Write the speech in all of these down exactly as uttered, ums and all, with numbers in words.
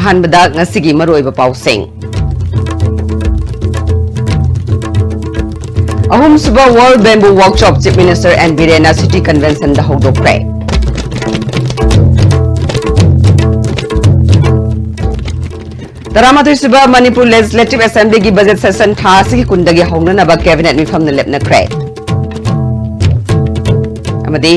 ꯑꯍꯥꯟꯕꯗ ꯉꯁꯤꯒꯤ ꯃꯔꯨꯑꯣꯏꯕ ꯄꯥꯎꯁꯤꯡ꯫ ꯑꯍꯨꯝꯁꯨꯕ World Bamboo Workshop Chief Minister N ꯕꯤꯔꯦꯟꯅ City Conventionꯗ ꯍꯧꯗꯣꯛꯈ꯭ꯔꯦ꯫ ꯇꯔꯥꯃꯥꯊꯣꯏꯁꯨꯕ Manipur Legislative Assemblyꯒꯤ budget session ꯊꯥ ꯑꯁꯤꯒꯤ ꯀꯨꯟꯗꯒꯤ ꯍꯧꯅꯅꯕ cabinet ꯃꯤꯐꯝꯅ ꯂꯦꯞꯅꯈ꯭ꯔꯦ꯫ ꯑꯃꯗꯤ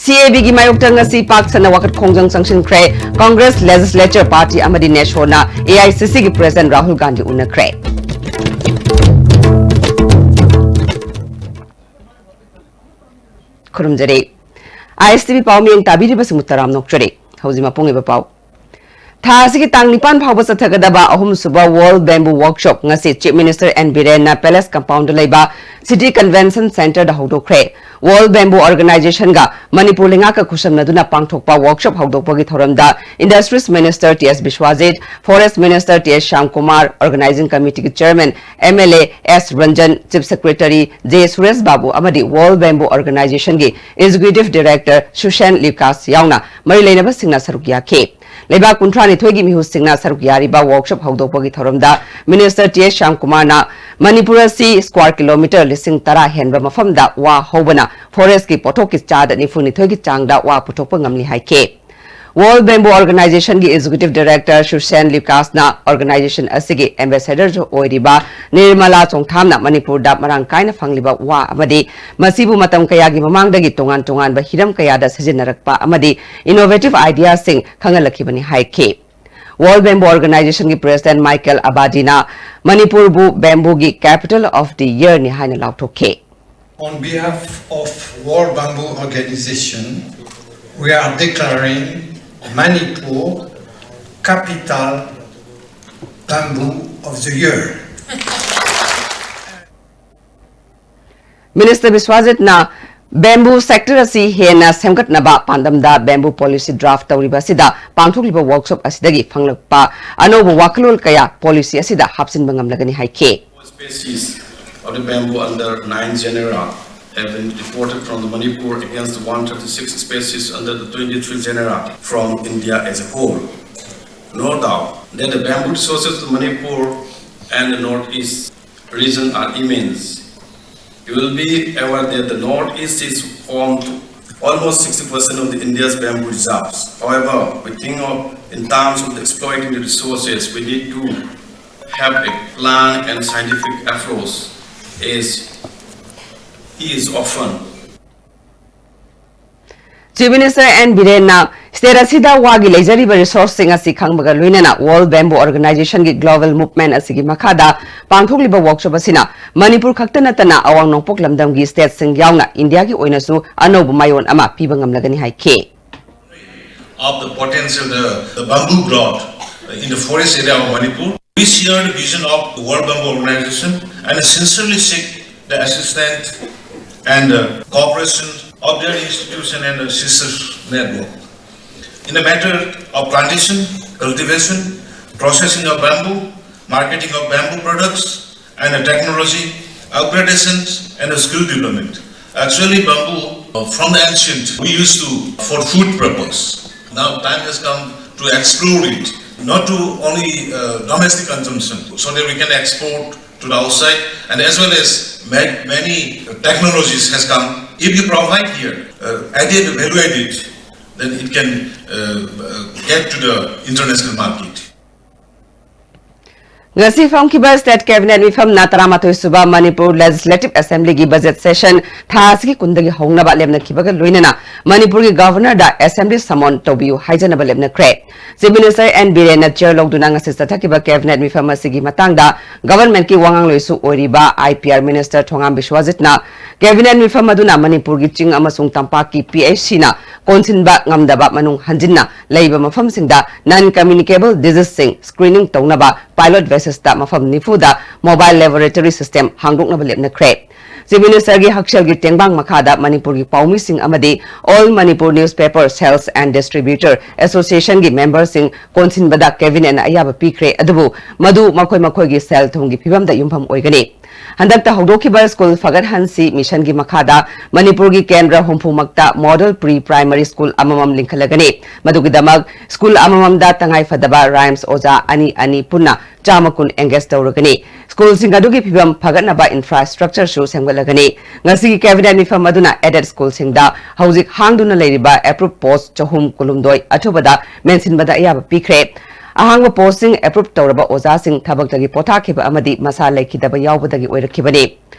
CABꯒꯤ ꯃꯥꯌꯣꯛꯇ ꯉꯁꯤ ꯄꯥꯛ ꯁꯟꯅ ꯋꯥꯀꯠ ꯈꯣꯡꯖꯪ ꯆꯪꯁꯤꯟꯈ꯭ꯔꯦ꯫ Congress, Legislature Party ꯑꯃꯗꯤ NESOꯅ AICCꯒꯤ President ꯔꯥꯍꯨꯜ ꯒꯥꯟꯙꯤ ꯎꯅꯈ꯭ꯔꯦ꯫ ꯈꯨꯔꯨꯝꯖꯔꯤ꯫ ISTV ꯄꯥꯎ ꯃꯤꯠꯌꯦꯡ ꯇꯥꯕꯤꯔꯤꯕꯁꯤꯡꯕꯨ ꯇꯔꯥꯝꯅ ꯑꯣꯛꯆꯔꯤ꯫ ꯍꯧꯖꯤꯛ ꯃꯄꯨꯡ ꯑꯣꯏꯕ ꯄꯥꯎ꯫ ꯊꯥ ꯑꯁꯤꯒꯤ ꯇꯥꯡ ꯅꯤꯄꯥꯟ ꯐꯥꯎꯕ ꯆꯠꯊꯒꯗꯕ ꯑꯍꯨꯝꯁꯨꯕ World Bamboo Workshop ꯉꯁꯤ Chief Minister ꯑꯦꯟ ꯕꯤꯔꯦꯟꯅ Palace Compoundꯗ ꯂꯩꯕ City Convention Centreꯗ ꯍꯧꯗꯣꯛꯈ꯭ꯔꯦ꯫ World Bamboo Organizationꯒ Manipur ꯂꯩꯉꯥꯛꯀ ꯈꯨꯠꯁꯝꯅꯗꯨꯅ ꯄꯥꯡꯊꯣꯛꯄ workshop ꯍꯧꯗꯣꯛꯄꯒꯤ ꯊꯧꯔꯝꯗ Industries Minister T S Biswajit, Forest Minister T S Shyamkumar, Organizing Committeeꯒꯤ Chairman MLA S Ranjan, Chief Secretary J Suresh Babu ꯑꯃꯗꯤ World Bamboo Organizationꯒꯤ Executive Director ꯁꯨꯁꯦꯟ ꯂꯨꯀꯥꯁ ꯌꯥꯎꯅ ꯃꯔꯤ ꯂꯩꯅꯕꯁꯤꯡꯅ ꯁꯔꯨꯛ ꯌꯥꯈꯤ꯫ ꯂꯩꯕꯥꯛ ꯀꯨꯟꯊ꯭ꯔꯥꯅꯤꯊꯣꯏꯒꯤ ꯃꯤꯍꯨꯠꯁꯤꯡꯅ ꯁꯔꯨꯛ ꯌꯥꯔꯤꯕ workshop ꯍꯧꯗꯣꯛꯄꯒꯤ ꯊꯧꯔꯝꯗ Minister ꯇꯤ ꯑꯦꯁ ꯁ꯭ꯌꯥꯝꯀꯨꯃꯥꯔꯅ ꯃꯅꯤꯄꯨꯔ ꯑꯁꯤ square kilometre ꯂꯤꯁꯤꯡ ꯇꯔꯥ ꯍꯦꯟꯕ ꯃꯐꯝꯗ ꯋꯥ ꯍꯧꯕꯅ forestꯀꯤ ꯄꯣꯠꯊꯣꯛꯀꯤ ꯆꯥꯗ ꯅꯤꯐꯨꯅꯤꯊꯣꯏꯒꯤ ꯆꯥꯡꯗ ꯋꯥ ꯄꯨꯊꯣꯛꯄ ꯉꯝꯂꯤ ꯍꯥꯏꯈꯤ꯫ World Bamboo Organizationꯒꯤ Executive Director ꯁꯨꯁꯦꯟ ꯂꯨꯀꯥꯁꯅ organization ꯑꯁꯤꯒꯤ ambassadorꯁꯨ ꯑꯣꯏꯔꯤꯕ ꯅꯤꯔꯃꯂꯥ ꯆꯣꯡꯊꯥꯝꯅ ꯃꯅꯤꯄꯨꯔꯗ ꯃꯔꯥꯡ ꯀꯥꯏꯅ ꯐꯪꯂꯤꯕ ꯋꯥ ꯑꯃꯗꯤ ꯃꯁꯤꯕꯨ ꯃꯇꯝ ꯀꯌꯥꯒꯤ ꯃꯃꯥꯡꯗꯒꯤ ꯇꯣꯉꯥꯟ ꯇꯣꯉꯥꯟꯕ ꯍꯤꯔꯝ ꯀꯌꯥꯗ ꯁꯤꯖꯤꯟꯅꯔꯛꯄ ꯑꯃꯗꯤ innovative ideaꯁꯤꯡ ꯈꯪꯍꯜꯂꯛꯈꯤꯕꯅꯤ ꯍꯥꯏꯈꯤ꯫ World Bamboo Organizationꯒꯤ President ꯃꯥꯏꯀꯦꯜ ꯑꯕꯥꯗꯤꯅ ꯃꯅꯤꯄꯨꯔꯕꯨ bambooꯒꯤ capital of the yearꯅꯤ ꯍꯥꯏꯅ ꯂꯥꯎꯊꯣꯛꯈꯤ꯫ On behalf of World Bamboo Organization, we are declaring Manipur Capital Bamboo of the Year. Minister ꯕꯤꯁ꯭ꯋꯥꯖꯤꯠꯅ bamboo sector ꯑꯁꯤ ꯍꯦꯟꯅ ꯁꯦꯝꯒꯠꯅꯕ ꯄꯥꯟꯗꯝꯗ bamboo policy draft ꯇꯧꯔꯤꯕ ꯑꯁꯤꯗ ꯄꯥꯡꯊꯣꯛꯂꯤꯕ workshop ꯑꯁꯤꯗꯒꯤ ꯐꯪꯂꯛꯄ ꯑꯅꯧꯕ ꯋꯥꯈꯜꯂꯣꯟ ꯀꯌꯥ policy ꯑꯁꯤꯗ ꯍꯥꯞꯆꯤꯟꯕ ꯉꯝꯂꯒꯅꯤ ꯍꯥꯏꯈꯤ꯫ Species of the bamboo under nine genera have been reported from the Manipur against the one thirty-six species under the twenty-three genera from India as a whole. No doubt that the bamboo resources of Manipur and the Northeast region are immense. You will be aware that the Northeast is home to almost sixty percent of the India's bamboo reserves. However, we think of in terms of exploiting the resources, we need to have a plan and scientific approach as he is often Chief Minister N Birenna state ꯑꯁꯤꯗ ꯋꯥꯒꯤ ꯂꯩꯖꯔꯤꯕ resourceꯁꯤꯡ ꯑꯁꯤ ꯈꯪꯕꯒ ꯂꯣꯏꯅꯅ World Bamboo Organizationꯒꯤ global movement ꯑꯁꯤꯒꯤ ꯃꯈꯥꯗ ꯄꯥꯡꯊꯣꯛꯂꯤꯕ workshop ꯑꯁꯤꯅ ꯃꯅꯤꯄꯨꯔ ꯈꯛꯇ ꯅꯠꯇꯅ ꯑꯋꯥꯡ ꯅꯣꯡꯄꯣꯛ ꯂꯝꯗꯝꯒꯤ stateꯁꯤꯡ ꯌꯥꯎꯅ ꯏꯟꯗꯤꯌꯥꯒꯤ ꯑꯣꯏꯅꯁꯨ ꯑꯅꯧꯕ ꯃꯥꯏꯑꯣꯟ ꯑꯃ ꯄꯤꯕ ꯉꯝꯂꯒꯅꯤ ꯍꯥꯏꯈꯤ꯫ Of the potential, the, the bamboo growth in the forest area of Manipur. We share the vision of the World Bamboo Organization and sincerely seek the assistance and uh, cooperation of their institution and the sister network. In the matter of plantation, cultivation, processing of bamboo, marketing of bamboo products, and the technology, upgradations, and the skill development. Actually, bamboo uh, from the ancient we used to for food purpose. Now time has come to explore it, not to only uh, domestic consumption, so that we can export to the outside, and as well as ma- many technologies has come. If you provide here uh, added value added, then it can uh, uh, get to the international market. ꯉꯁꯤ ꯐꯝꯈꯤꯕ state cabinet ꯃꯤꯐꯝꯅ ꯇꯔꯥꯃꯥꯊꯣꯏ ꯁꯨꯕ Manipur Legislative Assemblyꯒꯤ budget session ꯊꯥ ꯑꯁꯤꯒꯤ ꯀꯨꯟꯗꯒꯤ ꯍꯧꯅꯕ ꯂꯦꯞꯅꯈꯤꯕꯒ ꯂꯣꯏꯅꯅ ꯃꯅꯤꯄꯨꯔꯒꯤ governorꯗ assembly summon ꯇꯧꯕꯤꯌꯨ ꯍꯥꯏꯖꯅꯕ ꯂꯦꯞꯅꯈ꯭ꯔꯦ꯫ Chief Minister N Birenꯅ chair ꯂꯧꯗꯨꯅ ꯉꯁꯤ ꯆꯠꯊꯈꯤꯕ cabinet ꯃꯤꯐꯝ ꯑꯁꯤꯒꯤ ꯃꯇꯥꯡꯗ governmentꯀꯤ ꯋꯥꯉꯥꯡꯂꯣꯏꯁꯨ ꯑꯣꯏꯔꯤꯕ I P R minister Thongam ꯕꯤꯁ꯭ꯋꯥꯖꯤꯠꯅ cabinet ꯃꯤꯐꯝ ꯑꯗꯨꯅ ꯃꯅꯤꯄꯨꯔꯒꯤ ꯆꯤꯡ ꯑꯃꯁꯨꯡ ꯇꯝꯄꯥꯛꯀꯤ P H Cꯅ ꯀꯣꯟꯁꯤꯟꯕ ꯉꯝꯗꯕ ꯃꯅꯨꯡ ꯍꯟꯖꯤꯟꯅ ꯂꯩꯕ ꯃꯐꯝꯁꯤꯡꯗ non communicable diseaseꯁꯤꯡ screening ꯇꯧꯅꯕ pilot basisꯇ ꯃꯐꯝ ꯅꯤꯐꯨꯗ mobile laboratory system ꯍꯥꯡꯗꯣꯛꯅꯕ ꯂꯦꯞꯅꯈ꯭ꯔꯦ꯫ Chief Ministerꯒꯤ ꯍꯛꯁꯦꯜꯒꯤ ꯇꯦꯡꯕꯥꯡ ꯃꯈꯥꯗ ꯃꯅꯤꯄꯨꯔꯒꯤ ꯄꯥꯎꯃꯤꯁꯤꯡ ꯑꯃꯗꯤ All Manipur Newspaper Sales and Distributor Associationꯒꯤ memberꯁꯤꯡ ꯀꯣꯟꯁꯤꯟꯕꯗ cabinetꯅ ꯑꯌꯥꯕ ꯄꯤꯈ꯭ꯔꯦ, ꯑꯗꯨꯕꯨ ꯃꯗꯨ ꯃꯈꯣꯏ ꯃꯈꯣꯏꯒꯤ ꯁꯦꯜ ꯊꯨꯝꯒꯤ ꯐꯤꯕꯝꯗ ꯌꯨꯝꯐꯝ ꯑꯣꯏꯒꯅꯤ꯫ ꯍꯟꯗꯛꯇ ꯍꯧꯗꯣꯛꯈꯤꯕ ꯁ꯭ꯀꯨꯜ ꯐꯒꯠꯍꯟꯁꯤ ꯃꯤꯁꯟꯒꯤ ꯃꯈꯥꯗ ꯃꯅꯤꯄꯨꯔꯒꯤ ꯀꯦꯟꯗ꯭ꯔ ꯍꯨꯝꯐꯨꯃꯛꯇ ꯃꯣꯗꯦꯜ ꯄ꯭ꯔꯤ ꯄ꯭ꯔꯥꯏꯃꯔꯤ ꯁ꯭ꯀꯨꯜ ꯑꯃꯃꯝ ꯂꯤꯡꯈꯠꯂꯒꯅꯤ꯫ ꯃꯗꯨꯒꯤꯗꯃꯛ ꯁ꯭ꯀꯨꯜ ꯑꯃꯃꯝꯗ ꯇꯉꯥꯏ ꯐꯗꯕ ꯔꯥꯏꯝꯁ ꯑꯣꯖꯥ ꯑꯅꯤ ꯑꯅꯤ ꯄꯨꯟꯅ ꯆꯥꯝꯃ ꯀꯨꯟ ꯑꯦꯡꯒꯦꯖ ꯇꯧꯔꯒꯅꯤ꯫ ꯁ꯭ꯀꯨꯜꯁꯤꯡ ꯑꯗꯨꯒꯤ ꯐꯤꯕꯝ ꯐꯒꯠꯅꯕ ꯏꯟꯐ꯭ꯔꯥꯁ꯭ꯇ꯭ꯔꯛꯆꯔꯁꯨ ꯁꯦꯝꯒꯠꯂꯒꯅꯤ꯫ ꯉꯁꯤꯒꯤ ꯀꯦꯕꯤꯅꯦꯠ ꯃꯤꯐꯝ ꯑꯗꯨꯅ ꯑꯦꯗꯦꯗ ꯁ꯭ꯀꯨꯜꯁꯤꯡꯗ ꯍꯧꯖꯤꯛ ꯍꯥꯡꯗꯨꯅ ꯂꯩꯔꯤꯕ ꯑꯦꯄ꯭ꯔꯨꯞ ꯄꯣꯁ ꯆꯍꯨꯝ ꯀꯨꯟꯍꯨꯝꯗꯣꯏ ꯑꯊꯨꯕꯗ ꯃꯦꯟꯁꯤꯟꯕꯗ ꯑꯌꯥꯕ ꯄꯤꯈ꯭ꯔꯦ꯫ ꯑꯍꯥꯡꯕ ꯄꯣꯁꯁꯤꯡ ꯑꯦꯄ꯭ꯔꯨꯞ ꯇꯧꯔꯕ ꯑꯣꯖꯥꯁꯤꯡ ꯊꯕꯛꯇꯒꯤ ꯄꯣꯊꯥꯈꯤꯕ ꯑꯃꯗꯤ ꯃꯁꯥ ꯂꯩꯈꯤꯗꯕ ꯌꯥꯎꯕꯗꯒꯤ ꯑꯣꯏꯔꯛꯈꯤꯕꯅꯤ꯫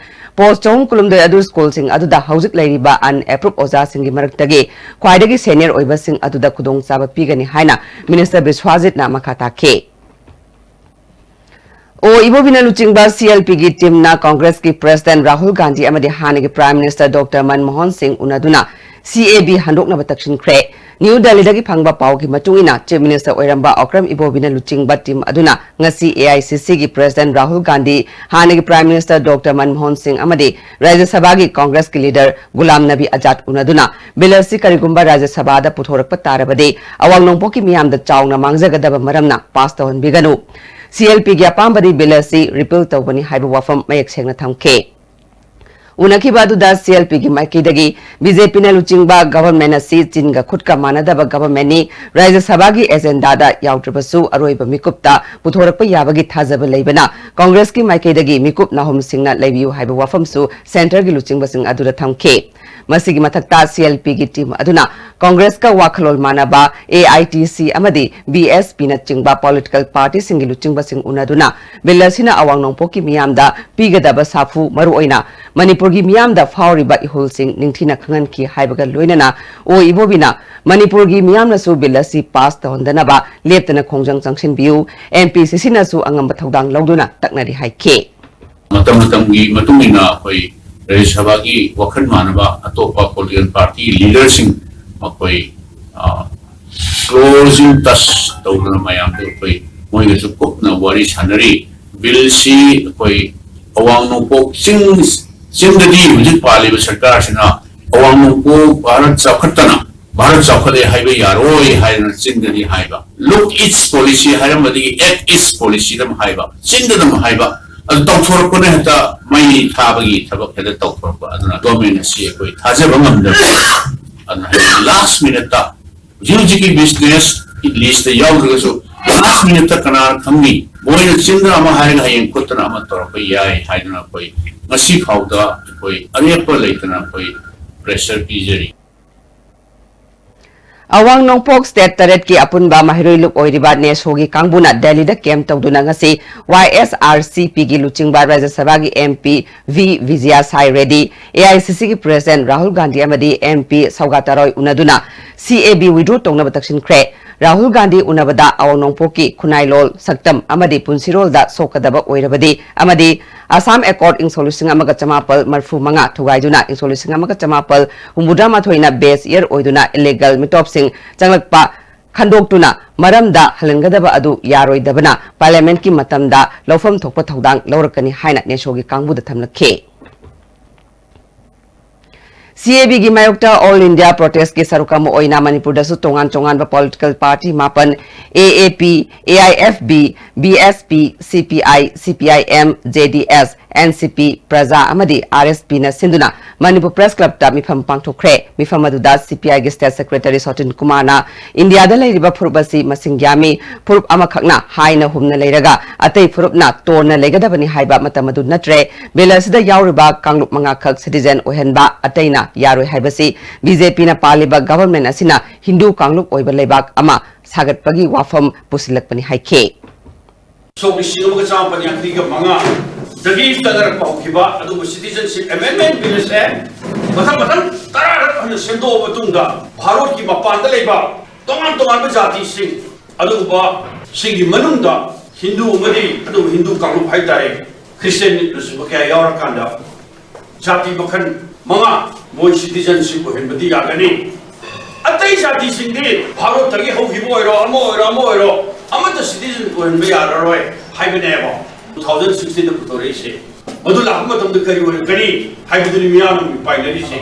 ꯄꯣꯁ ꯆꯍꯨꯝ ꯀꯨꯟꯍꯨꯝꯗꯣꯏ ꯑꯗꯨ ꯁ꯭ꯀꯨꯜꯁꯤꯡ ꯑꯗꯨꯗ ꯍꯧꯖꯤꯛ ꯂꯩꯔꯤꯕ ꯑꯟꯑꯦꯄ꯭ꯔꯨꯞ ꯑꯣꯖꯥꯁꯤꯡꯒꯤ ꯃꯔꯛꯇꯒꯤ ꯈ꯭ꯋꯥꯏꯗꯒꯤ ꯁꯦꯅꯤꯌꯔ ꯑꯣꯏꯕꯁꯤꯡ ꯑꯗꯨꯗ ꯈꯨꯗꯣꯡꯆꯥꯕ ꯄꯤꯒꯅꯤ ꯍꯥꯏꯅ ꯃꯤꯅꯤꯁꯇꯔ ꯕꯤꯁ꯭ꯋꯥꯖꯤꯠꯅ ꯃꯈꯥ ꯇꯥꯈꯤ꯫ ꯑꯣ ꯏꯕꯣꯕꯤꯅ ꯂꯨꯆꯤꯡꯕ ꯁꯤ ꯑꯦꯜ ꯄꯤꯒꯤ ꯇꯤꯝꯅ ꯀꯣꯡꯒ꯭ꯔꯦꯁꯀꯤ ꯄ꯭ꯔꯦꯁꯤꯗꯦꯟꯠ ꯔꯥꯍꯨꯜ ꯒꯥꯟꯙꯤ ꯑꯃꯗꯤ ꯍꯥꯟꯅꯒꯤ ꯄ꯭ꯔꯥꯏꯝ ꯃꯤꯅꯤꯁꯇꯔ ꯗꯣꯛꯇꯔ ꯃꯟꯃꯣꯍꯟ ꯁꯤꯡ ꯎꯅꯗꯨꯅ ꯁꯤ ꯑꯦ ꯕꯤ ꯍꯟꯗꯣꯛꯅꯕ ꯇꯛꯁꯤꯟꯈ꯭ꯔꯦ꯫ ꯅ꯭ꯌꯨ ꯗꯦꯜꯂꯤꯗꯒꯤ ꯐꯪꯕ ꯄꯥꯎꯒꯤ ꯃꯇꯨꯡ ꯏꯟꯅ, ꯆꯤꯐ ꯃꯤꯅꯤꯁꯇꯔ ꯑꯣꯏꯔꯝꯕ ꯑꯣꯀ꯭ꯔꯝ ꯏꯕꯣꯕꯤꯅ ꯂꯨꯆꯤꯡꯕ ꯇꯤꯝ ꯑꯗꯨꯅ ꯉꯁꯤ ꯑꯦ ꯑꯥꯏ ꯁꯤ ꯁꯤꯒꯤ ꯄ꯭ꯔꯦꯁꯤꯗꯦꯟꯠ ꯔꯥꯍꯨꯜ ꯒꯥꯟꯙꯤ, ꯍꯥꯟꯅꯒꯤ ꯄ꯭ꯔꯥꯏꯝ ꯃꯤꯅꯤꯁꯇꯔ ꯗꯣꯛꯇꯔ ꯃꯟꯃꯣꯍꯟ ꯁꯤꯡ ꯑꯃꯗꯤ ꯔꯥꯖ꯭ꯌ ꯁꯚꯥꯒꯤ ꯀꯣꯡꯒ꯭ꯔꯦꯁꯀꯤ ꯂꯤꯗꯔ ꯒꯨꯂꯥꯝ ꯅꯕꯤ ꯑꯖꯥꯗ ꯎꯅꯗꯨꯅ, ꯕꯤꯜ ꯑꯁꯤ ꯀꯔꯤꯒꯨꯝꯕ ꯔꯥꯖ꯭ꯌ ꯁꯚꯥꯗ ꯄꯨꯊꯣꯔꯛꯄ ꯇꯥꯔꯕꯗꯤ, ꯑꯋꯥꯡ ꯅꯣꯡꯄꯣꯛꯀꯤ ꯃꯤꯌꯥꯝꯗ ꯆꯥꯎꯅ ꯃꯥꯡꯖꯒꯗꯕ ꯃꯔꯝꯅ ꯄꯥꯁ ꯇꯧꯍꯟꯕꯤꯒꯅꯨ꯫ ꯁꯤ ꯑꯦꯜ ꯄꯤꯒꯤ ꯑꯄꯥꯝꯕꯗꯤ ꯕꯤꯜ ꯑꯁꯤ ꯔꯤꯄꯤꯜ ꯇꯧꯕꯅꯤ ꯍꯥꯏꯕ ꯋꯥꯐꯝ ꯃꯌꯦꯛ ꯁꯦꯡꯅ ꯊꯝꯈꯤ꯫ ꯎꯅꯈꯤꯕ ꯑꯗꯨꯗ ꯁꯤ ꯑꯦꯜ ꯄꯤꯒꯤ ꯃꯥꯏꯀꯩꯗꯒꯤ ꯕꯤ ꯖꯦ ꯄꯤꯅ ꯂꯨꯆꯤꯡꯕ ꯒꯚꯔꯟꯃꯦꯟꯠ ꯑꯁꯤ ꯆꯤꯟꯒ ꯈꯨꯠꯀ ꯃꯥꯟꯅꯗꯕ ꯒꯚꯔꯟꯃꯦꯟꯠꯅꯤ, ꯔꯥꯖ꯭ꯌ ꯁꯚꯥꯒꯤ ꯑꯦꯖꯦꯟꯗꯥꯗ ꯌꯥꯎꯗ꯭ꯔꯕꯁꯨ ꯑꯔꯣꯏꯕ ꯃꯤꯀꯨꯞꯇ ꯄꯨꯊꯣꯔꯛꯄ ꯌꯥꯕꯒꯤ ꯊꯥꯖꯕ ꯂꯩꯕꯅ ꯀꯣꯡꯒ꯭ꯔꯦꯁꯀꯤ ꯃꯥꯏꯀꯩꯗꯒꯤ ꯃꯤꯀꯨꯞ ꯅꯥꯍꯨꯝꯁꯤꯡꯅ ꯂꯩꯕꯤꯌꯨ ꯍꯥꯏꯕ ꯋꯥꯐꯝꯁꯨ ꯁꯦꯟꯇꯔꯒꯤ ꯂꯨꯆꯤꯡꯕꯁꯤꯡ ꯑꯗꯨꯗ ꯊꯝꯈꯤ꯫ ꯃꯁꯤꯒꯤ ꯃꯊꯛꯇ ꯁꯤ ꯑꯦꯜ ꯄꯤꯒꯤ ꯇꯤꯝ ꯑꯗꯨꯅ ꯀꯣꯡꯒ꯭ꯔꯦꯁꯀ ꯋꯥꯈꯜꯂꯣꯟ ꯃꯥꯟꯅꯕ ꯑꯦ ꯑꯥꯏ ꯇꯤ ꯁꯤ ꯑꯃꯗꯤ ꯕꯤ ꯑꯦꯁ ꯄꯤꯅꯆꯤꯡꯕ ꯄꯣꯂꯤꯇꯤꯀꯦꯜ ꯄꯥꯔꯇꯤꯁꯤꯡꯒꯤ ꯂꯨꯆꯤꯡꯕꯁꯤꯡ ꯎꯅꯗꯨꯅ ꯕꯤꯜ ꯑꯁꯤꯅ ꯑꯋꯥꯡ ꯅꯣꯡꯄꯣꯛꯀꯤ ꯃꯤꯌꯥꯝꯗ ꯄꯤꯒꯗꯕ ꯁꯥꯐꯨ, ꯃꯔꯨꯑꯣꯏꯅ ꯃꯅꯤꯄꯨꯔꯒꯤ ꯃꯤꯌꯥꯝꯗ ꯐꯥꯎꯔꯤꯕ ꯏꯍꯨꯜꯁꯤꯡ ꯅꯤꯡꯊꯤꯅ ꯈꯪꯍꯟꯈꯤ ꯍꯥꯏꯕꯒ ꯂꯣꯏꯅꯅ ꯑꯣ ꯏꯕꯣꯕꯤꯅ ꯃꯅꯤꯄꯨꯔꯒꯤ ꯃꯤꯌꯥꯝꯅꯁꯨ ꯕꯤꯜ ꯑꯁꯤ ꯄꯥꯁ ꯇꯧꯍꯟꯗꯅꯕ ꯂꯦꯞꯇꯅ ꯈꯣꯡꯖꯪ ꯆꯪꯁꯤꯟꯕꯤꯌꯨ, ꯑꯦꯝ ꯄꯤ ꯁꯤ ꯁꯤꯅꯁꯨ ꯑꯉꯝꯕ ꯊꯧꯗꯥꯡ ꯂꯧꯗꯨꯅ ꯇꯛꯅꯔꯤ ꯍꯥꯏꯈꯤ꯫ ꯃꯇꯝ ꯃꯇꯝꯒꯤ ꯃꯇꯨꯡ ꯏꯟꯅ ꯑꯩꯈꯣꯏ ꯔꯥꯖ꯭ꯌ ꯁꯚꯥꯒꯤ ꯋꯥꯈꯜ ꯃꯥꯟꯅꯕ ꯑꯇꯣꯞꯄ ꯄꯣꯂꯤꯇꯤꯀꯦꯜ ꯄꯥꯔꯇꯤ ꯂꯤꯗꯔꯁꯤꯡ ꯃꯈꯣꯏ, ꯑ, ꯀ꯭ꯂꯣꯖꯤꯡ ꯇꯆ ꯇꯧꯗꯨꯅ ꯃꯌꯥꯝꯗ ꯑꯩꯈꯣꯏ ꯃꯣꯏꯒꯁꯨ ꯀꯨꯞꯅ ꯋꯥꯔꯤ ꯁꯥꯟꯅꯔꯤ꯫ ꯕꯤꯜꯁꯤ ꯑꯩꯈꯣꯏ ꯑꯋꯥꯡ ꯅꯣꯡꯄꯣꯛ ꯆꯤꯡ, ꯆꯤꯡꯗꯗꯤ ꯍꯧꯖꯤꯛ ꯄꯥꯜꯂꯤꯕ ꯁꯔꯀꯥꯔꯁꯤꯅ ꯑꯋꯥꯡ ꯅꯣꯡꯄꯣꯛ ꯚꯥꯔꯠ ꯆꯥꯎꯈꯠꯇꯅ ꯚꯥꯔꯠ ꯆꯥꯎꯈꯠꯂꯦ ꯍꯥꯏꯕ ꯌꯥꯔꯣꯏ ꯍꯥꯏꯗꯅ ꯆꯤꯡꯗꯗꯤ ꯍꯥꯏꯕ꯫ Look East policy ꯍꯥꯏꯔꯝꯕꯗꯒꯤ Act East policy ꯗ ꯑꯃꯨꯛ ꯍꯥꯏꯕ, ꯆꯤꯡꯗ ꯑꯗꯨꯝ ꯍꯥꯏꯕ꯫ ꯑꯗꯨ ꯇꯧꯊꯣꯔꯛꯄꯅ ꯍꯦꯛꯇ ꯃꯩ ꯊꯥꯕꯒꯤ ꯊꯕꯛ ꯍꯦꯛꯇ ꯇꯧꯊꯣꯔꯛꯄ꯫ ꯑꯗꯨꯅ government ꯑꯁꯤ ꯑꯩꯈꯣꯏ ꯊꯥꯖꯕ ꯉꯝꯗꯕ꯫ ꯑꯗꯨꯅ ꯍꯌꯦꯡ last minute ꯇ ꯍꯧꯖꯤꯛ ꯍꯧꯖꯤꯛꯀꯤ business list ꯇ ꯌꯥꯎꯗ꯭ꯔꯒꯁꯨ last minute ꯇ ꯀꯅꯥꯅ ꯈꯪꯅꯤ? ꯃꯣꯏꯅ ꯆꯤꯟꯗ ꯑꯃ ꯍꯥꯏꯔꯒ ꯍꯌꯦꯡ ꯈꯨꯠꯇꯅ ꯑꯃ ꯇꯧꯔꯛꯄ ꯌꯥꯏ ꯍꯥꯏꯗꯅ ꯑꯩꯈꯣꯏ ꯉꯁꯤ ꯐꯥꯎꯗ ꯑꯩꯈꯣꯏ ꯑꯔꯦꯞꯄ ꯂꯩꯇꯅ ꯑꯩꯈꯣꯏ pressure ꯄꯤꯖꯔꯤ꯫ ꯑꯋꯥꯡ ꯅꯣꯡꯄꯣꯛ state ꯇꯔꯦꯠꯀꯤ ꯑꯄꯨꯟꯕ ꯃꯍꯩꯔꯣꯏ ꯂꯨꯞ ꯑꯣꯏꯔꯤꯕ ꯅꯦꯁꯣꯒꯤ ꯀꯥꯡꯕꯨꯅ ꯗꯦꯜꯂꯤꯗ camp ꯇꯧꯗꯨꯅ ꯉꯁꯤ Y S R C P ꯒꯤ ꯂꯨꯆꯤꯡꯕ ꯔꯥꯖ꯭ꯌ ꯁꯚꯥꯒꯤ M P V ꯕꯤꯖꯌ ꯁꯥꯏ ready, A I C C ꯒꯤ president ꯔꯥꯍꯨꯜ ꯒꯥꯟꯙꯤ ꯑꯃꯗꯤ M P ꯁꯧꯒꯥꯇꯥꯔꯣꯏ ꯎꯅꯗꯨꯅ C A B withdraw ꯇꯧꯅꯕ ꯇꯛꯁꯤꯟꯈ꯭ꯔꯦ꯫ ꯔꯥꯍꯨꯜ ꯒꯥꯟꯙꯤ ꯎꯅꯕꯗ ꯑꯋꯥꯡ ꯅꯣꯡꯄꯣꯛꯀꯤ ꯈꯨꯟꯅꯥꯏꯂꯣꯟ, ꯁꯛꯇꯝ ꯑꯃꯗꯤ ꯄꯨꯟꯁꯤꯔꯣꯜꯗ ꯁꯣꯛꯀꯗꯕ ꯑꯣꯏꯔꯕꯗꯤ ꯑꯃꯗꯤ ꯑꯁꯥꯝ Accord ꯏꯪ ꯁꯣꯛ ꯂꯤꯁꯤꯡ ꯑꯃꯒ ꯆꯃꯥꯄꯜ ꯃꯔꯤꯐꯨ ꯃꯉꯥ ꯊꯨꯒꯥꯏꯗꯨꯅ ꯏꯪ ꯁꯣꯛ ꯂꯤꯁꯤꯡ ꯑꯃꯒ ꯆꯃꯥꯄꯜ ꯍꯨꯝꯐꯨꯇꯔꯥ ꯃꯥꯊꯣꯏꯅ base year ꯑꯣꯏꯗꯨꯅ illegal ꯃꯤꯇꯣꯞꯁꯤꯡ ꯆꯪꯂꯛꯄ ꯈꯟꯗꯣꯛꯇꯨꯅ ꯃꯔꯝꯗ ꯍꯜꯍꯟꯒꯗꯕ ꯑꯗꯨ ꯌꯥꯔꯣꯏꯗꯕꯅ Parliament ꯀꯤ ꯃꯇꯝꯗ ꯂꯧꯐꯝ ꯊꯣꯛꯄ ꯊꯧꯗꯥꯡ ꯂꯧꯔꯛꯀꯅꯤ ꯍꯥꯏꯅ ꯅꯦꯁꯣꯒꯤ ꯀꯥꯡꯕꯨꯗ ꯊꯝꯂꯛꯈꯤ꯫ C A B ꯒꯤ ꯃꯥꯌꯣꯛꯇ All India protest ꯀꯤ ꯁꯔꯨꯛ ꯑꯃ ꯑꯣꯏꯅ ꯃꯅꯤꯄꯨꯔꯗꯁꯨ ꯇꯣꯉꯥꯟ ꯇꯣꯉꯥꯟꯕ political party ꯃꯥꯄꯟ, A A P, A I F B, B S P, C P I, C P I M, J D S, N C P, ꯄ꯭ꯔꯖꯥ ꯑꯃꯗꯤ R S P ꯅ ꯁꯤꯟꯗꯨꯅ ꯃꯅꯤꯄꯨꯔ Press Club ꯇ ꯃꯤꯐꯝ ꯄꯥꯡꯊꯣꯛꯈ꯭ꯔꯦ꯫ ꯃꯤꯐꯝ ꯑꯗꯨꯗ C P I ꯒꯤ state secretary ꯁꯣꯇꯤꯟ ꯀꯨꯃꯥꯔꯅ ꯏꯟꯗꯤꯌꯥꯗ ꯂꯩꯔꯤꯕ ꯐꯨꯔꯨꯞ ꯑꯁꯤ ꯃꯁꯤꯡ ꯌꯥꯝꯃꯤ, ꯐꯨꯔꯨꯞ ꯑꯃꯈꯛꯅ ꯍꯥꯏꯅ ꯍꯨꯝꯅ ꯂꯩꯔꯒ ꯑꯇꯩ ꯐꯨꯔꯨꯞꯅ ꯇꯣꯟꯅ ꯂꯩꯒꯗꯕꯅꯤ ꯍꯥꯏꯕ ꯃꯇꯝ ꯑꯗꯨ ꯅꯠꯇ꯭ꯔꯦ꯫ Bill ꯑꯁꯤꯗ ꯌꯥꯎꯔꯤꯕ ꯀꯥꯡꯂꯨꯞ ꯃꯉꯥꯈꯛ citizen ꯑꯣꯏꯍꯟꯕ ꯑꯇꯩꯅ ꯌꯥꯔꯣꯏ ꯍꯥꯏꯕꯁꯤ B J P ꯅ ꯄꯥꯜꯂꯤꯕ government ꯑꯁꯤꯅ ꯍꯤꯟꯗꯨ ꯀꯥꯡꯂꯨꯞ ꯑꯣꯏꯕ ꯂꯩꯕꯥꯛ ꯑꯃ ꯁꯥꯒꯠꯄꯒꯤ ꯋꯥꯐꯝ ꯄꯨꯁꯤꯜꯂꯛꯄꯅꯤ ꯍꯥꯏꯈꯤ꯫ ꯁꯣꯛ ꯂꯤꯁꯤꯡ ꯑꯃꯒ ꯆꯥꯃꯥꯄꯟ ꯌꯥꯡꯈꯩꯒ ꯃꯉꯥꯗꯒꯤ ꯆꯠꯅꯔꯛꯄ ꯍꯧꯈꯤꯕ ꯑꯗꯨꯒꯨꯝꯕ Citizenship Amendment Bill ꯑꯁꯦ ꯃꯊꯪ ꯃꯊꯪ ꯇꯔꯥꯔꯛ ꯍꯟꯅ ꯁꯦꯝꯗꯣꯛꯑ ꯃꯇꯨꯡꯗ ꯚꯥꯔꯠꯀꯤ ꯃꯄꯥꯟꯗ ꯂꯩꯕ ꯇꯣꯉꯥꯟ ꯇꯣꯉꯥꯟꯕ ꯖꯥꯇꯤꯁꯤꯡ, ꯑꯗꯨꯒꯨꯝꯕꯁꯤꯡꯒꯤ ꯃꯅꯨꯡꯗ ꯍꯤꯟꯗꯨ ꯑꯃꯗꯤ ꯑꯗꯨꯒ ꯍꯤꯟꯗꯨ ꯀꯥꯡꯂꯨꯞ ꯍꯥꯏꯇꯥꯔꯦ, Christian ꯂꯨꯆꯤꯡꯕ ꯀꯌꯥ ꯌꯥꯎꯔꯀꯥꯟꯗ ꯖꯥꯇꯤ ꯃꯈꯜ ꯃꯉꯥ ꯃꯣꯏ citizenship ꯑꯣꯏꯍꯟꯕꯗꯤ ꯌꯥꯒꯅꯤ꯫ ꯑꯇꯩ ꯖꯥꯇꯤꯁꯤꯡꯗꯤ ꯚꯥꯔꯠꯇꯒꯤ ꯍꯧꯈꯤꯕ ꯑꯣꯏꯔꯣ, ꯑꯃ ꯑꯣꯏꯔꯣ, ꯑꯃ ꯑꯣꯏꯔꯣ, ꯑꯃꯠꯇ citizen ꯑꯣꯏꯍꯟꯕ ꯌꯥꯔꯔꯣꯏ ꯍꯥꯏꯕꯅꯦꯕ꯫ Two thousand sixteen ꯗ ꯄꯨꯊꯣꯔꯛꯏꯁꯦ꯫ ꯃꯗꯨ ꯂꯥꯛꯄ ꯃꯇꯝꯗ ꯀꯔꯤ ꯑꯣꯏꯔꯛꯀꯅꯤ ꯍꯥꯏꯕꯗꯨꯅꯤ ꯃꯤꯌꯥꯝꯅ ꯄꯥꯏꯅꯔꯤꯁꯦ꯫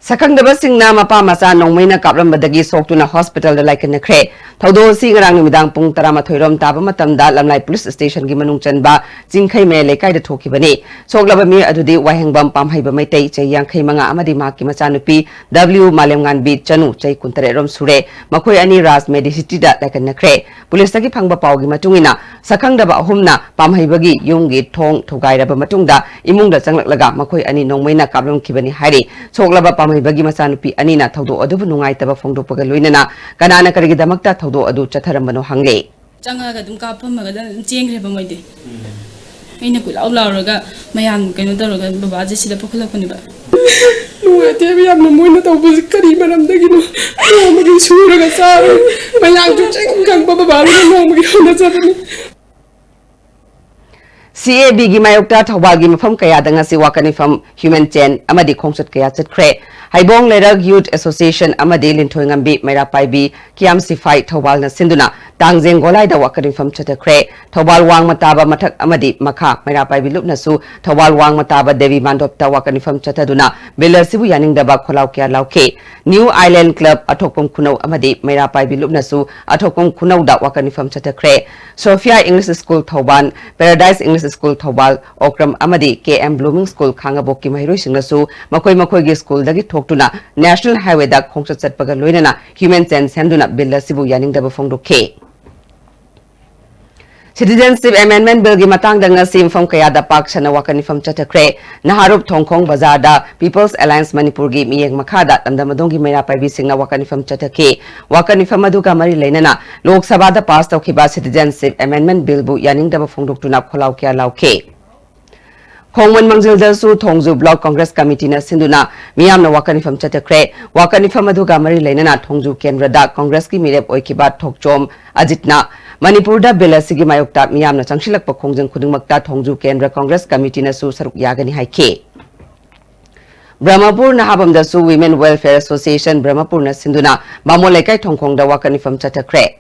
ꯁꯛꯈꯪꯗꯕꯁꯤꯡꯅ ꯃꯄꯥ ꯃꯆꯥ ꯅꯣꯡꯃꯩꯅ ꯀꯥꯞꯂꯝꯕꯗꯒꯤ ꯁꯣꯛꯇꯨꯅ ꯍꯣꯁꯄꯤꯇꯥꯜꯗ ꯂꯥꯏꯀꯠꯅꯈ꯭ꯔꯦ꯫ ꯊꯧꯗꯣꯛ ꯑꯁꯤ ꯉꯔꯥꯡ ꯅꯨꯃꯤꯗꯥꯡ ꯄꯨꯡ ꯇꯔꯥꯃꯥꯊꯣꯏ ꯔꯣꯝ ꯇꯥꯕ ꯃꯇꯝꯗ ꯂꯝꯂꯥꯏ ꯄꯨꯂꯤꯁ ꯁ꯭ꯇꯦꯁꯟꯒꯤ ꯃꯅꯨꯡ ꯆꯟꯕ ꯆꯤꯡꯈꯩꯃꯌꯥꯏ ꯂꯩꯀꯥꯏꯗ ꯊꯣꯛꯈꯤꯕꯅꯤ꯫ ꯁꯣꯛꯂꯕ ꯃꯤꯑꯣꯏ ꯑꯗꯨꯗꯤ ꯋꯥꯍꯦꯡꯕꯝ ꯄꯥꯝꯍꯩꯕ ꯃꯩꯇꯩ, ꯆꯍꯤ ꯌꯥꯡꯈꯩ ꯃꯉꯥ, ꯑꯃꯗꯤ ꯃꯍꯥꯛꯀꯤ ꯃꯆꯥꯅꯨꯄꯤ ꯗꯕ꯭ꯂꯤꯎ ꯃꯥꯂꯦꯝꯉꯥꯟꯕꯤ ꯆꯅꯨ, ꯆꯍꯤ ꯀꯨꯟꯇꯔꯦꯠ ꯔꯣꯝ ꯁꯨꯔꯦ꯫ ꯃꯈꯣꯏ ꯑꯅꯤ ꯔꯥꯖ ꯃꯦꯗꯤꯁꯤꯇꯤꯗ ꯂꯥꯏꯀꯠꯅꯈ꯭ꯔꯦ꯫ ꯄꯨꯂꯤꯁꯇꯒꯤ ꯐꯪꯕ ꯄꯥꯎꯒꯤ ꯃꯇꯨꯡ ꯏꯟꯅ, ꯁꯛꯈꯪꯗꯕ ꯑꯍꯨꯝꯅ ꯄꯥꯝꯍꯩꯕꯒꯤ ꯌꯨꯝꯒꯤ ꯊꯣꯡ ꯊꯨꯒꯥꯏꯔꯕ ꯃꯇꯨꯡꯗ ꯏꯃꯨꯡꯗ ꯆꯪꯂꯛꯂꯒ ꯃꯈꯣꯏ ꯑꯅꯤ ꯅꯣꯡꯃꯩꯅ ꯀꯥꯞꯂꯝꯈꯤꯕꯅꯤ ꯍꯥꯏꯔꯤ꯫ ꯁꯣꯛꯂꯕ ꯄꯥꯝꯍꯩꯕꯒꯤ ꯃꯆꯥꯅꯨꯄꯤ ꯑꯅꯤꯅ ꯊꯧꯗꯣꯛ ꯑꯗꯨꯕꯨ ꯅꯨꯡꯉꯥꯏꯇꯕ ꯐꯣꯡꯗꯣꯛꯄꯒ ꯂꯣꯏꯅꯅ ꯀꯅꯥꯅ ꯀꯔꯤꯒꯤꯗꯃꯛꯇ ꯊꯧꯗꯣꯛ ꯑꯗꯨ ꯆꯠꯊꯔꯝꯕꯅꯣ ꯍꯪꯂꯦ꯫ ꯆꯪꯉꯛꯑꯒ ꯑꯗꯨꯝ ꯀꯥꯞꯄꯝꯃꯒ ꯑꯗꯨꯝ ꯆꯦꯟꯈ꯭ꯔꯦꯕ ꯃꯣꯏꯗꯤ꯫ ꯑꯩꯅ ꯀꯣꯏꯂꯥꯎ ꯂꯥꯎꯔꯒ ꯃꯌꯥꯝ ꯀꯩꯅꯣ ꯇꯧꯔꯒ ꯕꯕꯥꯁꯦ ꯁꯤꯗ ꯄꯨꯈꯠꯂꯛꯄꯅꯦꯕ꯫ ꯅꯨꯡꯉꯥꯏꯇꯦꯕ ꯌꯥꯝꯅ ꯃꯣꯏꯅ ꯇꯧꯕꯁꯦ ꯀꯔꯤ ꯃꯔꯝꯗꯒꯤꯅꯣ? ꯅꯣꯡꯃꯒꯤ ꯁꯨꯔꯒ ꯆꯥꯔꯒ ꯃꯌꯥꯡꯁꯨ ꯆꯤꯡ ꯀꯪꯕ ꯕꯕꯥꯗꯨꯅ ꯅꯣꯡꯃꯒꯤ ꯍꯣꯠꯅꯖꯕꯅꯤ꯫ ꯁꯤ ꯑꯦ ꯕꯤꯒꯤ ꯃꯥꯌꯣꯛꯇ ꯊꯧꯕꯥꯜꯒꯤ ꯃꯐꯝ ꯀꯌꯥꯗ ꯉꯁꯤ ꯋꯥꯀꯠ ꯃꯤꯐꯝ, ꯍ꯭ꯌꯨꯃꯦꯟ ꯆꯦꯟ ꯑꯃꯗꯤ ꯈꯣꯡꯆꯠ ꯀꯌꯥ ꯆꯠꯈ꯭ꯔꯦ꯫ ꯍꯩꯕꯣꯡ ꯂꯩꯔꯛ ꯌꯨꯠ ꯑꯦꯁꯣꯁꯤꯌꯦꯁꯟ ꯑꯃꯗꯤ ꯂꯤꯟꯊꯣꯏꯉꯝꯕꯤ ꯃꯩꯔꯥ ꯄꯥꯏꯕꯤ ꯀꯤꯌꯥꯝ ꯁꯤꯐꯥꯏ ꯊꯧꯕꯥꯜꯅ ꯁꯤꯟꯗꯨꯅ ꯇꯥꯡꯖꯦꯡ ꯒꯣꯂꯥꯏꯗ ꯋꯥꯀꯠ ꯃꯤꯐꯝ ꯆꯠꯊꯈ꯭ꯔꯦ꯫ ꯊꯧꯕꯥꯜ ꯋꯥꯡꯃ ꯇꯥꯕ ꯃꯊꯛ ꯑꯃꯗꯤ ꯃꯈꯥ ꯃꯩꯔꯥ ꯄꯥꯏꯕꯤ ꯂꯨꯞꯅꯁꯨ ꯊꯧꯕꯥꯜ ꯋꯥꯡꯃ ꯇꯥꯕ ꯗꯦꯕꯤ ꯃꯥꯟꯗꯣꯞꯇ ꯋꯥꯀꯠ ꯃꯤꯐꯝ ꯆꯠꯊꯗꯨꯅ ꯕꯤꯜ ꯑꯁꯤꯕꯨ ꯌꯥꯅꯤꯡꯗꯕ ꯈꯣꯜꯂꯥꯎ ꯀꯌꯥ ꯂꯥꯎꯈꯤ꯫ ꯅ꯭ꯌꯨ ꯑꯥꯏꯂꯦꯟ ꯀ꯭ꯂꯕ ꯑꯊꯣꯛꯄꯝ ꯈꯨꯅꯧ ꯑꯃꯗꯤ ꯃꯩꯔꯥ ꯄꯥꯏꯕꯤ ꯂꯨꯞꯅꯁꯨ ꯑꯊꯣꯛꯄꯝ ꯈꯨꯅꯧꯗ ꯋꯥꯀꯠ ꯃꯤꯐꯝ ꯆꯠꯊꯈ꯭ꯔꯦ꯫ Sophia English school Thoubal, Paradise English school Thoubal, Okram ꯑꯃꯗꯤ ꯀꯦ ꯑꯦꯝ ꯕ꯭ꯂꯨꯃꯤꯡ ꯁ꯭ꯀꯨꯜ ꯈꯥꯡꯉꯕꯣꯛꯀꯤ ꯃꯍꯩꯔꯣꯏꯁꯤꯡꯅꯁꯨ ꯃꯈꯣꯏ ꯃꯈꯣꯏꯒꯤ ꯁ꯭ꯀꯨꯜꯗꯒꯤ ꯊꯣꯛꯇꯨꯅ ꯅꯦꯁꯅꯦꯜ ꯍꯥꯏꯋꯦꯗ ꯈꯣꯡꯆꯠ ꯆꯠꯄꯒ ꯂꯣꯏꯅꯅ ꯍ꯭ꯌꯨꯃꯦꯟ ꯆꯦꯟ ꯁꯦꯝꯗꯨꯅ ꯕꯤꯜ ꯑꯁꯤꯕꯨ ꯌꯥꯅꯤꯡꯗꯕ ꯐꯣꯡꯗꯣꯛꯈꯤ꯫ ꯁꯤꯇꯤꯖꯦꯟꯁꯤꯞ ꯑꯦꯃꯦꯟꯗꯃꯦꯟꯠ ꯕꯤꯜꯒꯤ ꯃꯇꯥꯡꯗ ꯉꯁꯤ ꯃꯐꯝ ꯀꯌꯥꯗ ꯄꯥꯛ ꯁꯟꯅ ꯋꯥꯀꯠ ꯃꯤꯐꯝ ꯆꯠꯊꯈ꯭ꯔꯦ꯫ ꯅꯍꯥꯔꯨꯞ ꯊꯣꯡꯈꯣꯡ ꯕꯖꯥꯔꯗ ꯄꯤꯄꯜꯁ ꯑꯦꯂꯥꯌꯟꯁ ꯃꯅꯤꯄꯨꯔꯒꯤ ꯃꯤꯠꯌꯦꯡ ꯃꯈꯥꯗ ꯂꯝꯗꯝ ꯑꯗꯣꯝꯒꯤ ꯃꯩꯔꯥ ꯄꯥꯏꯕꯤꯁꯤꯡꯅ ꯋꯥꯀꯠ ꯃꯤꯐꯝ ꯆꯠꯊꯈꯤ꯫ ꯋꯥꯀꯠ ꯃꯤꯐꯝ ꯑꯗꯨꯒ ꯃꯔꯤ ꯂꯩꯅꯅ ꯂꯣꯛ ꯁꯚꯥꯗ ꯄꯥꯁ ꯇꯧꯈꯤꯕ ꯁꯤꯇꯤꯖꯦꯟꯁꯤꯞ ꯑꯦꯃꯦꯟꯗꯃꯦꯟꯠ ꯕꯤꯜꯕꯨ ꯌꯥꯅꯤꯡꯗꯕ ꯐꯣꯡꯗꯣꯛꯇꯨꯅ ꯈꯣꯜꯂꯥꯎ ꯀꯌꯥ ꯂꯥꯎꯈꯤ꯫ ꯈꯣꯡꯃꯟ ꯃꯥꯡꯖꯤꯜꯗꯁꯨ ꯊꯣꯡꯖꯨ ꯕ꯭ꯂꯣꯛ ꯀꯣꯡꯒ꯭ꯔꯦꯁ ꯀꯃꯤꯇꯤꯅ ꯁꯤꯟꯗꯨꯅ ꯃꯤꯌꯥꯝꯅ ꯋꯥꯀꯠ ꯃꯤꯐꯝ ꯆꯠꯊꯈ꯭ꯔꯦ꯫ ꯋꯥꯀꯠ ꯃꯤꯐꯝ ꯑꯗꯨꯒ ꯃꯔꯤ ꯂꯩꯅꯅ ꯊꯣꯡꯖꯨ ꯀꯦꯟꯗ꯭ꯔꯗ ꯀꯣꯡꯒ꯭ꯔꯦꯁꯀꯤ ꯃꯤꯔꯦꯞ ꯑꯣꯏꯈꯤꯕ ꯊꯣꯛꯆꯣꯝ ꯑꯖꯤꯠꯅ ꯃꯅꯤꯄꯨꯔꯗ ꯕꯤꯜ ꯑꯁꯤꯒꯤ ꯃꯥꯌꯣꯛꯇ ꯃꯤꯌꯥꯝꯅ ꯆꯪꯁꯤꯜꯂꯛꯄ ꯈꯣꯡꯖꯪ ꯈꯨꯗꯤꯡꯃꯛꯇ ꯊꯣꯡꯖꯨ ꯀꯦꯟꯗ꯭ꯔ ꯀꯣꯡꯒ꯭ꯔꯦꯁ ꯀꯃꯤꯇꯤꯅꯁꯨ ꯁꯔꯨꯛ ꯌꯥꯒꯅꯤ ꯍꯥꯏꯈꯤ꯫ ꯕ꯭ꯔꯍꯃꯄꯨꯔ ꯅꯍꯥꯕꯝꯗꯁꯨ Women Welfare Association ꯕ꯭ꯔꯍꯃꯄꯨꯔꯅ ꯁꯤꯟꯗꯨꯅ ꯕꯥꯃꯣꯟ ꯂꯩꯀꯥꯏ ꯊꯣꯡꯈꯣꯡꯗ ꯋꯥꯀꯠ ꯃꯤꯐꯝ ꯆꯠꯊꯈ꯭ꯔꯦ꯫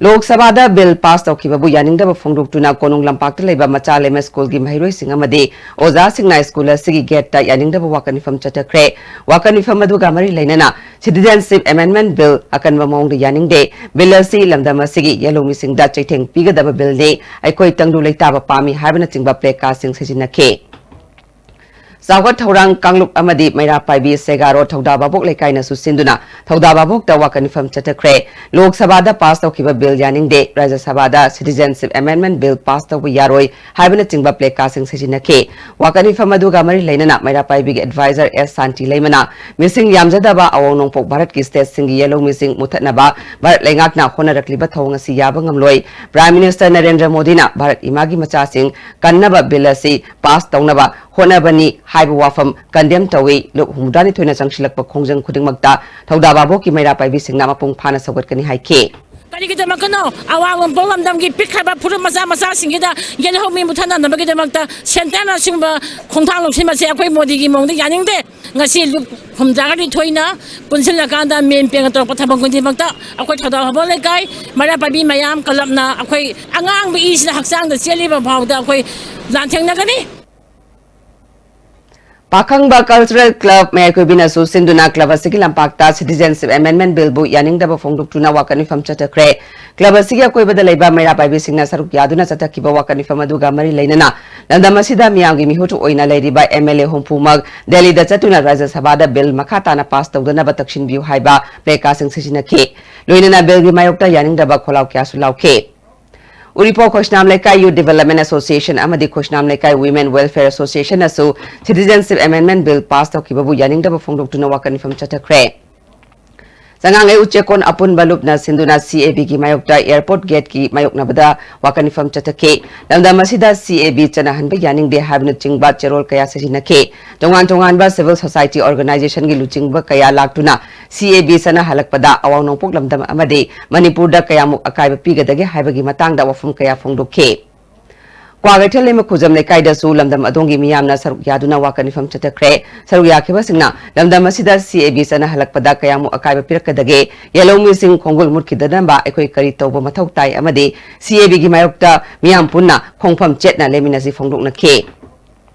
ꯂꯣꯛ ꯁꯚꯥꯗ ꯕꯤꯜ ꯄꯥꯁ ꯇꯧꯈꯤꯕꯕꯨ ꯌꯥꯅꯤꯡꯗꯕ ꯐꯣꯡꯗꯣꯛꯇꯨꯅ ꯀꯣꯅꯨꯡ ꯂꯝꯄꯥꯛꯇ ꯂꯩꯕ ꯃꯆꯥ ꯂꯩꯃ ꯁ꯭ꯀꯨꯜꯒꯤ ꯃꯍꯩꯔꯣꯏꯁꯤꯡ ꯑꯃꯗꯤ ꯑꯣꯖꯥꯁꯤꯡꯅ ꯁ꯭ꯀꯨꯜ ꯑꯁꯤꯒꯤ ꯒꯦꯠꯇ ꯌꯥꯅꯤꯡꯗꯕ ꯋꯥꯀꯠ ꯃꯤꯐꯝ ꯆꯠꯊꯈ꯭ꯔꯦ꯫ ꯋꯥꯀꯠ ꯃꯤꯐꯝ ꯑꯗꯨꯒ ꯃꯔꯤ ꯂꯩꯅꯅ Citizenship Amendment Bill ꯑꯀꯟꯕ ꯃꯑꯣꯡꯗ ꯌꯥꯅꯤꯡꯗꯦ, ꯕꯤꯜ ꯑꯁꯤ ꯂꯝꯗꯝ ꯑꯁꯤꯒꯤ ꯌꯦꯜꯍꯧꯃꯤꯁꯤꯡꯗ ꯆꯩꯊꯦꯡ ꯄꯤꯒꯗꯕ ꯕꯤꯜꯅꯤ, ꯑꯩꯈꯣꯏ ꯇꯪꯗꯨ ꯂꯩꯇꯥꯕ ꯄꯥꯝꯃꯤ ꯍꯥꯏꯕꯅꯆꯤꯡꯕ ꯄ꯭ꯂꯦ ꯀꯥꯔꯗꯁꯤꯡ ꯁꯤꯖꯤꯟꯅꯈꯤ꯫ ꯆꯥꯎꯈꯠ ꯊꯧꯔꯥꯡ ꯀꯥꯡꯂꯨꯞ ꯑꯃꯗꯤ ꯃꯩꯔꯥ ꯄꯥꯏꯕꯤ ꯁꯦꯒꯥꯔꯣ ꯊꯧꯗꯥ ꯚꯥꯕꯣꯛ ꯂꯩꯀꯥꯏꯅꯁꯨ ꯁꯤꯟꯗꯨꯅ ꯊꯧꯗꯥ ꯚꯥꯕꯣꯛꯇ ꯋꯥꯀꯠ ꯃꯤꯐꯝ ꯆꯠꯊꯈ꯭ꯔꯦ꯫ ꯂꯣꯛ ꯁꯚꯥꯗ ꯄꯥꯁ ꯇꯧꯈꯤꯕ ꯕꯤꯜ ꯌꯥꯅꯤꯡꯗꯦ, ꯔꯥꯖ꯭ꯌ ꯁꯚꯥꯗ Citizenship Amendment Bill ꯄꯥꯁ ꯇꯧꯕ ꯌꯥꯔꯣꯏ ꯍꯥꯏꯕꯅꯆꯤꯡꯕ ꯄ꯭ꯂꯦ ꯀꯥꯔꯗꯁꯤꯡ ꯁꯤꯖꯤꯟꯅꯈꯤ꯫ ꯋꯥꯀꯠ ꯃꯤꯐꯝ ꯑꯗꯨꯒ ꯃꯔꯤ ꯂꯩꯅꯅ ꯃꯩꯔꯥ ꯄꯥꯏꯕꯤꯒꯤ ꯑꯦꯗꯚꯥꯏꯖꯔ ꯑꯦꯁ ꯁꯥꯟꯇꯤ ꯂꯩꯃꯅ ꯃꯤꯁꯤꯡ ꯌꯥꯝꯖꯗꯕ ꯑꯋꯥꯡ ꯅꯣꯡꯄꯣꯛ ꯚꯥꯔꯠꯀꯤ ꯁ꯭ꯇꯦꯠꯁꯤꯡꯒꯤ ꯌꯦꯜꯍꯧꯃꯤꯁꯤꯡ ꯃꯨꯊꯠꯅꯕ ꯚꯥꯔꯠ ꯂꯩꯉꯥꯛꯅ ꯍꯣꯠꯅꯔꯛꯂꯤꯕ ꯊꯧꯑꯣꯡ ꯑꯁꯤ ꯌꯥꯕ ꯉꯝꯂꯣꯏ꯫ ꯄ꯭ꯔꯥꯏꯝ ꯃꯤꯅꯤꯁꯇꯔ ꯅꯔꯦꯟꯗ꯭ꯔ ꯃꯣꯗꯤꯅ ꯚꯥꯔꯠ ꯏꯃꯥꯒꯤ ꯃꯆꯥꯁꯤꯡ ꯀꯟꯅꯕ ꯕꯤꯜ ꯑꯁꯤ ꯄꯥꯁ ꯇꯧꯅꯕ ꯍꯣꯠꯅꯕꯅꯤ ꯍꯥꯏꯕ ꯋꯥꯐꯝ ꯀꯟꯗꯦꯝ ꯇꯧꯏ꯫ ꯂꯨꯞ ꯍꯨꯝꯐꯨꯇꯔꯥꯅꯤꯊꯣꯏꯅ ꯆꯪꯁꯤꯜꯂꯛꯄ ꯈꯣꯡꯖꯪ ꯈꯨꯗꯤꯡꯃꯛꯇ ꯊꯧꯗꯥ ꯚꯥꯕꯣꯛꯀꯤ ꯃꯩꯔꯥ ꯄꯥꯏꯕꯤꯁꯤꯡꯅ ꯃꯄꯨꯡ ꯐꯥꯅ ꯁꯧꯒꯠꯀꯅꯤ ꯍꯥꯏꯈꯤ꯫ ꯀꯔꯤꯒꯤꯗꯃꯛꯇꯅꯣ ꯑꯋꯥꯡ ꯅꯣꯡꯄꯣꯛ ꯂꯝꯗꯝꯒꯤ ꯄꯤꯛꯈ꯭ꯔꯕ ꯐꯨꯔꯨꯞ ꯃꯆꯥ ꯃꯆꯥꯁꯤꯡꯁꯤꯗ ꯌꯦꯜꯍꯧꯃꯤ ꯃꯨꯊꯠꯅꯅꯕꯒꯤꯗꯃꯛꯇ ꯁꯦꯟꯇꯔꯅ ꯑꯁꯤꯒꯨꯝꯕ ꯈꯣꯡꯊꯥꯡ ꯂꯧꯁꯤꯟꯕꯁꯦ ꯑꯩꯈꯣꯏ ꯃꯣꯗꯤꯒꯤ ꯃꯑꯣꯡꯗ ꯌꯥꯅꯤꯡꯗꯦ꯫ ꯉꯁꯤ ꯂꯨꯞ ꯍꯨꯝꯐꯨꯇꯔꯥꯅꯤꯊꯣꯏꯅ ꯄꯨꯟꯁꯤꯜꯂꯀꯥꯟꯗ ꯃꯦꯟ ꯄꯦꯡꯅ ꯇꯧꯔꯛꯄ ꯊꯕꯛ ꯈꯨꯗꯤꯡꯃꯛꯇ ꯑꯩꯈꯣꯏ ꯊꯧꯗꯥ ꯍꯥꯕꯣꯛ ꯂꯩꯀꯥꯏ ꯃꯩꯔꯥ ꯄꯥꯏꯕꯤ ꯃꯌꯥꯝ ꯀꯂꯕꯅ ꯑꯩꯈꯣꯏ ꯑꯉꯥꯡꯕ ꯏꯁꯤꯅ ꯍꯛꯆꯥꯡꯗ ꯆꯦꯜꯂꯤꯕ ꯐꯥꯎꯗ ꯑꯩꯈꯣꯏ ꯂꯥꯟꯊꯦꯡꯅꯒꯅꯤ꯫ ꯄꯥꯈꯪꯕ ꯀꯜꯆꯔꯦꯜ ꯀ꯭ꯂꯕ ꯃꯌꯥꯏꯀꯣꯏꯕꯤꯅꯁꯨ ꯁꯤꯟꯗꯨꯅ ꯀ꯭ꯂꯕ ꯑꯁꯤꯒꯤ ꯂꯝꯄꯥꯛꯇ Citizenship Amendment Billꯕꯨ ꯌꯥꯅꯤꯡꯗꯕ ꯐꯣꯡꯗꯣꯛꯇꯨꯅ ꯋꯥꯀꯠ ꯃꯤꯐꯝ ꯆꯠꯊꯈ꯭ꯔꯦ꯫ ꯀ꯭ꯂꯕ ꯑꯁꯤꯒꯤ ꯑꯀꯣꯏꯕꯗ ꯂꯩꯕ ꯃꯩꯔꯥ ꯄꯥꯏꯕꯤꯁꯤꯡꯅ ꯁꯔꯨꯛ ꯌꯥꯗꯨꯅ ꯆꯠꯊꯈꯤꯕ ꯋꯥꯀꯠ ꯃꯤꯐꯝ ꯑꯗꯨꯒ ꯃꯔꯤ ꯂꯩꯅꯅ ꯂꯝꯗꯝ ꯑꯁꯤꯗ ꯃꯤꯌꯥꯝꯒꯤ ꯃꯤꯍꯨꯠ ꯑꯣꯏꯅ ꯂꯩꯔꯤꯕ ꯑꯦꯝ ꯑꯦꯜ ꯑꯦ ꯍꯨꯝꯐꯨꯃꯛ ꯗꯦꯜꯂꯤꯗ ꯆꯠꯇꯨꯅ ꯔꯥꯖ꯭ꯌ ꯁꯚꯥꯗ ꯕꯤꯜ ꯃꯈꯥ ꯇꯥꯅ ꯄꯥꯁ ꯇꯧꯗꯅꯕ ꯇꯛꯁꯤꯟꯕꯤꯌꯨ ꯍꯥꯏꯕ ꯄ꯭ꯂꯦ ꯀꯥꯔꯗꯁꯤꯡ ꯁꯤꯖꯤꯟꯅꯈꯤ꯫ ꯂꯣꯏꯅꯅ ꯕꯤꯜꯒꯤ ꯃꯥꯌꯣꯛꯇ ꯌꯥꯅꯤꯡꯗꯕ ꯈꯣꯜꯂꯥꯎ ꯀꯌꯥꯁꯨ ꯂꯥꯎꯈꯤ꯫ ꯎꯔꯤꯄꯣꯛ ꯈꯣꯏꯁꯅꯥꯝ ꯂꯩꯀꯥꯏ Youth Development Association ꯑꯃꯗꯤ ꯈꯣꯏꯁꯅꯥꯝ ꯂꯩꯀꯥꯏ Women Welfare Associationꯅꯁꯨ Citizenship Amendment Bill ꯄꯥꯁ ꯇꯧꯈꯤꯕꯕꯨ ꯌꯥꯅꯤꯡꯗꯕ ꯐꯣꯡꯗꯣꯛꯇꯨꯅ ꯋꯥꯀꯠ ꯃꯤꯐꯝ ꯆꯠꯊꯈ꯭ꯔꯦ꯫ ꯆꯉꯥꯡꯉꯩ ꯎꯆꯦꯛꯀꯣꯟ ꯑꯄꯨꯟꯕ ꯂꯨꯞꯅ ꯁꯤꯟꯗꯨꯅ ꯁꯤ ꯑꯦ ꯕꯤꯒꯤ ꯃꯥꯌꯣꯛꯇ ꯑꯦꯌꯔꯄꯣꯔꯠ ꯒꯦꯠꯀꯤ ꯃꯥꯌꯣꯛꯅꯕꯗ ꯋꯥꯀꯠ ꯃꯤꯐꯝ ꯆꯠꯊꯈꯤ꯫ ꯂꯝꯗꯝ ꯑꯁꯤꯗ ꯁꯤ ꯑꯦ ꯕꯤ ꯆꯠꯅꯍꯟꯕ ꯌꯥꯅꯤꯡꯗꯦ ꯍꯥꯏꯕꯅꯆꯤꯡꯕ ꯆꯦꯔꯣꯜ ꯀꯌꯥ ꯁꯤꯖꯤꯟꯅꯈꯤ꯫ ꯇꯣꯉꯥꯟ ꯇꯣꯉꯥꯟꯕ civil society organizationꯒꯤ ꯂꯨꯆꯤꯡꯕ ꯀꯌꯥ ꯂꯥꯛꯇꯨꯅ ꯁꯤ ꯑꯦ ꯕꯤ ꯆꯠꯅꯍꯜꯂꯛꯄꯗ ꯑꯋꯥꯡ ꯅꯣꯡꯄꯣꯛ ꯂꯝꯗꯝ ꯑꯃꯗꯤ ꯃꯅꯤꯄꯨꯔꯗ ꯀꯌꯥꯃꯨꯛ ꯑꯀꯥꯏꯕ ꯄꯤꯒꯗꯒꯦ ꯍꯥꯏꯕꯒꯤ ꯃꯇꯥꯡꯗ ꯋꯥꯐꯝ ꯀꯌꯥ ꯐꯣꯡꯗꯣꯛꯈꯤ꯫ ꯀ꯭ꯋꯥꯀꯩꯊꯦꯜ ꯂꯩꯃꯈꯨꯖꯝ ꯂꯩꯀꯥꯏꯗꯁꯨ ꯂꯝꯗꯝ ꯑꯗꯣꯝꯒꯤ ꯃꯤꯌꯥꯝꯅ ꯁꯔꯨꯛ ꯌꯥꯗꯨꯅ ꯋꯥꯀꯠ ꯃꯤꯐꯝ ꯆꯠꯊꯈ꯭ꯔꯦ꯫ ꯁꯔꯨꯛ ꯌꯥꯈꯤꯕꯁꯤꯡꯅ ꯂꯝꯗꯝ ꯑꯁꯤꯗ C A B ꯆꯠꯅꯍꯜꯂꯛꯄꯗ ꯀꯌꯥꯃꯨꯛ ꯑꯀꯥꯏꯕ ꯄꯤꯔꯛꯀꯗꯒꯦ, ꯌꯦꯜꯍꯧꯃꯤꯁꯤꯡ ꯈꯣꯡꯒꯨꯜ ꯃꯨꯠꯈꯤꯗꯅꯕ ꯑꯩꯈꯣꯏ ꯀꯔꯤ ꯇꯧꯕ ꯃꯊꯧ ꯇꯥꯏ ꯑꯃꯗꯤ C A B ꯒꯤ ꯃꯥꯌꯣꯛꯇ ꯃꯤꯌꯥꯝ ꯄꯨꯟꯅ ꯈꯣꯡꯐꯝ ꯆꯦꯠꯅ ꯂꯦꯞꯃꯤꯟꯅꯁꯤ ꯐꯣꯡꯗꯣꯛꯅꯈꯤ꯫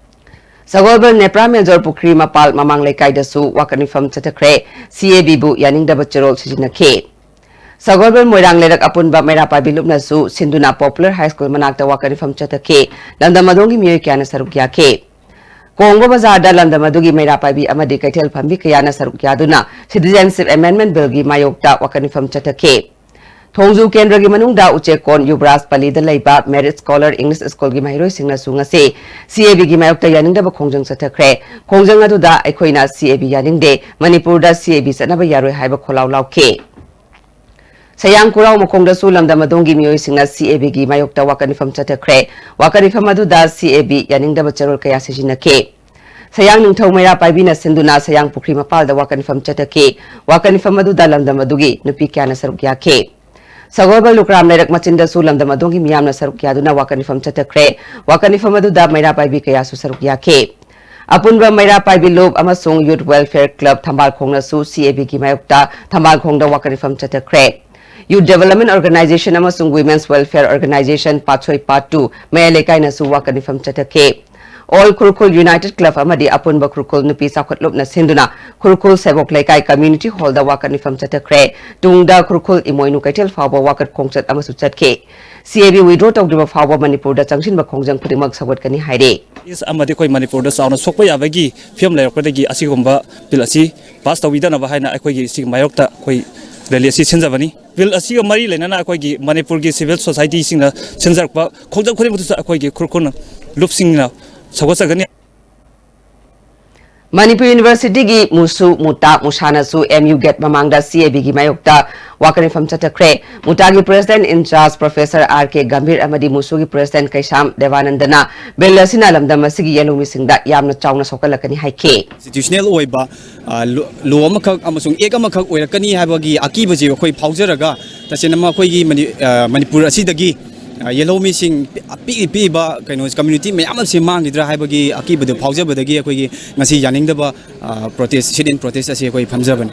ꯁꯒꯣꯜꯕꯜ ꯅꯦꯄ꯭ꯔꯥ ꯃꯦꯟꯖꯣꯔ ꯄꯨꯈ꯭ꯔꯤ ꯃꯄꯥꯜ ꯃꯃꯥꯡ ꯂꯩꯀꯥꯏꯗꯁꯨ ꯋꯥꯀꯠ ꯃꯤꯐꯝ ꯆꯠꯊꯈ꯭ꯔꯦ꯫ C A B ꯕꯨ ꯌꯥꯅꯤꯡꯗꯕ ꯆꯦꯔꯣꯜ ꯁꯤꯖꯤꯟꯅꯈꯤ꯫ ꯁꯒꯣꯜꯕꯜ ꯃꯣꯏꯔꯥꯡ ꯂꯩꯔꯛ ꯑꯄꯨꯟꯕ ꯃꯩꯔꯥ ꯄꯥꯏꯕꯤ ꯂꯨꯞꯅꯁꯨ ꯁꯤꯟꯗꯨꯅ ꯄꯣꯄꯨꯂꯔ ꯍꯥꯏ ꯁ꯭ꯀꯨꯜ ꯃꯅꯥꯛꯇ ꯋꯥꯀꯠ ꯃꯤꯐꯝ ꯆꯠꯊꯈꯤ꯫ ꯂꯝꯗꯝ ꯑꯗꯣꯝꯒꯤ ꯃꯤꯑꯣꯏ ꯀꯌꯥꯅ ꯁꯔꯨꯛ ꯌꯥꯈꯤ꯫ ꯀꯣꯡꯕ ꯕꯖꯥꯔꯗ ꯂꯝꯗꯝ ꯑꯗꯨꯒꯤ ꯃꯩꯔꯥ ꯄꯥꯏꯕꯤ ꯑꯃꯗꯤ ꯀꯩꯊꯦꯜ ꯐꯝꯕꯤ ꯀꯌꯥꯅ ꯁꯔꯨꯛ ꯌꯥꯗꯨꯅ Citizenship Amendment Bill ꯒꯤ ꯃꯥꯌꯣꯛꯇ ꯋꯥꯀꯠ ꯃꯤꯐꯝ ꯆꯠꯊꯈꯤ꯫ ꯊꯣꯡꯖꯨ ꯀꯦꯟꯗ꯭ꯔꯒꯤ ꯃꯅꯨꯡꯗ ꯎꯆꯦꯛꯀꯣꯟ ꯌꯨꯕꯔꯥꯖ ꯄꯜꯂꯤꯗ ꯂꯩꯕ Merit Scholar English School ꯒꯤ ꯃꯍꯩꯔꯣꯏꯁꯤꯡꯅꯁꯨ ꯉꯁꯤ C A B ꯒꯤ ꯃꯥꯌꯣꯛꯇ ꯌꯥꯅꯤꯡꯗꯕ ꯈꯣꯡꯖꯪ ꯆꯠꯊꯈ꯭ꯔꯦ꯫ ꯈꯣꯡꯖꯪ ꯑꯗꯨꯗ ꯑꯩꯈꯣꯏꯅ C A B ꯌꯥꯅꯤꯡꯗꯦ, ꯃꯅꯤꯄꯨꯔꯗ C A B ꯆꯠꯅꯕ ꯌꯥꯔꯣꯏ ꯍꯥꯏꯕ ꯈꯣꯜꯂꯥꯎ ꯂꯥꯎꯈꯤ꯫ ꯁꯌꯥꯡ ꯈꯨꯔꯥꯎ ꯃꯈꯣꯡꯗꯁꯨ ꯂꯝꯗꯝ ꯑꯗꯣꯝꯒꯤ ꯃꯤꯑꯣꯏꯁꯤꯡꯅ C A B ꯒꯤ ꯃꯥꯌꯣꯛꯇ ꯋꯥꯀꯠ ꯃꯤꯐꯝ ꯆꯠꯊꯈ꯭ꯔꯦ꯫ ꯋꯥꯀꯠ ꯃꯤꯐꯝ ꯑꯗꯨꯗ C A B ꯌꯥꯅꯤꯡꯗꯕ ꯆꯦꯔꯣꯜ ꯀꯌꯥ ꯁꯤꯖꯤꯟꯅꯈꯤ꯫ ꯁꯌꯥꯡ ꯅꯤꯡꯊꯧ ꯃꯩꯔꯥ ꯄꯥꯏꯕꯤꯅ ꯁꯤꯟꯗꯨꯅ ꯁꯌꯥꯡ ꯄꯨꯈ꯭ꯔꯤ ꯃꯄꯥꯜꯗ ꯋꯥꯀꯠ ꯃꯤꯐꯝ ꯆꯠꯊꯈꯤ꯫ ꯋꯥꯀꯠ ꯃꯤꯐꯝ ꯑꯗꯨꯗ ꯂꯝꯗꯝ ꯑꯗꯨꯒꯤ ꯅꯨꯄꯤ ꯀꯌꯥꯅ ꯁꯔꯨꯛ ꯌꯥꯈꯤ꯫ ꯁꯒꯣꯜꯕꯜ ꯂꯨꯀ꯭ꯔꯥꯝ ꯂꯩꯔꯛ ꯃꯆꯤꯟꯗꯁꯨ ꯂꯝꯗꯝ ꯑꯗꯣꯝꯒꯤ ꯃꯤꯌꯥꯝꯅ ꯁꯔꯨꯛ ꯌꯥꯗꯨꯅ ꯋꯥꯀꯠ ꯃꯤꯐꯝ ꯆꯠꯊꯈ꯭ꯔꯦ꯫ ꯋꯥꯀꯠ ꯃꯤꯐꯝ ꯑꯗꯨꯗ ꯃꯩꯔꯥ ꯄꯥꯏꯕꯤ ꯀꯌꯥꯁꯨ ꯁꯔꯨꯛ ꯌꯥꯈꯤ꯫ ꯑꯄꯨꯟꯕ ꯃꯩꯔꯥ ꯄꯥꯏꯕꯤ ꯂꯨꯞ ꯑꯃꯁꯨꯡ Youth Welfare Club ꯊꯝꯕꯥꯜꯈꯣꯡꯅꯁꯨ C A B ꯒꯤ ꯃꯥꯌꯣꯛꯇ ꯊꯝꯕꯥꯜꯈꯣꯡꯗ ꯋꯥꯀꯠ ꯃꯤꯐꯝ ꯆꯠꯊꯈ꯭ꯔꯦ꯫ Youth Development Organization ꯑꯃꯁꯨꯡ Women's Welfare Organization ꯄꯥꯠꯁꯣꯏ Part two ꯃꯌꯥꯏ ꯂꯩꯀꯥꯏꯅꯁꯨ ꯋꯥꯀꯠ ꯃꯤꯐꯝ ꯆꯠꯊꯈꯤ꯫ All ꯈꯨꯔꯈꯨꯜ United Club ꯑꯃꯗꯤ ꯑꯄꯨꯟꯕ ꯈꯨꯔꯈꯨꯜ ꯅꯨꯄꯤ ꯆꯥꯎꯈꯠ ꯂꯨꯞꯅ ꯁꯤꯟꯗꯨꯅ ꯈꯨꯔꯈꯨꯜ ꯁꯦꯕꯣꯛ ꯂꯩꯀꯥꯏ Community Hall ꯗ ꯋꯥꯀꯠ ꯃꯤꯐꯝ ꯆꯠꯊꯈ꯭ꯔꯦ꯫ ꯇꯨꯡꯗ ꯈꯨꯔꯈꯨꯜ ꯏꯃꯣꯏꯅꯨ ꯀꯩꯊꯦꯜ ꯐꯥꯎꯕ ꯋꯥꯀꯠ ꯈꯣꯡꯆꯠ ꯑꯃꯁꯨ ꯆꯠꯈꯤ꯫ C A B withdraw ꯇꯧꯗ꯭ꯔꯤꯕ ꯐꯥꯎꯕ ꯃꯅꯤꯄꯨꯔꯗ ꯆꯪꯁꯤꯟꯕ ꯈꯣꯡꯖꯪ ꯈꯨꯗꯤꯡꯃꯛ ꯁꯧꯒꯠꯀꯅꯤ ꯍꯥꯏꯔꯤ꯫ ꯑꯃꯗꯤ ꯑꯩꯈꯣꯏ ꯃꯅꯤꯄꯨꯔꯗ ꯆꯥꯎꯅ ꯁꯣꯛꯄ ꯌꯥꯕꯒꯤ ꯐꯤꯕꯝ ꯂꯩꯔꯛꯄꯗꯒꯤ ꯑꯁꯤꯒꯨꯝꯕ ꯕꯤꯜ ꯑꯁꯤ ꯄꯥꯁ ꯇꯧꯕꯤꯗꯅꯕ ꯍꯥꯏꯅ ꯑꯩꯈꯣꯏꯒꯤ ꯁꯤꯒꯤ ꯃꯥꯌꯣꯛꯇ ꯑꯩꯈꯣꯏ ꯔꯦꯂꯤ ꯑꯁꯤ ꯁꯤꯟꯖꯕꯅꯤ꯫ ꯕꯤꯜ ꯑꯁꯤꯒ ꯃꯔꯤ ꯂꯩꯅꯅ ꯑꯩꯈꯣꯏꯒꯤ ꯃꯅꯤꯄꯨꯔꯒꯤ ꯁꯤꯚꯤꯜ ꯁꯣꯁꯥꯏꯇꯤꯁꯤꯡꯅ ꯁꯤꯟꯖꯔꯛꯄ ꯈꯣꯡꯖꯪ ꯈꯨꯗꯤꯡꯃꯛꯇꯁꯨ ꯑꯩꯈꯣꯏꯒꯤ ꯈꯨꯔꯈꯨꯜ ꯂꯨꯞꯁꯤꯡꯅ ꯁꯧꯒꯠꯆꯒꯅꯤ꯫ ꯃꯅꯤꯄꯨꯔ ꯌꯨꯅꯤꯚꯔꯁꯤꯇꯤꯒꯤ ꯃꯨꯁꯨ, ꯃꯨꯇꯥ, ꯃꯨꯁꯥꯅꯁꯨ M U gate ꯃꯃꯥꯡꯗ C A B ꯒꯤ ꯃꯥꯌꯣꯛꯇ ꯋꯥꯀꯠ ꯃꯤꯐꯝ ꯆꯠꯊꯈ꯭ꯔꯦ꯫ ꯃꯨꯇꯥꯒꯤ President in Charge Professor R K Gambhir ꯑꯃꯗꯤ ꯃꯨꯁꯨꯒꯤ President ꯀꯩꯁꯥꯝ ꯗꯦꯕꯥꯅꯟꯗꯅ ꯕꯤꯜ ꯑꯁꯤꯅ ꯂꯝꯗꯝ ꯑꯁꯤꯒꯤ ꯌꯦꯜꯍꯧꯃꯤꯁꯤꯡꯗ ꯌꯥꯝꯅ ꯆꯥꯎꯅ ꯁꯣꯛꯍꯜꯂꯛꯀꯅꯤ ꯍꯥꯏꯈꯤ꯫ Constitutional ꯑꯣꯏꯕ, ꯑ, ꯂꯣ-, law ꯑꯃꯈꯛ ꯑꯃꯁꯨꯡ act ꯑꯃꯈꯛ ꯑꯣꯏꯔꯛꯀꯅꯤ ꯍꯥꯏꯕꯒꯤ ꯑꯀꯤꯕꯁꯤ ꯑꯩꯈꯣꯏ ꯐꯥꯎꯖꯔꯒ, ꯇꯁꯦꯡꯅꯃꯛ ꯑꯩꯈꯣꯏꯒꯤ ꯃꯅꯤ-, ꯑ, ꯃꯅꯤꯄꯨꯔ ꯑꯁꯤꯗꯒꯤ ꯑ, ꯌꯦꯜꯍꯧꯃꯤꯁꯤꯡ ꯄꯤ-, ꯄꯤꯛꯏ ꯄꯤꯛꯏꯕ ꯀꯩꯅꯣ community ꯃꯌꯥꯝ ꯑꯁꯤ ꯃꯥꯡꯈꯤꯗ꯭ꯔꯥ ꯍꯥꯏꯕꯒꯤ ꯑꯀꯤꯕꯗꯨ ꯐꯥꯎꯖꯕꯗꯒꯤ ꯑꯩꯈꯣꯏꯒꯤ ꯉꯁꯤ ꯌꯥꯅꯤꯡꯗꯕ, ꯑ, protest, sit in protest ꯑꯁꯤ ꯑꯩꯈꯣꯏ ꯐꯝꯖꯕꯅꯤ꯫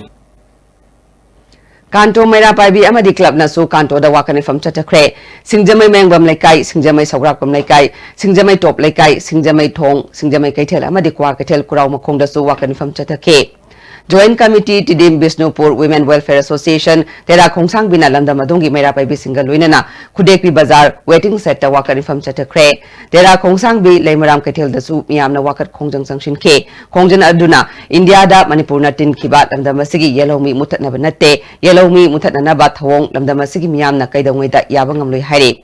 ꯀꯥꯟꯇꯣ ꯃꯩꯔꯥ ꯄꯥꯏꯕꯤ ꯑꯃꯗꯤ clubꯅꯁꯨ ꯀꯥꯟꯇꯣꯗ ꯋꯥꯀꯠ ꯃꯤꯐꯝ ꯆꯠꯊꯈ꯭ꯔꯦ꯫ ꯁꯤꯡꯖꯃꯩ ꯃꯌꯥꯡꯕꯝ ꯂꯩꯀꯥꯏ, ꯁꯤꯡꯖꯃꯩ ꯁꯧꯒ꯭ꯔꯥꯛꯄꯝ ꯂꯩꯀꯥꯏ, ꯁꯤꯡꯖꯃꯩ ꯇꯣꯞ ꯂꯩꯀꯥꯏ, ꯁꯤꯡꯖꯃꯩ ꯊꯣꯡ, ꯁꯤꯡꯖꯃꯩ ꯀꯩꯊꯦꯜ ꯑꯃꯗꯤ ꯀ꯭ꯋꯥ ꯀꯩꯊꯦꯜ ꯈꯨꯔꯥꯎ ꯃꯈꯣꯡꯗꯁꯨ ꯋꯥꯀꯠ ꯃꯤꯐꯝ ꯆꯠꯊꯈꯤ꯫ Joint Committee, Tiddim Bishnupur, Women Welfare Association, ꯇꯦꯔꯥ ꯈꯣꯡꯁꯥꯡꯕꯤꯅ ꯂꯝꯗꯝ ꯑꯗꯣꯝꯒꯤ ꯃꯩꯔꯥ ꯄꯥꯏꯕꯤꯁꯤꯡꯒ ꯂꯣꯏꯅꯅ ꯈꯨꯗꯦꯛꯄꯤ ꯕꯖꯥꯔ waiting shedꯇ ꯋꯥꯀꯠ ꯃꯤꯐꯝ ꯆꯠꯊꯈ꯭ꯔꯦ꯫ ꯇꯦꯔꯥ ꯈꯣꯡꯁꯥꯡꯕꯤ ꯂꯩꯃꯔꯥꯝ ꯀꯩꯊꯦꯜꯗꯁꯨ ꯃꯤꯌꯥꯝꯅ ꯋꯥꯀꯠ ꯈꯣꯡꯖꯪ ꯆꯪꯁꯤꯟꯈꯤ꯫ ꯈꯣꯡꯖꯪ ꯑꯗꯨꯅ ꯏꯟꯗꯤꯌꯥꯗ ꯃꯅꯤꯄꯨꯔꯅ ꯇꯤꯟꯈꯤꯕ ꯂꯝꯗꯝ ꯑꯁꯤꯒꯤ ꯌꯦꯜꯍꯧꯃꯤ ꯃꯨꯠꯊꯠꯅꯕ ꯅꯠꯇꯦ, ꯌꯦꯜꯍꯧꯃꯤ ꯃꯨꯠꯊꯠꯅꯅꯕ ꯊꯧꯑꯣꯡ ꯂꯝꯗꯝ ꯑꯁꯤꯒꯤ ꯃꯤꯌꯥꯝꯅ ꯀꯩꯗꯧꯉꯩꯗ ꯌꯥꯕ ꯉꯝꯂꯣꯏ ꯍꯥꯏꯔꯤ꯫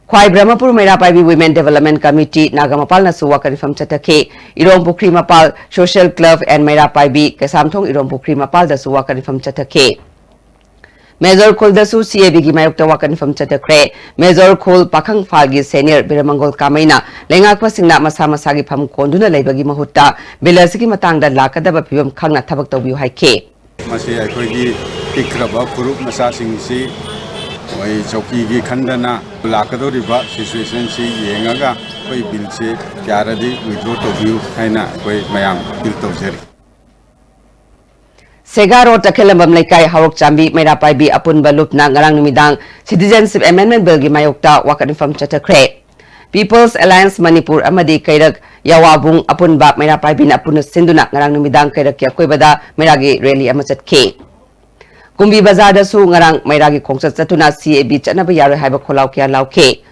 ꯈ꯭ꯋꯥꯏ Brahmapur ꯃꯩꯔꯥ ꯄꯥꯏꯕꯤ Women Development Committee Naga ꯃꯄꯥꯜꯅꯁꯨ ꯋꯥꯀꯠ ꯃꯤꯐꯝ ꯆꯠꯊꯈꯤ꯫ ꯏꯔꯣꯝ ꯄꯨꯈ꯭ꯔꯤ ꯃꯄꯥꯜ Social Club and ꯃꯩꯔꯥ ꯄꯥꯏꯕꯤ ꯀꯩꯁꯥꯝꯊꯣꯡ ꯏꯔꯣꯝ ꯄꯨꯈ꯭ꯔꯤ ꯃꯄꯥꯜꯗꯁꯨ ꯋꯥꯀꯠ ꯃꯤꯐꯝ ꯆꯠꯊꯈꯤ꯫ ꯃꯦꯖꯣꯔ ꯈꯨꯜꯗꯁꯨ CABꯒꯤ ꯃꯥꯌꯣꯛꯇ ꯋꯥꯀꯠ ꯃꯤꯐꯝ ꯆꯠꯊꯈ꯭ꯔꯦ꯫ ꯃꯦꯖꯣꯔ ꯈꯨꯜ ꯄꯥꯈꯪ ꯐꯥꯜꯒꯤ senior ꯕꯤꯔꯃꯪꯒꯣꯜ ꯀꯥꯃꯩꯅ ꯂꯩꯉꯥꯛꯄꯁꯤꯡꯅ ꯃꯁꯥ ꯃꯁꯥꯒꯤ ꯐꯝ ꯀꯣꯟꯗꯨꯅ ꯂꯩꯕꯒꯤ ꯃꯍꯨꯠꯇ ꯕꯤꯜ ꯑꯁꯤꯒꯤ ꯃꯇꯥꯡꯗ ꯂꯥꯛꯀꯗꯕ ꯐꯤꯕꯝ ꯈꯪꯅ ꯊꯕꯛ ꯇꯧꯕꯤꯌꯨ ꯍꯥꯏꯈꯤ꯫ ꯃꯁꯤ ꯑꯩꯈꯣꯏꯒꯤ ꯄꯤꯛꯈ꯭ꯔꯕ ꯐꯨꯔꯨꯞ ꯃꯆꯥꯁꯤꯡꯁꯤ ꯃꯣꯏ ꯆꯧꯀꯤꯒꯤ ꯈꯟꯗꯅ ꯂꯥꯛꯀꯗꯧꯔꯤꯕ situationꯁꯤ ꯌꯦꯡꯉꯒ ꯑꯩꯈꯣꯏ ꯕꯤꯜꯁꯤ ꯌꯥꯔꯗꯤ withdraw ꯇꯧꯕꯤꯌꯨ ꯍꯥꯏꯅ ꯑꯩꯈꯣꯏ ꯃꯌꯥꯝ appeal ꯇꯧꯖꯔꯤ꯫ ꯁꯦꯒꯥ ꯔꯣꯗ ꯇꯈꯦꯜꯂꯝꯕꯝ ꯂꯩꯀꯥꯏ ꯍꯧꯔꯣꯛ ꯆꯥꯝꯕꯤ ꯃꯩꯔꯥ ꯄꯥꯏꯕꯤ ꯑꯄꯨꯟꯕ ꯂꯨꯞꯅ ꯉꯔꯥꯡ ꯅꯨꯃꯤꯗꯥꯡ Citizenship Amendment Billꯒꯤ ꯃꯥꯌꯣꯛꯇ ꯋꯥꯀꯠ ꯃꯤꯐꯝ ꯆꯠꯊꯈ꯭ꯔꯦ꯫ People's Alliance ꯃꯅꯤꯄꯨꯔ ꯑꯃꯗꯤ ꯀꯩꯔꯛ ꯌꯥꯋꯥꯕꯨꯡ ꯑꯄꯨꯟꯕ ꯃꯩꯔꯥ ꯄꯥꯏꯕꯤꯅ ꯄꯨꯟꯅ ꯁꯤꯟꯗꯨꯅ ꯉꯔꯥꯡ ꯅꯨꯃꯤꯗꯥꯡ ꯀꯩꯔꯛꯀꯤ ꯑꯀꯣꯏꯕꯗ ꯃꯩꯔꯥꯒꯤ rally ꯑꯃ ꯆꯠꯈꯤ꯫ ꯀꯨꯝꯕꯤ ꯕꯖꯥꯔꯗꯁꯨ ꯉꯔꯥꯡ ꯃꯩꯔꯥꯒꯤ ꯈꯣꯡꯆꯠ ꯆꯠꯇꯨꯅ CAB ꯆꯠꯅꯕ ꯌꯥꯔꯣꯏ ꯍꯥꯏꯕ ꯈꯣꯜꯂꯥꯎ ꯀꯌꯥ ꯂꯥꯎꯈꯤ꯫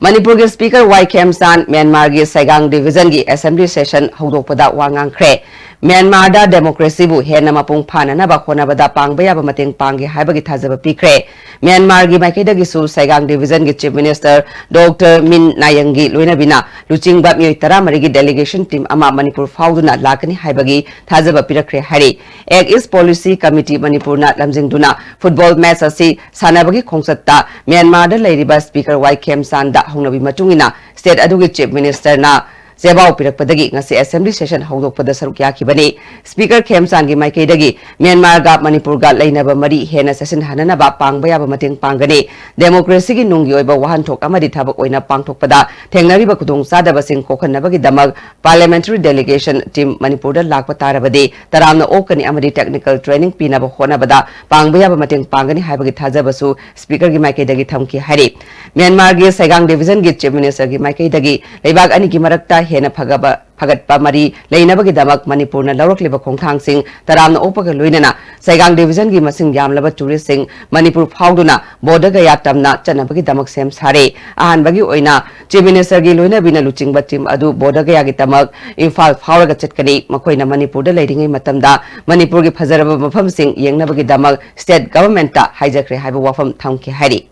ꯃꯅꯤꯄꯨꯔꯒꯤ Speaker ꯋꯥꯏ ꯈꯦꯝꯆꯥꯟ ꯃ꯭ꯌꯥꯟꯃꯥꯔꯒꯤ ꯁꯩꯒꯥꯡ divisionꯒꯤ assembly session ꯍꯧꯗꯣꯛꯄꯗ ꯋꯥ ꯉꯥꯡꯈ꯭ꯔꯦ꯫ ꯃ꯭ꯌꯥꯟꯃꯥꯔꯗ democracyꯕꯨ ꯍꯦꯟꯅ ꯃꯄꯨꯡ ꯐꯥꯅꯅꯕ ꯍꯣꯠꯅꯕꯗ ꯄꯥꯡꯕ ꯌꯥꯕ ꯃꯇꯦꯡ ꯄꯥꯡꯒꯦ ꯍꯥꯏꯕꯒꯤ ꯊꯥꯖꯕ ꯄꯤꯈ꯭ꯔꯦ꯫ ꯃ꯭ꯌꯥꯟꯃꯥꯔꯒꯤ ꯃꯥꯏꯀꯩꯗꯒꯤꯁꯨ ꯁꯩꯒꯥꯡ divisionꯒꯤ Chief Minister Doctor ꯃꯤꯟ ꯅꯥꯌꯪꯒꯤ ꯂꯣꯏꯅꯕꯤꯅ ꯂꯨꯆꯤꯡꯕ ꯃꯤꯑꯣꯏ ꯇꯔꯥꯃꯔꯤꯒꯤ delegation team ꯑꯃ ꯃꯅꯤꯄꯨꯔ ꯐꯥꯎꯗꯨꯅ ꯂꯥꯛꯀꯅꯤ ꯍꯥꯏꯕꯒꯤ ꯊꯥꯖꯕ ꯄꯤꯔꯛꯈ꯭ꯔꯦ ꯍꯥꯏꯔꯤ꯫ Act East Policy Committee ꯃꯅꯤꯄꯨꯔꯅ ꯂꯝꯖꯤꯡꯗꯨꯅ football match ꯑꯁꯤ ꯁꯥꯟꯅꯕꯒꯤ ꯈꯣꯡꯆꯠꯇ ꯃ꯭ꯌꯥꯟꯃꯥꯔꯗ ꯂꯩꯔꯤꯕ Speaker ꯋꯥꯏ ꯈꯦꯝꯆꯥꯟꯗ ꯍꯧꯅꯕꯤ ꯃꯇꯨꯡ ꯏꯟꯅ state ꯑꯗꯨꯒꯤ Chief Ministerꯅ ꯆꯦꯕꯥꯎ ꯄꯤꯔꯛꯄꯗꯒꯤ ꯉꯁꯤ assembly session ꯍꯧꯗꯣꯛꯄꯗ ꯁꯔꯨꯛ ꯌꯥꯈꯤꯕꯅꯤ꯫ Speaker ꯈꯦꯝꯆꯥꯟꯒꯤ ꯃꯥꯏꯀꯩꯗꯒꯤ ꯃ꯭ꯌꯥꯟꯃꯥꯔꯒ ꯃꯅꯤꯄꯨꯔꯒ ꯂꯩꯅꯕ ꯃꯔꯤ ꯍꯦꯟꯅ ꯆꯦꯠꯁꯤꯟꯍꯟꯅꯅꯕ ꯄꯥꯡꯕ ꯌꯥꯕ ꯃꯇꯦꯡ ꯄꯥꯡꯒꯅꯤ꯫ Democracyꯒꯤ ꯅꯨꯡꯒꯤ ꯑꯣꯏꯕ ꯋꯥꯍꯟꯊꯣꯛ ꯑꯃꯗꯤ ꯊꯕꯛ ꯑꯣꯏꯅ ꯄꯥꯡꯊꯣꯛꯄꯗ ꯊꯦꯡꯅꯔꯤꯕ ꯈꯨꯗꯣꯡꯆꯥꯗꯕꯁꯤꯡ ꯀꯣꯛꯍꯟꯅꯕꯒꯤꯗꯃꯛ parliamentary delegation team ꯃꯅꯤꯄꯨꯔꯗ ꯂꯥꯛꯄ ꯇꯥꯔꯕꯗꯤ ꯇꯔꯥꯝꯅ ꯑꯣꯛꯀꯅꯤ ꯑꯃꯗꯤ technical training ꯄꯤꯅꯕ ꯍꯣꯠꯅꯕꯗ ꯄꯥꯡꯕ ꯌꯥꯕ ꯃꯇꯦꯡ ꯄꯥꯡꯒꯅꯤ ꯍꯥꯏꯕꯒꯤ ꯊꯥꯖꯕꯁꯨ Speakerꯒꯤ ꯃꯥꯏꯀꯩꯗꯒꯤ ꯊꯝꯈꯤ ꯍꯥꯏꯔꯤ꯫ ꯃ꯭ꯌꯥꯟꯃꯥꯔꯒꯤ ꯁꯩꯒꯥꯡ Divisionꯒꯤ Chief Ministerꯒꯤ ꯃꯥꯏꯀꯩꯗꯒꯤ ꯂꯩꯕꯥꯛ ꯑꯅꯤꯒꯤ ꯃꯔꯛꯇ ꯍꯦꯟꯅ ꯐꯒꯕ, ꯐꯒꯠꯄ ꯃꯔꯤ ꯂꯩꯅꯕꯒꯤꯗꯃꯛ ꯃꯅꯤꯄꯨꯔꯅ ꯂꯧꯔꯛꯂꯤꯕ ꯈꯣꯡꯊꯥꯡꯁꯤꯡ ꯇꯔꯥꯝꯅ ꯑꯣꯛꯄꯒ ꯂꯣꯏꯅꯅ ꯁꯩꯒꯥꯡ Divisionꯒꯤ ꯃꯁꯤꯡ ꯌꯥꯝꯂꯕ touristꯁꯤꯡ ꯃꯅꯤꯄꯨꯔ ꯐꯥꯎꯗꯨꯅ ꯕꯣꯙ ꯒꯌꯥ ꯇꯝꯅ ꯆꯠꯅꯕꯒꯤꯗꯃꯛ ꯁꯦꯝ ꯁꯥꯔꯦ꯫ ꯑꯍꯥꯟꯕꯒꯤ ꯑꯣꯏꯅ Chief Ministerꯒꯤ ꯂꯣꯏꯅꯕꯤꯅ ꯂꯨꯆꯤꯡꯕ team ꯑꯗꯨ ꯕꯣꯙ ꯒꯌꯥꯒꯤ ꯇꯃꯛ ꯏꯝꯐꯥꯜ ꯐꯥꯎꯔꯒ ꯆꯠꯀꯅꯤ꯫ ꯃꯈꯣꯏꯅ ꯃꯅꯤꯄꯨꯔꯗ ꯂꯩꯔꯤꯉꯩ ꯃꯇꯝꯗ ꯃꯅꯤꯄꯨꯔꯒꯤ ꯐꯖꯔꯕ ꯃꯐꯝꯁꯤꯡ ꯌꯦꯡꯅꯕꯒꯤꯗꯃꯛ state governmentꯇ ꯍꯥꯏꯖꯈ꯭ꯔꯦ ꯍꯥꯏꯕ ꯋꯥꯐꯝ ꯊꯝꯈꯤ ꯍꯥꯏꯔꯤ꯫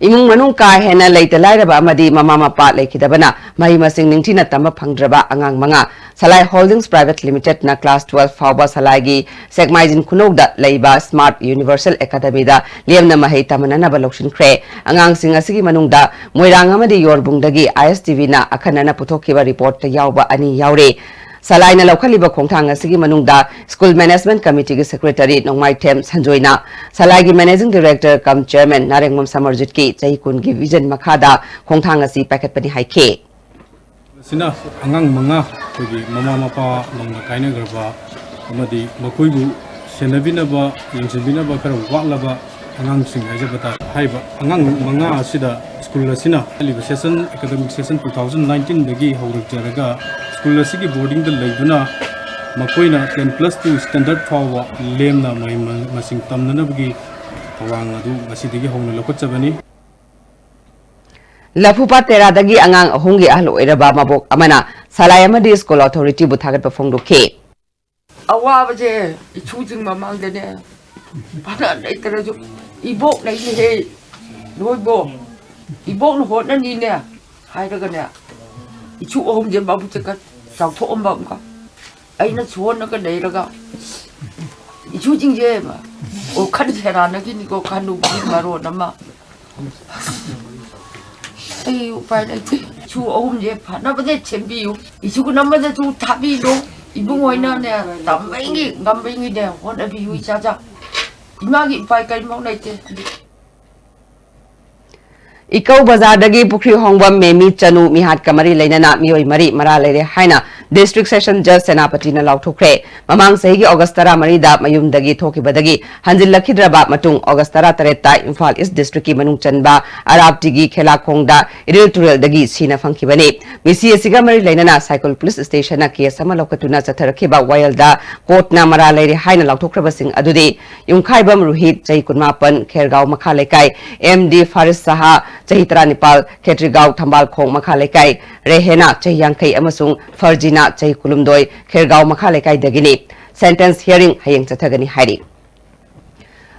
ꯏꯃꯨꯡ ꯃꯅꯨꯡ ꯀꯥ ꯍꯦꯟꯅ ꯂꯩꯇ ꯂꯥꯏꯔꯕ ꯑꯃꯗꯤ ꯃꯃꯥ ꯃꯄꯥ ꯂꯩꯈꯤꯗꯕꯅ ꯃꯍꯩ ꯃꯁꯤꯡ ꯅꯤꯡꯊꯤꯅ ꯇꯝꯕ ꯐꯪꯗ꯭ꯔꯕ ꯑꯉꯥꯡ ꯃꯉꯥ ꯁꯂꯥꯏ Holdings Private Limitedꯅ class twelve ꯐꯥꯎꯕ ꯁꯂꯥꯏꯒꯤ ꯁꯦꯛꯃꯥꯏꯖꯤꯟ ꯈꯨꯅꯧꯗ ꯂꯩꯕ Smart Universal Academyꯗ ꯂꯦꯝꯅ ꯃꯍꯩ ꯇꯝꯍꯟꯅꯅꯕ ꯂꯧꯁꯤꯟꯈ꯭ꯔꯦ꯫ ꯑꯉꯥꯡꯁꯤꯡ ꯑꯁꯤꯒꯤ ꯃꯅꯨꯡꯗ ꯃꯣꯏꯔꯥꯡ ꯑꯃꯗꯤ ꯌꯣꯔꯕꯨꯡꯗꯒꯤ ISTVꯅ ꯑꯈꯟꯅꯅ ꯄꯨꯊꯣꯛꯈꯤꯕ reportꯇ ꯌꯥꯎꯕ ꯑꯅꯤ ꯌꯥꯎꯔꯦ꯫ ꯁꯂꯥꯏꯅ ꯂꯧꯈꯠꯂꯤꯕ ꯈꯣꯡꯊꯥꯡ ꯑꯁꯤꯒꯤ ꯃꯅꯨꯡꯗ School Management Committeeꯒꯤ Secretary ꯅꯣꯡꯃꯥꯏꯊꯦꯝ ꯁꯟꯖꯣꯏꯅ ꯁꯂꯥꯏꯒꯤ Managing Director cum Chairman ꯅꯥꯔꯦꯡꯕꯝ ꯁꯃꯔꯖꯤꯠꯀꯤ ꯆꯍꯤ ꯀꯨꯟꯒꯤ vision ꯃꯈꯥꯗ ꯈꯣꯡꯊꯥꯡ ꯑꯁꯤ ꯄꯥꯏꯈꯠꯄꯅꯤ ꯍꯥꯏꯈꯤ꯫ ꯃꯁꯤꯅ ꯑꯉꯥꯡ ꯃꯉꯥ ꯑꯩꯈꯣꯏꯒꯤ ꯃꯃꯥ ꯃꯄꯥ ꯂꯣꯝꯗ ꯀꯥꯏꯅꯈ꯭ꯔꯕ ꯑꯃꯗꯤ ꯃꯈꯣꯏꯕꯨ ꯁꯦꯟꯅꯕꯤꯅꯕ, ꯌꯦꯡꯁꯤꯟꯕꯤꯅꯕ ꯈꯔ ꯋꯥꯠꯂꯕ ꯑꯉꯥꯡꯁꯤꯡ ꯍꯥꯏꯖꯕ ꯇꯥꯔꯦ꯫ ꯍꯥꯏꯔꯤꯕ ꯑꯉꯥꯡ ꯃꯉꯥ ꯑꯁꯤꯗ school ꯑꯁꯤꯅ ꯍꯥꯏꯔꯤꯕ session, academic session two thousand nineteenꯗꯒꯤ ꯍꯧꯔꯛꯆꯔꯒ school ꯑꯁꯤꯒꯤ boardingꯗ ꯂꯩꯗꯨꯅ ꯃꯈꯣꯏꯅ ten plus two standard ꯐꯥꯎꯕ ꯂꯦꯝꯅ ꯃꯍꯩ ꯃꯁꯤꯡ ꯇꯝꯅꯅꯕꯒꯤ ꯊꯧꯔꯥꯡ ꯑꯗꯨ ꯉꯁꯤꯗꯒꯤ ꯍꯧꯅ ꯂꯧꯈꯠꯆꯕꯅꯤ꯫ ꯂꯐꯨꯄꯥꯠ ꯇꯦꯔꯥꯗꯒꯤ ꯑꯉꯥꯡ ꯑꯍꯨꯝꯒꯤ ꯑꯍꯜ ꯑꯣꯏꯔꯕ ꯃꯕꯣꯛ ꯑꯃꯅ ꯁꯂꯥꯏ ꯑꯃꯗꯤ school authorityꯕꯨ ꯊꯥꯒꯠꯄ ꯐꯣꯡꯗꯣꯛꯈꯤ꯫ ꯑꯋꯥꯕꯁꯦ ꯏꯁꯨꯁꯤꯡ ꯃꯃꯥꯡꯗꯅꯦ ꯐꯅ ꯂꯩꯇ꯭ꯔꯁꯨ ꯏꯕꯣꯛ ꯂꯩꯅꯤꯍꯦ ꯅꯣꯏꯕꯣ, ꯏꯕꯣꯛꯅ ꯍꯣꯠꯅꯅꯤꯅꯦ ꯍꯥꯏꯔꯒꯅꯦ ꯏꯁꯨ ꯑꯍꯨꯝꯁꯦ ꯃꯕꯨꯛꯁꯦ ꯈꯔ ꯆꯥꯎꯊꯣꯛꯑꯝꯕ ꯑꯃꯒ ꯑꯩꯅ ꯁꯣꯟꯅꯒ ꯂꯩꯔꯒ ꯏꯁꯨꯁꯤꯡꯁꯦ ꯑꯣ ꯈꯟ ꯁꯦꯔꯥꯟꯅꯈꯤꯅꯤꯀꯣ ꯈꯟꯅꯨꯕꯒꯤ ꯃꯔꯣꯟ ꯑꯃ ꯑꯩ ꯎꯄꯥꯏ ꯂꯩꯇꯦ꯫ ꯏꯁꯨ ꯑꯍꯨꯝꯁꯦ ꯐꯅꯕꯗꯤ ꯁꯦꯝꯕꯤꯌꯨ, ꯏꯁꯨ ꯅꯝꯕꯗꯁꯨ ꯊꯥꯕꯤꯌꯨ꯫ ꯏꯕꯨꯡ ꯍꯣꯏꯅꯅꯦ ꯇꯝꯕꯩꯒꯤ ꯉꯝꯕꯩꯒꯤꯅꯦ ꯍꯣꯠꯅꯕꯤꯌꯨ ꯏꯆꯥꯆꯥ꯫ ꯏꯃꯥꯒꯤ ꯎꯄꯥꯏ ꯀꯔꯤꯃꯧ ꯂꯩꯇꯦ꯫ ꯏꯀꯧ ꯕꯖꯥꯔꯗꯒꯤ ꯄꯨꯈ꯭ꯔꯤ ꯍꯣꯡꯕꯝ ꯃꯦꯃꯤ ꯆꯅꯨ ꯃꯤꯍꯥꯠꯀ ꯃꯔꯤ ꯂꯩꯅꯅ ꯃꯤꯑꯣꯏ ꯃꯔꯤ ꯃꯔꯥ ꯂꯩꯔꯦ ꯍꯥꯏꯅ District Session Judge ꯁꯦꯅꯥꯄꯇꯤꯅ ꯂꯥꯎꯊꯣꯛꯈ꯭ꯔꯦ꯫ ꯃꯃꯥꯡ ꯆꯍꯤꯒꯤ August ꯇꯔꯥꯃꯔꯤꯗ ꯃꯌꯨꯝꯗꯒꯤ ꯊꯣꯛꯈꯤꯕꯗꯒꯤ ꯍꯟꯖꯤꯜꯂꯛꯈꯤꯗ꯭ꯔꯕ ꯃꯇꯨꯡ August ꯇꯔꯥꯇꯔꯦꯠꯇ ꯏꯝꯐꯥꯜ East District ꯀꯤ ꯃꯅꯨꯡ ꯆꯟꯕ ꯑꯔꯥꯞꯇꯤꯒꯤ ꯈꯦꯂꯥꯈꯣꯡꯗ ꯏꯔꯤꯜ ꯇꯨꯔꯦꯜꯗꯒꯤ ꯁꯤꯅ ꯐꯪꯈꯤꯕꯅꯤ꯫ ꯃꯤꯁꯤ ꯑꯁꯤꯒ ꯃꯔꯤ ꯂꯩꯅꯅ ꯁꯥꯏꯀꯣꯜ ꯄꯨꯂꯤꯁ ꯁ꯭ꯇꯦꯁꯟꯅ ꯀꯦꯁ ꯑꯃ ꯂꯧꯈꯠꯇꯨꯅ ꯆꯠꯊꯔꯛꯈꯤꯕ ꯋꯥꯌꯦꯜꯗ ꯀꯣꯔꯠꯅ ꯃꯔꯥ ꯂꯩꯔꯦ ꯍꯥꯏꯅ ꯂꯥꯎꯊꯣꯛꯈ꯭ꯔꯕꯁꯤꯡ ꯑꯗꯨꯗꯤ ꯌꯨꯝꯈꯥꯏꯕꯝ ꯔꯨꯍꯤꯠ, ꯆꯍꯤ ꯀꯨꯟꯃꯥꯄꯟ, ꯈꯦꯔꯒꯥꯎ ꯃꯈꯥ ꯂꯩꯀꯥꯏ, ꯑꯦꯝ ꯗꯤ ꯐꯥꯔꯤꯁ ꯁꯍꯥ, ꯆꯍꯤ ꯇꯔꯥꯅꯤꯄꯥꯜ, ꯈꯦꯇ꯭ꯔꯤꯒꯥꯎ ꯊꯝꯕꯥꯜꯈꯣꯡ ꯃꯈꯥ ꯂꯩꯀꯥꯏ, ꯔꯦꯍꯦꯅꯥ, ꯆꯍꯤ ꯌꯥꯡꯈꯩ, ꯑꯃꯁꯨꯡ ꯐꯔꯖꯤꯅꯥ, ꯆꯍꯤ ꯀꯨꯟꯍꯨꯝꯗꯣꯏ, ꯈꯦꯔꯒꯥꯎ ꯃꯈꯥ ꯂꯩꯀꯥꯏꯗꯒꯤꯅꯤ꯫ Sentence hearing ꯍꯌꯦꯡ ꯆꯠꯊꯒꯅꯤ ꯍꯥꯏꯔꯤ꯫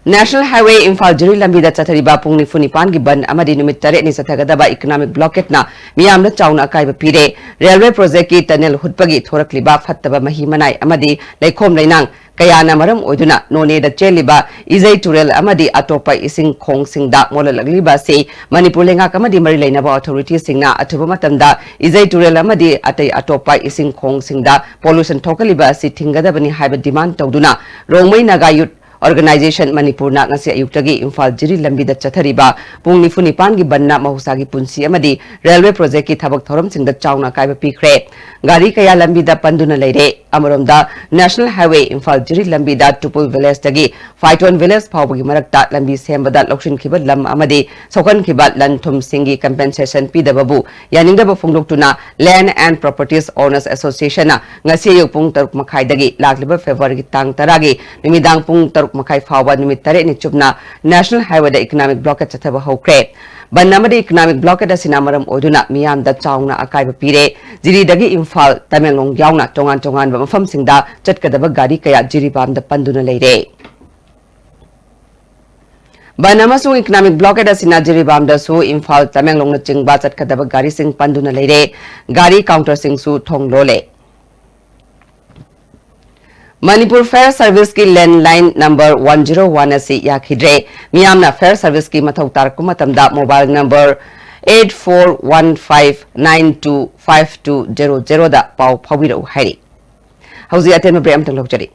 National Highway ꯏꯝꯐꯥꯜ ꯖꯤꯔꯤ ꯂꯝꯕꯤꯗ ꯆꯠꯊꯔꯤꯕ ꯄꯨꯡ ꯅꯤꯐꯨ ꯅꯤꯄꯥꯟꯒꯤ ꯕꯟ ꯑꯃꯗꯤ ꯅꯨꯃꯤꯠ ꯇꯔꯦꯠꯅꯤ ꯆꯠꯊꯒꯗꯕ economic blockade ꯅ ꯃꯤꯌꯥꯝꯗ ꯆꯥꯎꯅ ꯑꯀꯥꯏꯕ ꯄꯤꯔꯦ꯫ Railway project ꯀꯤ tunnel ꯍꯨꯠꯄꯒꯤ ꯊꯣꯔꯛꯂꯤꯕ ꯐꯠꯇꯕ ꯃꯍꯤ ꯃꯅꯥꯏ ꯑꯃꯗꯤ ꯂꯩꯈꯣꯝ ꯂꯩꯅꯥꯡ ꯀꯌꯥꯅ ꯃꯔꯝ ꯑꯣꯏꯗꯨꯅ ꯅꯣꯅꯦꯗ ꯆꯦꯜꯂꯤꯕ ꯏꯖꯩ ꯇꯨꯔꯦꯜ ꯑꯃꯗꯤ ꯑꯇꯣꯞꯄ ꯏꯁꯤꯡ ꯈꯣꯡꯁꯤꯡꯗ ꯃꯣꯠꯂꯛꯂꯤꯕ ꯑꯁꯤ ꯃꯅꯤꯄꯨꯔ ꯂꯩꯉꯥꯛ ꯑꯃꯗꯤ ꯃꯔꯤ ꯂꯩꯅꯕ authority ꯁꯤꯡꯅ ꯑꯊꯨꯕ ꯃꯇꯝꯗ ꯏꯖꯩ ꯇꯨꯔꯦꯜ ꯑꯃꯗꯤ ꯑꯇꯩ ꯑꯇꯣꯞꯄ ꯏꯁꯤꯡ ꯈꯣꯡꯁꯤꯡꯗ pollution ꯊꯣꯛꯍꯜꯂꯤꯕ ꯑꯁꯤ ꯊꯤꯡꯒꯗꯕꯅꯤ ꯍꯥꯏꯕ demand ꯇꯧꯗꯨꯅ ꯔꯣꯡꯃꯩ ꯅꯥꯒꯥ ꯌꯨꯠ Organisation ꯃꯅꯤꯄꯨꯔꯅ ꯉꯁꯤ ꯑꯌꯨꯛꯇꯒꯤ ꯏꯝꯐꯥꯜ ꯖꯤꯔꯤ ꯂꯝꯕꯤꯗ ꯆꯠꯊꯔꯤꯕ ꯄꯨꯡ ꯅꯤꯐꯨ ꯅꯤꯄꯥꯟꯒꯤ ꯕꯟꯅ ꯃꯍꯧꯁꯥꯒꯤ ꯄꯨꯟꯁꯤ ꯑꯃꯗꯤ railway project ꯀꯤ ꯊꯕꯛ ꯊꯧꯔꯝꯁꯤꯡꯗ ꯆꯥꯎꯅ ꯑꯀꯥꯏꯕ ꯄꯤꯈ꯭ꯔꯦ꯫ ꯒꯥꯔꯤ ꯀꯌꯥ ꯂꯝꯕꯤꯗ ꯄꯟꯗꯨꯅ ꯂꯩꯔꯦ꯫ ꯑꯃꯔꯣꯝꯗ, National Highway ꯏꯝꯐꯥꯜ ꯖꯤꯔꯤ ꯂꯝꯕꯤꯗ ꯇꯨꯄꯨꯜ village ꯇꯒꯤ ꯐꯥꯏꯇꯣꯟ village ꯐꯥꯎꯕꯒꯤ ꯃꯔꯛꯇ ꯂꯝꯕꯤ ꯁꯦꯝꯕꯗ ꯂꯧꯁꯤꯟꯈꯤꯕ ꯂꯝ ꯑꯃꯗꯤ ꯁꯣꯛꯍꯟꯈꯤꯕ ꯂꯟ ꯊꯨꯝꯁꯤꯡꯒꯤ compensation ꯄꯤꯗꯕꯕꯨ ꯌꯥꯅꯤꯡꯗꯕ ꯐꯣꯡꯗꯣꯛꯇꯨꯅ Land and Properties Owners Association ꯅ ꯉꯁꯤ ꯑꯌꯨꯛ ꯄꯨꯡ ꯇꯔꯨꯛ ꯃꯈꯥꯏꯗꯒꯤ ꯂꯥꯛꯂꯤꯕ February ꯒꯤ ꯇꯥꯡ ꯇꯔꯥꯒꯤ ꯅꯨꯃꯤꯗꯥꯡ ꯄꯨꯡ ꯇꯔꯨꯛ ꯃꯈꯥꯏ ꯐꯥꯎꯕ ꯅꯨꯃꯤꯠ ꯇꯔꯦꯠꯅꯤ ꯆꯨꯞꯅ National Highway ꯗ economic blockade ꯆꯠꯊꯕ ꯍꯧꯈ꯭ꯔꯦ꯫ ꯕꯟ ꯑꯃꯗꯤ economic blockade ꯑꯁꯤꯅ ꯃꯔꯝ ꯑꯣꯏꯗꯨꯅ ꯃꯤꯌꯥꯝꯗ ꯆꯥꯎꯅ ꯑꯀꯥꯏꯕ ꯄꯤꯔꯦ꯫ ꯖꯤꯔꯤꯗꯒꯤ ꯏꯝꯐꯥꯜ, ꯇꯃꯦꯡꯂꯣꯡ ꯌꯥꯎꯅ ꯇꯣꯉꯥꯟ ꯇꯣꯉꯥꯟꯕ ꯃꯐꯝꯁꯤꯡꯗ ꯆꯠꯀꯗꯕ ꯒꯥꯔꯤ ꯀꯌꯥ ꯖꯤꯔꯤꯕꯥꯝꯗ ꯄꯟꯗꯨꯅ ꯂꯩꯔꯦ꯫ ꯕꯟ ꯑꯃꯁꯨꯡ economic blockade ꯑꯁꯤꯅ ꯖꯤꯔꯤꯕꯥꯝꯗꯁꯨ ꯏꯝꯐꯥꯜ, ꯇꯃꯦꯡꯂꯣꯡꯅꯆꯤꯡꯕ ꯆꯠꯀꯗꯕ ꯒꯥꯔꯤꯁꯤꯡ ꯄꯟꯗꯨꯅ ꯂꯩꯔꯦ꯫ ꯒꯥꯔꯤ counter ꯁꯤꯡꯁꯨ ꯊꯣꯡ ꯂꯣꯜꯂꯦ꯫ ꯃꯅꯤꯄꯨꯔ Fire Service ꯀꯤ landline number one zero one ꯑꯁꯤ ꯌꯥꯈꯤꯗ꯭ꯔꯦ꯫ ꯃꯤꯌꯥꯝꯅ Fire Service ꯀꯤ ꯃꯊꯧ ꯇꯥꯔꯛꯄ ꯃꯇꯝꯗ mobile number eight four one five nine two five two zero zero ꯗ ꯄꯥꯎ ꯐꯥꯎꯕꯤꯔꯛꯎ ꯍꯥꯏꯔꯤ꯫ ꯍꯧꯖꯤꯛ ꯑꯇꯦꯟꯕ break ꯑꯃꯇꯪ ꯂꯧꯖꯔꯤ꯫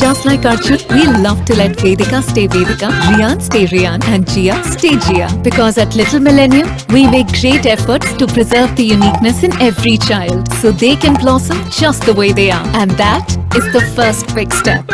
Just like Arjun, we love to let Vedika stay Vedika, Rian stay Rian, and Jia stay Jia. Because at Little Millennium, we make great efforts to preserve the uniqueness in every child so they can blossom just the way they are. And that is the first big step.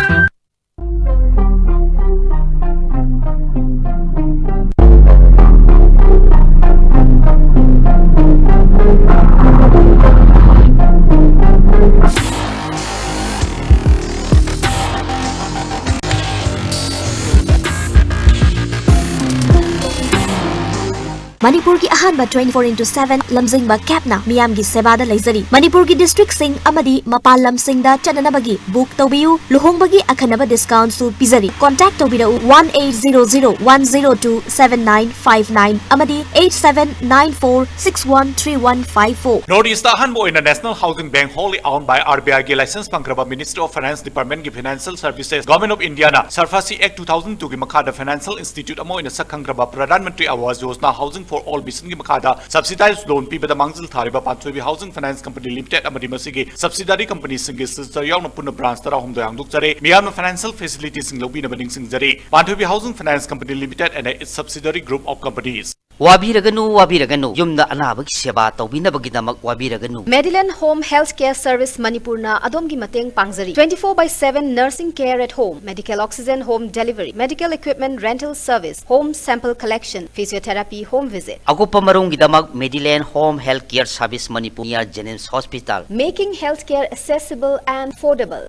ꯃꯅꯤꯄꯨꯔꯒꯤ ꯑꯍꯥꯟꯕ twenty four into seven ꯂꯝꯖꯤꯡꯕ cabꯅ ꯃꯤꯌꯥꯝꯒꯤ ꯁꯦꯕꯥꯗ ꯂꯩꯖꯔꯤ꯫ ꯃꯅꯤꯄꯨꯔꯒꯤ districtꯁꯤꯡ ꯑꯃꯗꯤ ꯃꯄꯥꯟ ꯂꯝꯁꯤꯡꯗ ꯆꯠꯅꯅꯕꯒꯤ book ꯇꯧꯕꯤꯌꯨ꯫ ꯂꯨꯍꯣꯡꯕꯒꯤ ꯑꯈꯟꯅꯕ discountꯁꯨ ꯄꯤꯖꯔꯤ꯫ Contact ꯇꯧꯕꯤꯔꯛꯎ one eight zero zero one zero two seven nine five nine ꯑꯃꯗꯤ eight seven nine four six one three one five four꯫ North Eastꯇ ꯑꯍꯥꯟꯕ ꯑꯣꯏꯅ National Housing Bank wholly owned by RBIꯒꯤ license ꯐꯪꯈ꯭ꯔꯕ Ministry of Finance Departmentꯀꯤ Financial Services, Government of Indiaꯅ SARFAESI Act two thousand twoꯒꯤ ꯃꯈꯥꯗ financial institute ꯑꯃ ꯑꯣꯏꯅ ꯁꯛ ꯈꯪꯈ꯭ꯔꯕ Pradhan Mantri Awas Yojana Housing for All missionꯒꯤ ꯃꯈꯥꯗ subsidized loan ꯄꯤꯕꯗ ꯃꯥꯡꯖꯤꯜ ꯊꯥꯔꯤꯕ ꯄꯥꯟꯊꯣꯏꯕꯤ Housing Finance Company Limited ꯑꯃꯗꯤ ꯃꯁꯤꯒꯤ subsidiary companyꯁꯤꯡꯒꯤ sister ꯌꯥꯎꯅ ꯄꯨꯟꯅ branch ꯇꯔꯥꯍꯨꯝꯗꯣꯏ ꯍꯥꯡꯗꯣꯛꯆꯔꯦ꯫ ꯃꯤꯌꯥꯝꯅ financial facilityꯁꯤꯡ ꯂꯧꯕꯤꯅꯕ ꯅꯤꯡꯁꯤꯡꯖꯔꯤ꯫ ꯄꯥꯟꯊꯣꯏꯕꯤ Housing Finance Company Limited and its subsidiary group of companies. ꯋꯥꯕꯤꯔꯒꯅꯨ, ꯋꯥꯕꯤꯔꯒꯅꯨ꯫ ꯌꯨꯝꯗ ꯑꯅꯥꯕꯒꯤ ꯁꯦꯕꯥ ꯇꯧꯕꯤꯅꯕꯒꯤꯗꯃꯛ ꯋꯥꯕꯤꯔꯒꯅꯨ꯫ Medilane Home Health Care Service ꯃꯅꯤꯄꯨꯔꯅ ꯑꯗꯣꯝꯒꯤ ꯃꯇꯦꯡ ꯄꯥꯡꯖꯔꯤ꯫ Twenty four by seven nursing care at home, medical oxygen home delivery, medical equipment rental service, home sample collection, physiotherapy home visit꯫ ꯑꯀꯨꯞꯄ ꯃꯔꯣꯜꯒꯤꯗꯃꯛ Medilane Home Health Care Service Manipur near Jenims Hospital. Making healthcare accessible and affordable.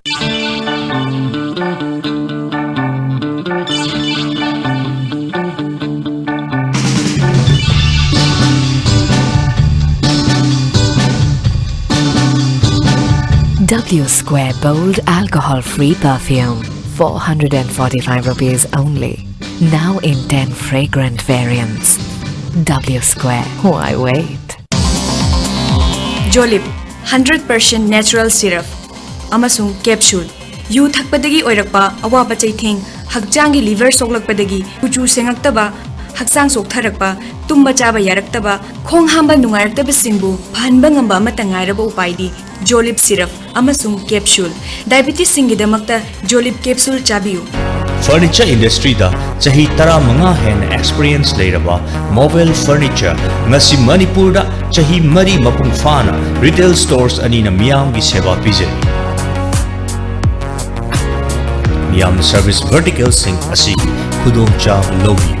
W Square Bold Alcohol Free Perfume, four hundred and forty-five rupees only. Now in ten fragrant variants. W Square, why wait? Jolib, hundred percent natural syrup ꯑꯃꯁꯨꯡ capsule꯫ U ꯊꯛꯄꯗꯒꯤ ꯑꯣꯏꯔꯛꯄ ꯑꯋꯥꯕ ꯆꯩꯊꯦꯡ ꯍꯛꯆꯥꯡꯒꯤ liver ꯁꯣꯛꯂꯛꯄꯗꯒꯤ ꯀꯨꯆꯨ ꯁꯦꯡꯉꯛꯇꯕ, ꯍꯛꯆꯥꯡ ꯆꯣꯛꯊꯔꯛꯄ, ꯇꯨꯝꯕ ꯆꯥꯕ ꯌꯥꯔꯛꯇꯕ, ꯈꯣꯡ ꯍꯥꯝꯕ ꯅꯨꯡꯉꯥꯏꯔꯛꯇꯕꯁꯤꯡꯕꯨ ꯐꯍꯟꯕ ꯉꯝꯕ ꯑꯃꯠꯇ ꯉꯥꯏꯔꯕ ꯎꯄꯥꯏꯗꯤ ꯖꯣꯂꯤꯞ ꯁꯤꯔꯞ ꯑꯃꯁꯨꯡ ꯀꯦꯞꯁꯨꯜ꯫ ꯗꯥꯏꯕꯤꯇꯤꯁꯁꯤꯡꯒꯤꯗꯃꯛꯇ ꯖꯣꯂꯤꯞ ꯀꯦꯞꯁꯨꯜ ꯆꯥꯕꯤꯌꯨ꯫ ꯐꯔꯅꯤꯆꯔ ꯏꯟꯗꯁꯇ꯭ꯔꯤꯗ ꯆꯍꯤ ꯇꯔꯥꯃꯉꯥ ꯍꯦꯟꯅ ꯑꯦꯛꯁꯄꯤꯔꯤꯌꯦꯟꯁ ꯂꯩꯔꯕ ꯃꯣꯕꯦꯜ ꯐꯔꯅꯤꯆꯔ ꯉꯁꯤ ꯃꯅꯤꯄꯨꯔꯗ ꯆꯍꯤ ꯃꯔꯤ ꯃꯄꯨꯡ ꯐꯥꯅ ꯔꯤꯇꯦꯜ ꯁ꯭ꯇꯣꯔꯁ ꯑꯅꯤꯅ ꯃꯤꯌꯥꯝꯒꯤ ꯁꯦꯕꯥ ꯄꯤꯖꯔꯤ꯫ ꯃꯤꯌꯥꯝꯅ ꯁꯔꯚꯤꯁ ꯚꯔꯇꯤꯀꯦꯜꯁꯤꯡ ꯑꯁꯤꯒꯤ ꯈꯨꯗꯣꯡꯆꯥꯕ ꯂꯧꯕꯤꯌꯨ꯫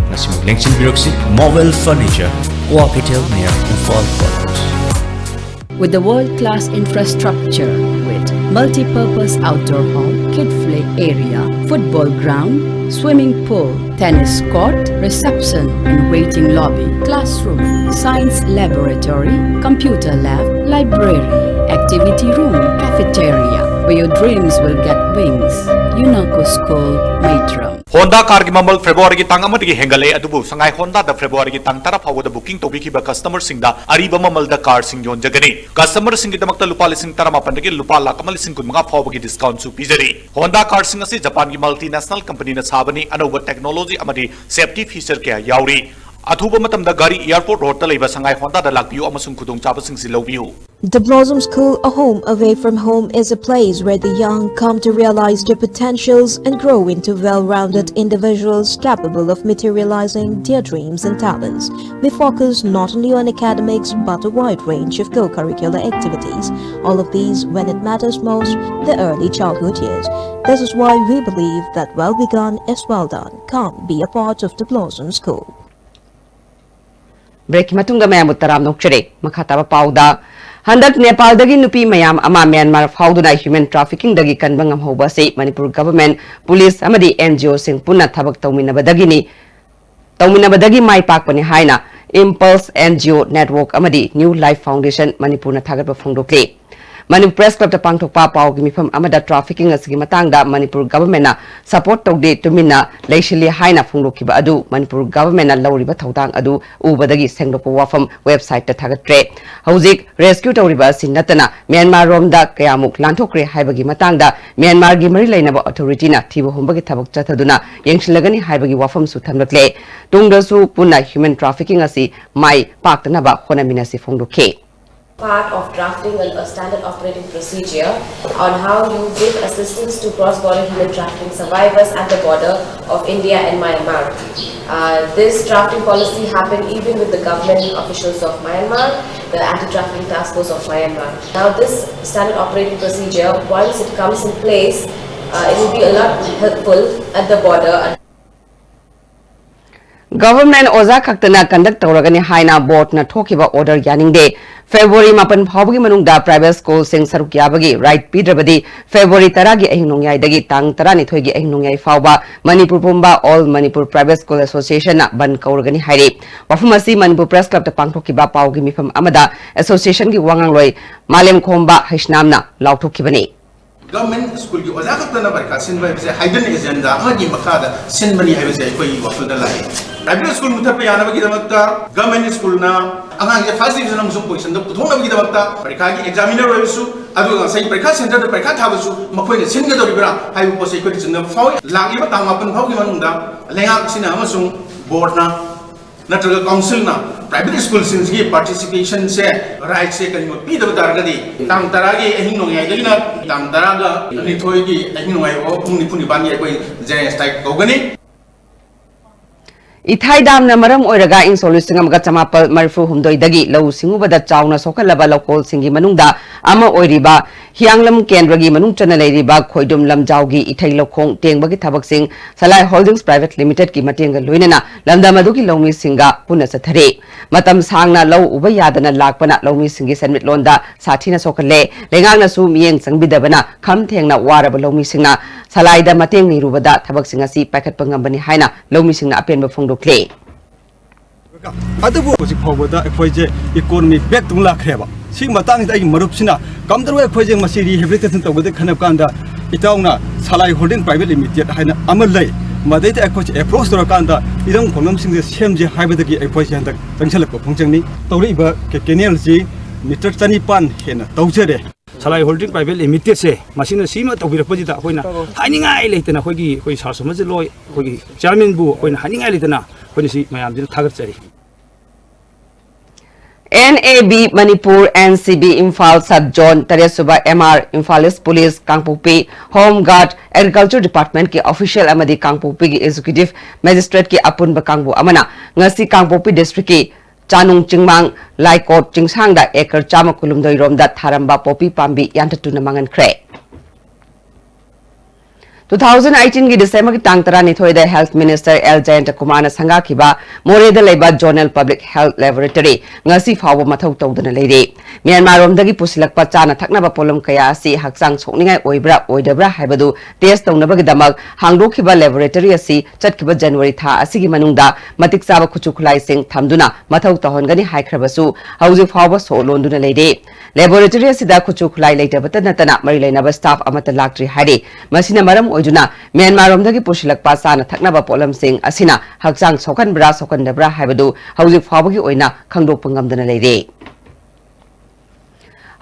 ꯉꯁꯤꯃꯛ ꯂꯦꯡꯁꯤꯟꯕꯤꯔꯛꯁꯤ ꯃꯣꯕꯦꯜ ꯐꯔꯅꯤꯆꯔ, ꯀ꯭ꯋꯥ ꯀꯩꯊꯦꯜ near Imphal college. With a world-class infrastructure with multi-purpose outdoor hall, kid play area, football ground, swimming pool, tennis court, reception and waiting lobby, classroom, science laboratory, computer lab, library, activity room, cafeteria, where your dreams will get wings. Unaco School, Maitram. Honda ꯀꯥꯔꯒꯤ ꯃꯃꯜ ꯐꯦꯕ꯭ꯔꯨꯋꯥꯔꯤꯒꯤ ꯇꯥꯡ ꯑꯃꯗꯒꯤ ꯍꯦꯟꯒꯠꯂꯦ, ꯑꯗꯨꯕꯨ ꯁꯉꯥꯏ ꯍꯣꯟꯗꯥꯗ ꯐꯦꯕ꯭ꯔꯨꯋꯥꯔꯤꯒꯤ ꯇꯥꯡ ꯇꯔꯥ ꯐꯥꯎꯕꯗ booking ꯇꯧꯕꯤꯈꯤꯕ ꯀꯁꯇꯃꯔꯁꯤꯡꯗ ꯑꯔꯤꯕ ꯃꯃꯜꯗ ꯀꯥꯔꯁꯤꯡ ꯌꯣꯟꯖꯒꯅꯤ꯫ ꯀꯁꯇꯃꯔꯁꯤꯡꯒꯤꯗꯃꯛꯇ ꯂꯨꯄꯥ ꯂꯤꯁꯤꯡ ꯇꯔꯥꯃꯥꯄꯟꯗꯒꯤ ꯂꯨꯄꯥ ꯂꯥꯈ ꯑꯃ ꯂꯤꯁꯤꯡ ꯀꯨꯟꯃꯉꯥ ꯐꯥꯎꯕꯒꯤ ꯗꯤꯁꯀꯥꯎꯟꯁꯨ ꯄꯤꯖꯔꯤ꯫ ꯍꯣꯟꯗꯥ ꯀꯥꯔꯁꯤꯡ ꯑꯁꯤ ꯖꯄꯥꯟꯒꯤ ꯃꯜꯇꯤꯅꯦꯁꯅꯦꯜ ꯀꯝꯄꯅꯤꯅ ꯁꯥꯕꯅꯤ꯫ ꯑꯅꯧꯕ ꯇꯦꯛꯅꯣꯂꯣꯖꯤ ꯑꯃꯗꯤ ꯁꯦꯐꯇꯤ ꯐꯤꯆꯔ ꯀꯌꯥ ꯌꯥꯎꯔꯤ꯫ ꯑꯊꯨꯕ ꯃꯇꯝꯗ ꯒꯥꯔꯤ ꯑꯦꯌꯔꯄꯣꯔꯠ ꯔꯣꯗꯇ ꯂꯩꯕ ꯁꯉꯥꯏ ꯍꯣꯟꯗꯥꯗ ꯂꯥꯛꯄꯤꯌꯨ ꯑꯃꯁꯨꯡ ꯈꯨꯗꯣꯡꯆꯥꯕꯁꯤꯡꯁꯤ ꯂꯧꯕꯤꯌꯨ꯫ The Blossom School, a home away from home, is a place where the young come to realize their potentials and grow into well-rounded individuals capable of materializing their dreams and talents. We focus not only on academics but a wide range of co-curricular activities. All of these when it matters most, the early childhood years. This is why we believe that well begun is well done. Come be a part of the Blossom School. ꯕ꯭ꯔꯦꯛꯀꯤ ꯃꯇꯨꯡꯗ ꯃꯌꯥꯝꯕꯨ ꯇꯔꯥꯝꯅ ꯑꯣꯛꯆꯔꯤ꯫ ꯃꯈꯥ ꯇꯥꯕ ꯄꯥꯎꯗ, ꯍꯟꯗꯛ ꯅꯦꯄꯥꯜꯗꯒꯤ ꯅꯨꯄꯤ ꯃꯌꯥꯝ ꯑꯃ ꯃ꯭ꯌꯥꯟꯃꯥꯔ ꯐꯥꯎꯗꯨꯅ ꯍ꯭ꯌꯨꯃꯦꯟ ꯇ꯭ꯔꯥꯐꯤꯀꯤꯡꯗꯒꯤ ꯀꯟꯕ ꯉꯝꯍꯧꯕ ꯑꯁꯤ ꯃꯅꯤꯄꯨꯔ ꯒꯚꯔꯟꯃꯦꯟꯠ, ꯄꯨꯂꯤꯁ ꯑꯃꯗꯤ ꯑꯦꯟ ꯖꯤ ꯑꯣꯁꯤꯡ ꯄꯨꯟꯅ ꯊꯕꯛ ꯇꯧꯃꯤꯟꯅꯕꯗꯒꯤꯅꯤ, ꯇꯧꯃꯤꯟꯅꯕꯗꯒꯤ ꯃꯥꯏ ꯄꯥꯛꯄꯅꯤ ꯍꯥꯏꯅ impulse and G O network ꯑꯃꯗꯤ ꯅ꯭ꯌꯨ ꯂꯥꯏꯐ ꯐꯥꯎꯟꯗꯦꯁꯟ ꯃꯅꯤꯄꯨꯔꯅ ꯊꯥꯒꯠꯄ ꯐꯣꯡꯗꯣꯛꯂꯤ꯫ ꯃꯅꯤꯄꯨꯔ ꯄ꯭ꯔꯦꯁ ꯀ꯭ꯂꯕꯇ ꯄꯥꯡꯊꯣꯛꯄ ꯄꯥꯎꯒꯤ ꯃꯤꯐꯝ ꯑꯃꯗ trafficking ꯑꯁꯤꯒꯤ ꯃꯇꯥꯡꯗ ꯃꯅꯤꯄꯨꯔ ꯒꯚꯔꯟꯃꯦꯟꯠꯅ support ꯇꯧꯗꯦ, ꯇꯨꯃꯤꯟꯅ ꯂꯩꯁꯤꯜꯂꯤ ꯍꯥꯏꯅ ꯐꯣꯡꯗꯣꯛꯈꯤꯕ ꯑꯗꯨ ꯃꯅꯤꯄꯨꯔ ꯒꯚꯔꯟꯃꯦꯟꯠꯅ ꯂꯧꯔꯤꯕ ꯊꯧꯗꯥꯡ ꯑꯗꯨ ꯎꯕꯗꯒꯤ ꯁꯦꯡꯗꯣꯛꯄ ꯋꯥꯐꯝ websiteꯇ ꯊꯥꯒꯠꯈ꯭ꯔꯦ꯫ ꯍꯧꯖꯤꯛ rescue ꯇꯧꯔꯤꯕ ꯑꯁꯤ ꯅꯠꯇꯅ ꯃ꯭ꯌꯥꯟꯃꯥꯔ ꯔꯣꯝꯗ ꯀꯌꯥꯃꯨꯛ ꯂꯥꯟꯊꯣꯛꯈ꯭ꯔꯦ ꯍꯥꯏꯕꯒꯤ ꯃꯇꯥꯡꯗ ꯃ꯭ꯌꯥꯟꯃꯥꯔꯒꯤ ꯃꯔꯤ ꯂꯩꯅꯕ authorityꯅ ꯊꯤꯕ ꯍꯨꯝꯕꯒꯤ ꯊꯕꯛ ꯆꯠꯊꯗꯨꯅ ꯌꯦꯡꯁꯤꯜꯂꯒꯅꯤ ꯍꯥꯏꯕꯒꯤ ꯋꯥꯐꯝꯁꯨ ꯊꯝꯂꯛꯂꯦ꯫ ꯇꯨꯡꯗꯁꯨ ꯄꯨꯟꯅ human trafficking ꯑꯁꯤ ꯃꯥꯏ ꯄꯥꯛꯇꯅꯕ ꯍꯣꯠꯅꯃꯤꯟꯅꯁꯤ ꯐꯣꯡꯗꯣꯛꯈꯤ꯫ Part of drafting a standard operating procedure on how you give assistance to cross-border human trafficking survivors at the border of India and Myanmar. Uh, this drafting policy happened even with the government officials of Myanmar, the Anti-Trafficking Task Force of Myanmar. Now, this standard operating procedure, once it comes in place, uh, it will be a lot helpful at the border. Government ꯑꯣꯖꯥ ꯈꯛꯇꯅ conduct ꯇꯧꯔꯒꯅꯤ ꯍꯥꯏꯅ boardꯅ ꯊꯣꯛꯈꯤꯕ order ꯌꯥꯅꯤꯡꯗꯦ꯫ February ꯃꯥꯄꯟ ꯐꯥꯎꯕꯒꯤ ꯃꯅꯨꯡꯗ private schoolꯁꯤꯡ ꯁꯔꯨꯛ ꯌꯥꯕꯒꯤ right ꯄꯤꯗ꯭ꯔꯕꯗꯤ February ꯇꯔꯥꯒꯤ ꯑꯍꯤꯡ ꯅꯣꯡꯌꯥꯏꯗꯒꯤ ꯇꯥꯡ ꯇꯔꯥꯅꯤꯊꯣꯏꯒꯤ ꯑꯍꯤꯡ ꯅꯣꯡꯌꯥꯏ ꯐꯥꯎꯕ ꯃꯅꯤꯄꯨꯔ ꯄꯨꯝꯕ All Manipur Private School Associationꯅ ꯕꯟꯗ ꯀꯧꯔꯒꯅꯤ ꯍꯥꯏꯔꯤ꯫ ꯋꯥꯐꯝ ꯑꯁꯤ ꯃꯅꯤꯄꯨꯔ ꯄ꯭ꯔꯦꯁ ꯀ꯭ꯂꯕꯇ ꯄꯥꯡꯊꯣꯛꯈꯤꯕ ꯄꯥꯎꯒꯤ ꯃꯤꯐꯝ ꯑꯃꯗ associationꯒꯤ ꯋꯥ ꯉꯥꯡꯂꯣꯏ ꯃꯥꯂꯦꯝꯈꯣꯝꯕ ꯍꯩꯁꯅꯥꯝꯅ ꯂꯥꯎꯊꯣꯛꯈꯤꯕꯅꯤ꯫ Government schoolꯒꯤ ꯑꯣꯖꯥ ꯈꯛꯇꯅ ꯄꯔꯤꯈꯥ ꯁꯤꯟꯕ ꯍꯥꯏꯕꯁꯦ hidden agenda ꯑꯃꯒꯤ ꯃꯈꯥꯗ ꯁꯤꯟꯕꯅꯤ ꯍꯥꯏꯕꯁꯦ ꯑꯩꯈꯣꯏꯒꯤ ꯋꯥꯈꯜꯗ ꯂꯥꯛꯏ꯫ Private school ꯃꯨꯊꯠꯄ ꯌꯥꯅꯕꯒꯤꯗꯃꯛꯇ government schoolꯅ ꯑꯉꯥꯡꯁꯦ first division ꯑꯃꯁꯨꯡ positionꯗ ꯄꯨꯊꯣꯛꯅꯕꯒꯤꯗꯃꯛꯇ ꯄꯔꯤꯈꯥꯒꯤ examiner ꯑꯣꯏꯔꯁꯨ, ꯑꯗꯨꯒ ꯉꯁꯥꯏ ꯄꯔꯤꯈꯥ centreꯗ ꯄꯔꯤꯈꯥ ꯊꯥꯕꯁꯨ ꯃꯈꯣꯏꯅ ꯁꯤꯟꯒꯗꯧꯔꯤꯕ꯭ꯔꯥ ꯍꯥꯏꯕ ꯄꯣꯠꯁꯦ ꯑꯩꯈꯣꯏꯅ ꯆꯤꯡꯅꯕ ꯐꯥꯎꯏ꯫ ꯂꯥꯛꯂꯤꯕ ꯇꯥꯡ ꯃꯥꯄꯟ ꯐꯥꯎꯒꯤ ꯃꯅꯨꯡꯗ ꯂꯩꯉꯥꯛ ꯑꯁꯤꯅ ꯑꯃꯁꯨꯡ boardꯅ ꯅꯠꯇ꯭ꯔꯒ councilꯅ private schoolꯁꯤꯡꯁꯤꯒꯤ participationꯁꯦ, rightꯁꯦ ꯀꯔꯤꯒꯨꯝꯕ ꯄꯤꯗꯕ ꯇꯥꯔꯒꯗꯤ, ꯇꯥꯡ ꯇꯔꯥꯒꯤ ꯑꯍꯤꯡ ꯅꯣꯡꯌꯥꯏꯗꯒꯤꯅ ꯇꯥꯡ ꯇꯔꯥꯒ ꯅꯤꯊꯣꯏꯒꯤ ꯑꯍꯤꯡ ꯅꯣꯡꯌꯥꯏ ꯐꯥꯎꯕ ꯄꯨꯡ ꯅꯤꯐꯨ ꯅꯤꯄꯥꯟꯒꯤ ꯑꯩꯈꯣꯏ general strike ꯇꯧꯒꯅꯤ꯫ ꯏꯊꯥꯏ ꯗꯥꯝꯅ ꯃꯔꯝ ꯑꯣꯏꯔꯒ ꯏꯪ ꯁꯣꯛ ꯂꯤꯁꯤꯡ ꯑꯃꯒ ꯆꯃꯥꯄꯜ ꯃꯔꯤꯐꯨ ꯍꯨꯝꯗꯣꯏꯗꯒꯤ ꯂꯧꯎ ꯁꯤꯡꯎꯕꯗ ꯆꯥꯎꯅ ꯁꯣꯛꯍꯜꯂꯕ ꯂꯧꯀꯣꯜꯁꯤꯡꯒꯤ ꯃꯅꯨꯡꯗ ꯑꯃ ꯑꯣꯏꯔꯤꯕ ꯍꯤꯌꯥꯡꯂꯝ ꯀꯦꯟꯗ꯭ꯔꯒꯤ ꯃꯅꯨꯡ ꯆꯟꯅ ꯂꯩꯔꯤꯕ ꯈꯣꯏꯗꯨꯝ ꯂꯝꯖꯥꯎꯒꯤ ꯏꯊꯩ ꯂꯧꯈꯣꯡ ꯇꯦꯡꯕꯒꯤ ꯊꯕꯛꯁꯤꯡ ꯁꯂꯥꯏ ꯍꯣꯜꯗꯤꯡꯁ ꯄ꯭ꯔꯥꯏꯚꯦꯠ ꯂꯤꯃꯤꯇꯦꯗꯀꯤ ꯃꯇꯦꯡꯒ ꯂꯣꯏꯅꯅ ꯂꯝꯗꯝ ꯑꯗꯨꯒꯤ ꯂꯧꯃꯤꯁꯤꯡꯒ ꯄꯨꯟꯅ ꯆꯠꯊꯔꯤ꯫ ꯃꯇꯝ ꯁꯥꯡꯅ ꯂꯧ ꯎꯕ ꯌꯥꯗꯅ ꯂꯥꯛꯄꯅ ꯂꯧꯃꯤꯁꯤꯡꯒꯤ ꯁꯦꯟꯃꯤꯠꯂꯣꯟꯗ ꯁꯥꯊꯤꯅ ꯁꯣꯛꯍꯜꯂꯦ꯫ ꯂꯩꯉꯥꯛꯅꯁꯨ ꯃꯤꯠꯌꯦꯡ ꯆꯪꯕꯤꯗꯕꯅ ꯈꯝ ꯊꯦꯡꯅ ꯋꯥꯔꯕ ꯂꯧꯃꯤꯁꯤꯡꯅ ꯁꯂꯥꯏꯗ ꯃꯇꯦꯡ ꯅꯤꯔꯨꯕꯗ ꯊꯕꯛꯁꯤꯡ ꯑꯁꯤ ꯄꯥꯏꯈꯠꯄ ꯉꯝꯕꯅꯤ ꯍꯥꯏꯅ ꯂꯧꯃꯤꯁꯤꯡꯅ ꯑꯄꯦꯟꯕ ꯐꯣꯡꯗꯣꯛꯂꯤ꯫ ꯑꯗꯨꯕꯨ ꯍꯧꯖꯤꯛ ꯐꯥꯎꯕꯗ ꯑꯩꯈꯣꯏꯁꯦ economy back to ꯂꯥꯛꯈ꯭ꯔꯦꯕ꯫ ꯁꯤꯒꯤ ꯃꯇꯥꯡꯁꯤꯗ ꯑꯩꯒꯤ ꯃꯔꯨꯞꯁꯤꯅ ꯀꯝꯗꯧꯔꯒ ꯑꯩꯈꯣꯏꯁꯦ ꯃꯁꯤ rehabilitation ꯇꯧꯒꯗꯒꯦ ꯈꯟꯅꯕ ꯀꯥꯟꯗ, ꯏꯇꯥꯎꯅ ꯁꯂꯥꯏ Holding Private Limited ꯍꯥꯏꯅ ꯑꯃ ꯂꯩ, ꯃꯗꯩꯗ ꯑꯩꯈꯣꯏꯁꯦ approach ꯇꯧꯔꯀꯥꯟꯗ ꯏꯔꯝ ꯈꯣꯡꯂꯝꯁꯤꯡꯁꯦ ꯁꯦꯝꯁꯦ ꯍꯥꯏꯕꯗꯒꯤ ꯑꯩꯈꯣꯏꯁꯦ ꯍꯟꯗꯛ ꯆꯪꯁꯤꯜꯂꯛꯄ ꯐꯣꯡꯖꯪꯅꯤ꯫ ꯇꯧꯔꯛꯏꯕ ꯀꯦ-, canal ꯁꯤ meter ꯆꯅꯤꯄꯥꯟ ꯍꯦꯟꯅ ꯇꯧꯖꯔꯦ꯫ ꯁꯂꯥꯏ Holding Private Limited ꯁꯦ ꯃꯁꯤꯅ ꯁꯤꯃ ꯇꯧꯕꯤꯔꯛꯄꯁꯤꯗ ꯑꯩꯈꯣꯏꯅ ꯍꯥꯏꯅꯤꯡꯉꯥꯏ ꯂꯩꯇꯅ, ꯑꯩꯈꯣꯏꯒꯤ, ꯑꯩꯈꯣꯏ ꯁꯥꯔ ꯁꯣꯃꯁꯖꯤꯠꯂꯣꯏ, ꯑꯩꯈꯣꯏꯒꯤ chairman ꯕꯨ ꯑꯩꯈꯣꯏꯅ ꯍꯥꯏꯅꯤꯡꯉꯥꯏ ꯂꯩꯇꯅ ꯑꯩꯈꯣꯏꯅ ꯁꯤ ꯃꯌꯥꯝꯁꯤꯅ ꯊꯥꯒꯠꯆꯔꯤ꯫ N A B Manipur, N C B Imphal Sub Zone, ꯇꯔꯦꯠ ꯁꯨꯕ M R, Imphal East Police, ꯀꯥꯡꯄꯣꯛꯄꯤ Home Guard, Agriculture Department ꯀꯤ official ꯑꯃꯗꯤ ꯀꯥꯡꯄꯣꯛꯄꯤꯒꯤ Executive Magistrate ꯀꯤ ꯑꯄꯨꯟꯕ ꯀꯥꯡꯕꯨ ꯑꯃꯅ ꯉꯁꯤ ꯀꯥꯡꯄꯣꯛꯄꯤ district ꯀꯤ ꯆꯥꯅꯨꯡ ꯆꯤꯡꯃꯥꯡ ꯂꯥꯏꯀꯣꯠ ꯆꯤꯡꯁꯥꯡꯗ acre ꯆꯥꯝꯃ ꯀꯨꯟꯍꯨꯝꯗꯣꯏ ꯔꯣꯝꯗ ꯊꯥꯔꯝꯕ ꯄꯣꯄꯤ ꯄꯥꯝꯕꯤ ꯌꯥꯟꯊꯠꯇꯨꯅ ꯃꯥꯡꯍꯟꯈ꯭ꯔꯦ꯫ Two thousand eighteen ꯒꯤ December ꯒꯤ ꯇꯥꯡ ꯇꯔꯥꯅꯤꯊꯣꯏꯗ Health Minister L ꯖꯌꯟꯇ ꯀꯨꯃꯥꯔꯅ ꯁꯪꯒꯥꯈꯤꯕ ꯃꯣꯔꯦꯗ ꯂꯩꯕ Zonal Public Health Laboratory ꯉꯁꯤ ꯐꯥꯎꯕ ꯃꯊꯧ ꯇꯧꯗꯅ ꯂꯩꯔꯤ꯫ ꯃ꯭ꯌꯥꯟꯃꯥꯔ ꯔꯣꯝꯗꯒꯤ ꯄꯨꯁꯤꯜꯂꯛꯄ ꯆꯥꯅ ꯊꯛꯅꯕ ꯄꯣꯠꯂꯝ ꯀꯌꯥ ꯑꯁꯤ ꯍꯛꯆꯥꯡ ꯁꯣꯛꯅꯤꯡꯉꯥꯏ ꯑꯣꯏꯕ꯭ꯔꯥ ꯑꯣꯏꯗꯕ꯭ꯔꯥ ꯍꯥꯏꯕꯗꯨ test ꯇꯧꯅꯕꯒꯤꯗꯃꯛ ꯍꯥꯡꯗꯣꯛꯈꯤꯕ laboratory ꯑꯁꯤ ꯆꯠꯈꯤꯕ January ꯊꯥ ꯑꯁꯤꯒꯤ ꯃꯅꯨꯡꯗ ꯃꯇꯤꯛ ꯆꯥꯕ ꯈꯨꯠꯁꯨ ꯈꯨꯠꯂꯥꯏꯁꯤꯡ ꯊꯝꯗꯨꯅ ꯃꯊꯧ ꯇꯧꯍꯟꯒꯅꯤ ꯍꯥꯏꯈ꯭ꯔꯕꯁꯨ, ꯍꯧꯖꯤꯛ ꯐꯥꯎꯕ ꯁꯣ ꯂꯣꯟꯗꯨꯅ ꯂꯩꯔꯤ꯫ Laboratory ꯑꯁꯤꯗ ꯈꯨꯠꯁꯨ ꯈꯨꯠꯂꯥꯏ ꯂꯩꯇꯕꯇ ꯅꯠꯇꯅ ꯃꯔꯤ ꯂꯩꯅꯕ staff ꯑꯃꯠꯇ ꯂꯥꯛꯇ꯭ꯔꯤ ꯍꯥꯏꯔꯤ꯫ ꯃꯁꯤꯅ ꯃꯔꯝ ꯑꯣꯏꯗꯨꯅ ꯃ꯭ꯌꯥꯟꯃꯥꯔ ꯔꯣꯝꯗꯒꯤ ꯄꯨꯁꯤꯜꯂꯛꯄ ꯆꯥꯅ ꯊꯛꯅꯕ ꯄꯣꯠꯂꯝꯁꯤꯡ ꯑꯁꯤꯅ ꯍꯛꯆꯥꯡ ꯁꯣꯛꯍꯟꯕ꯭ꯔꯥ ꯁꯣꯛꯍꯟꯗꯕ꯭ꯔꯥ ꯍꯥꯏꯕꯗꯨ ꯍꯧꯖꯤꯛ ꯐꯥꯎꯕꯒꯤ ꯑꯣꯏꯅ ꯈꯪꯗꯣꯛꯄ ꯉꯝꯗꯅ ꯂꯩꯔꯤ꯫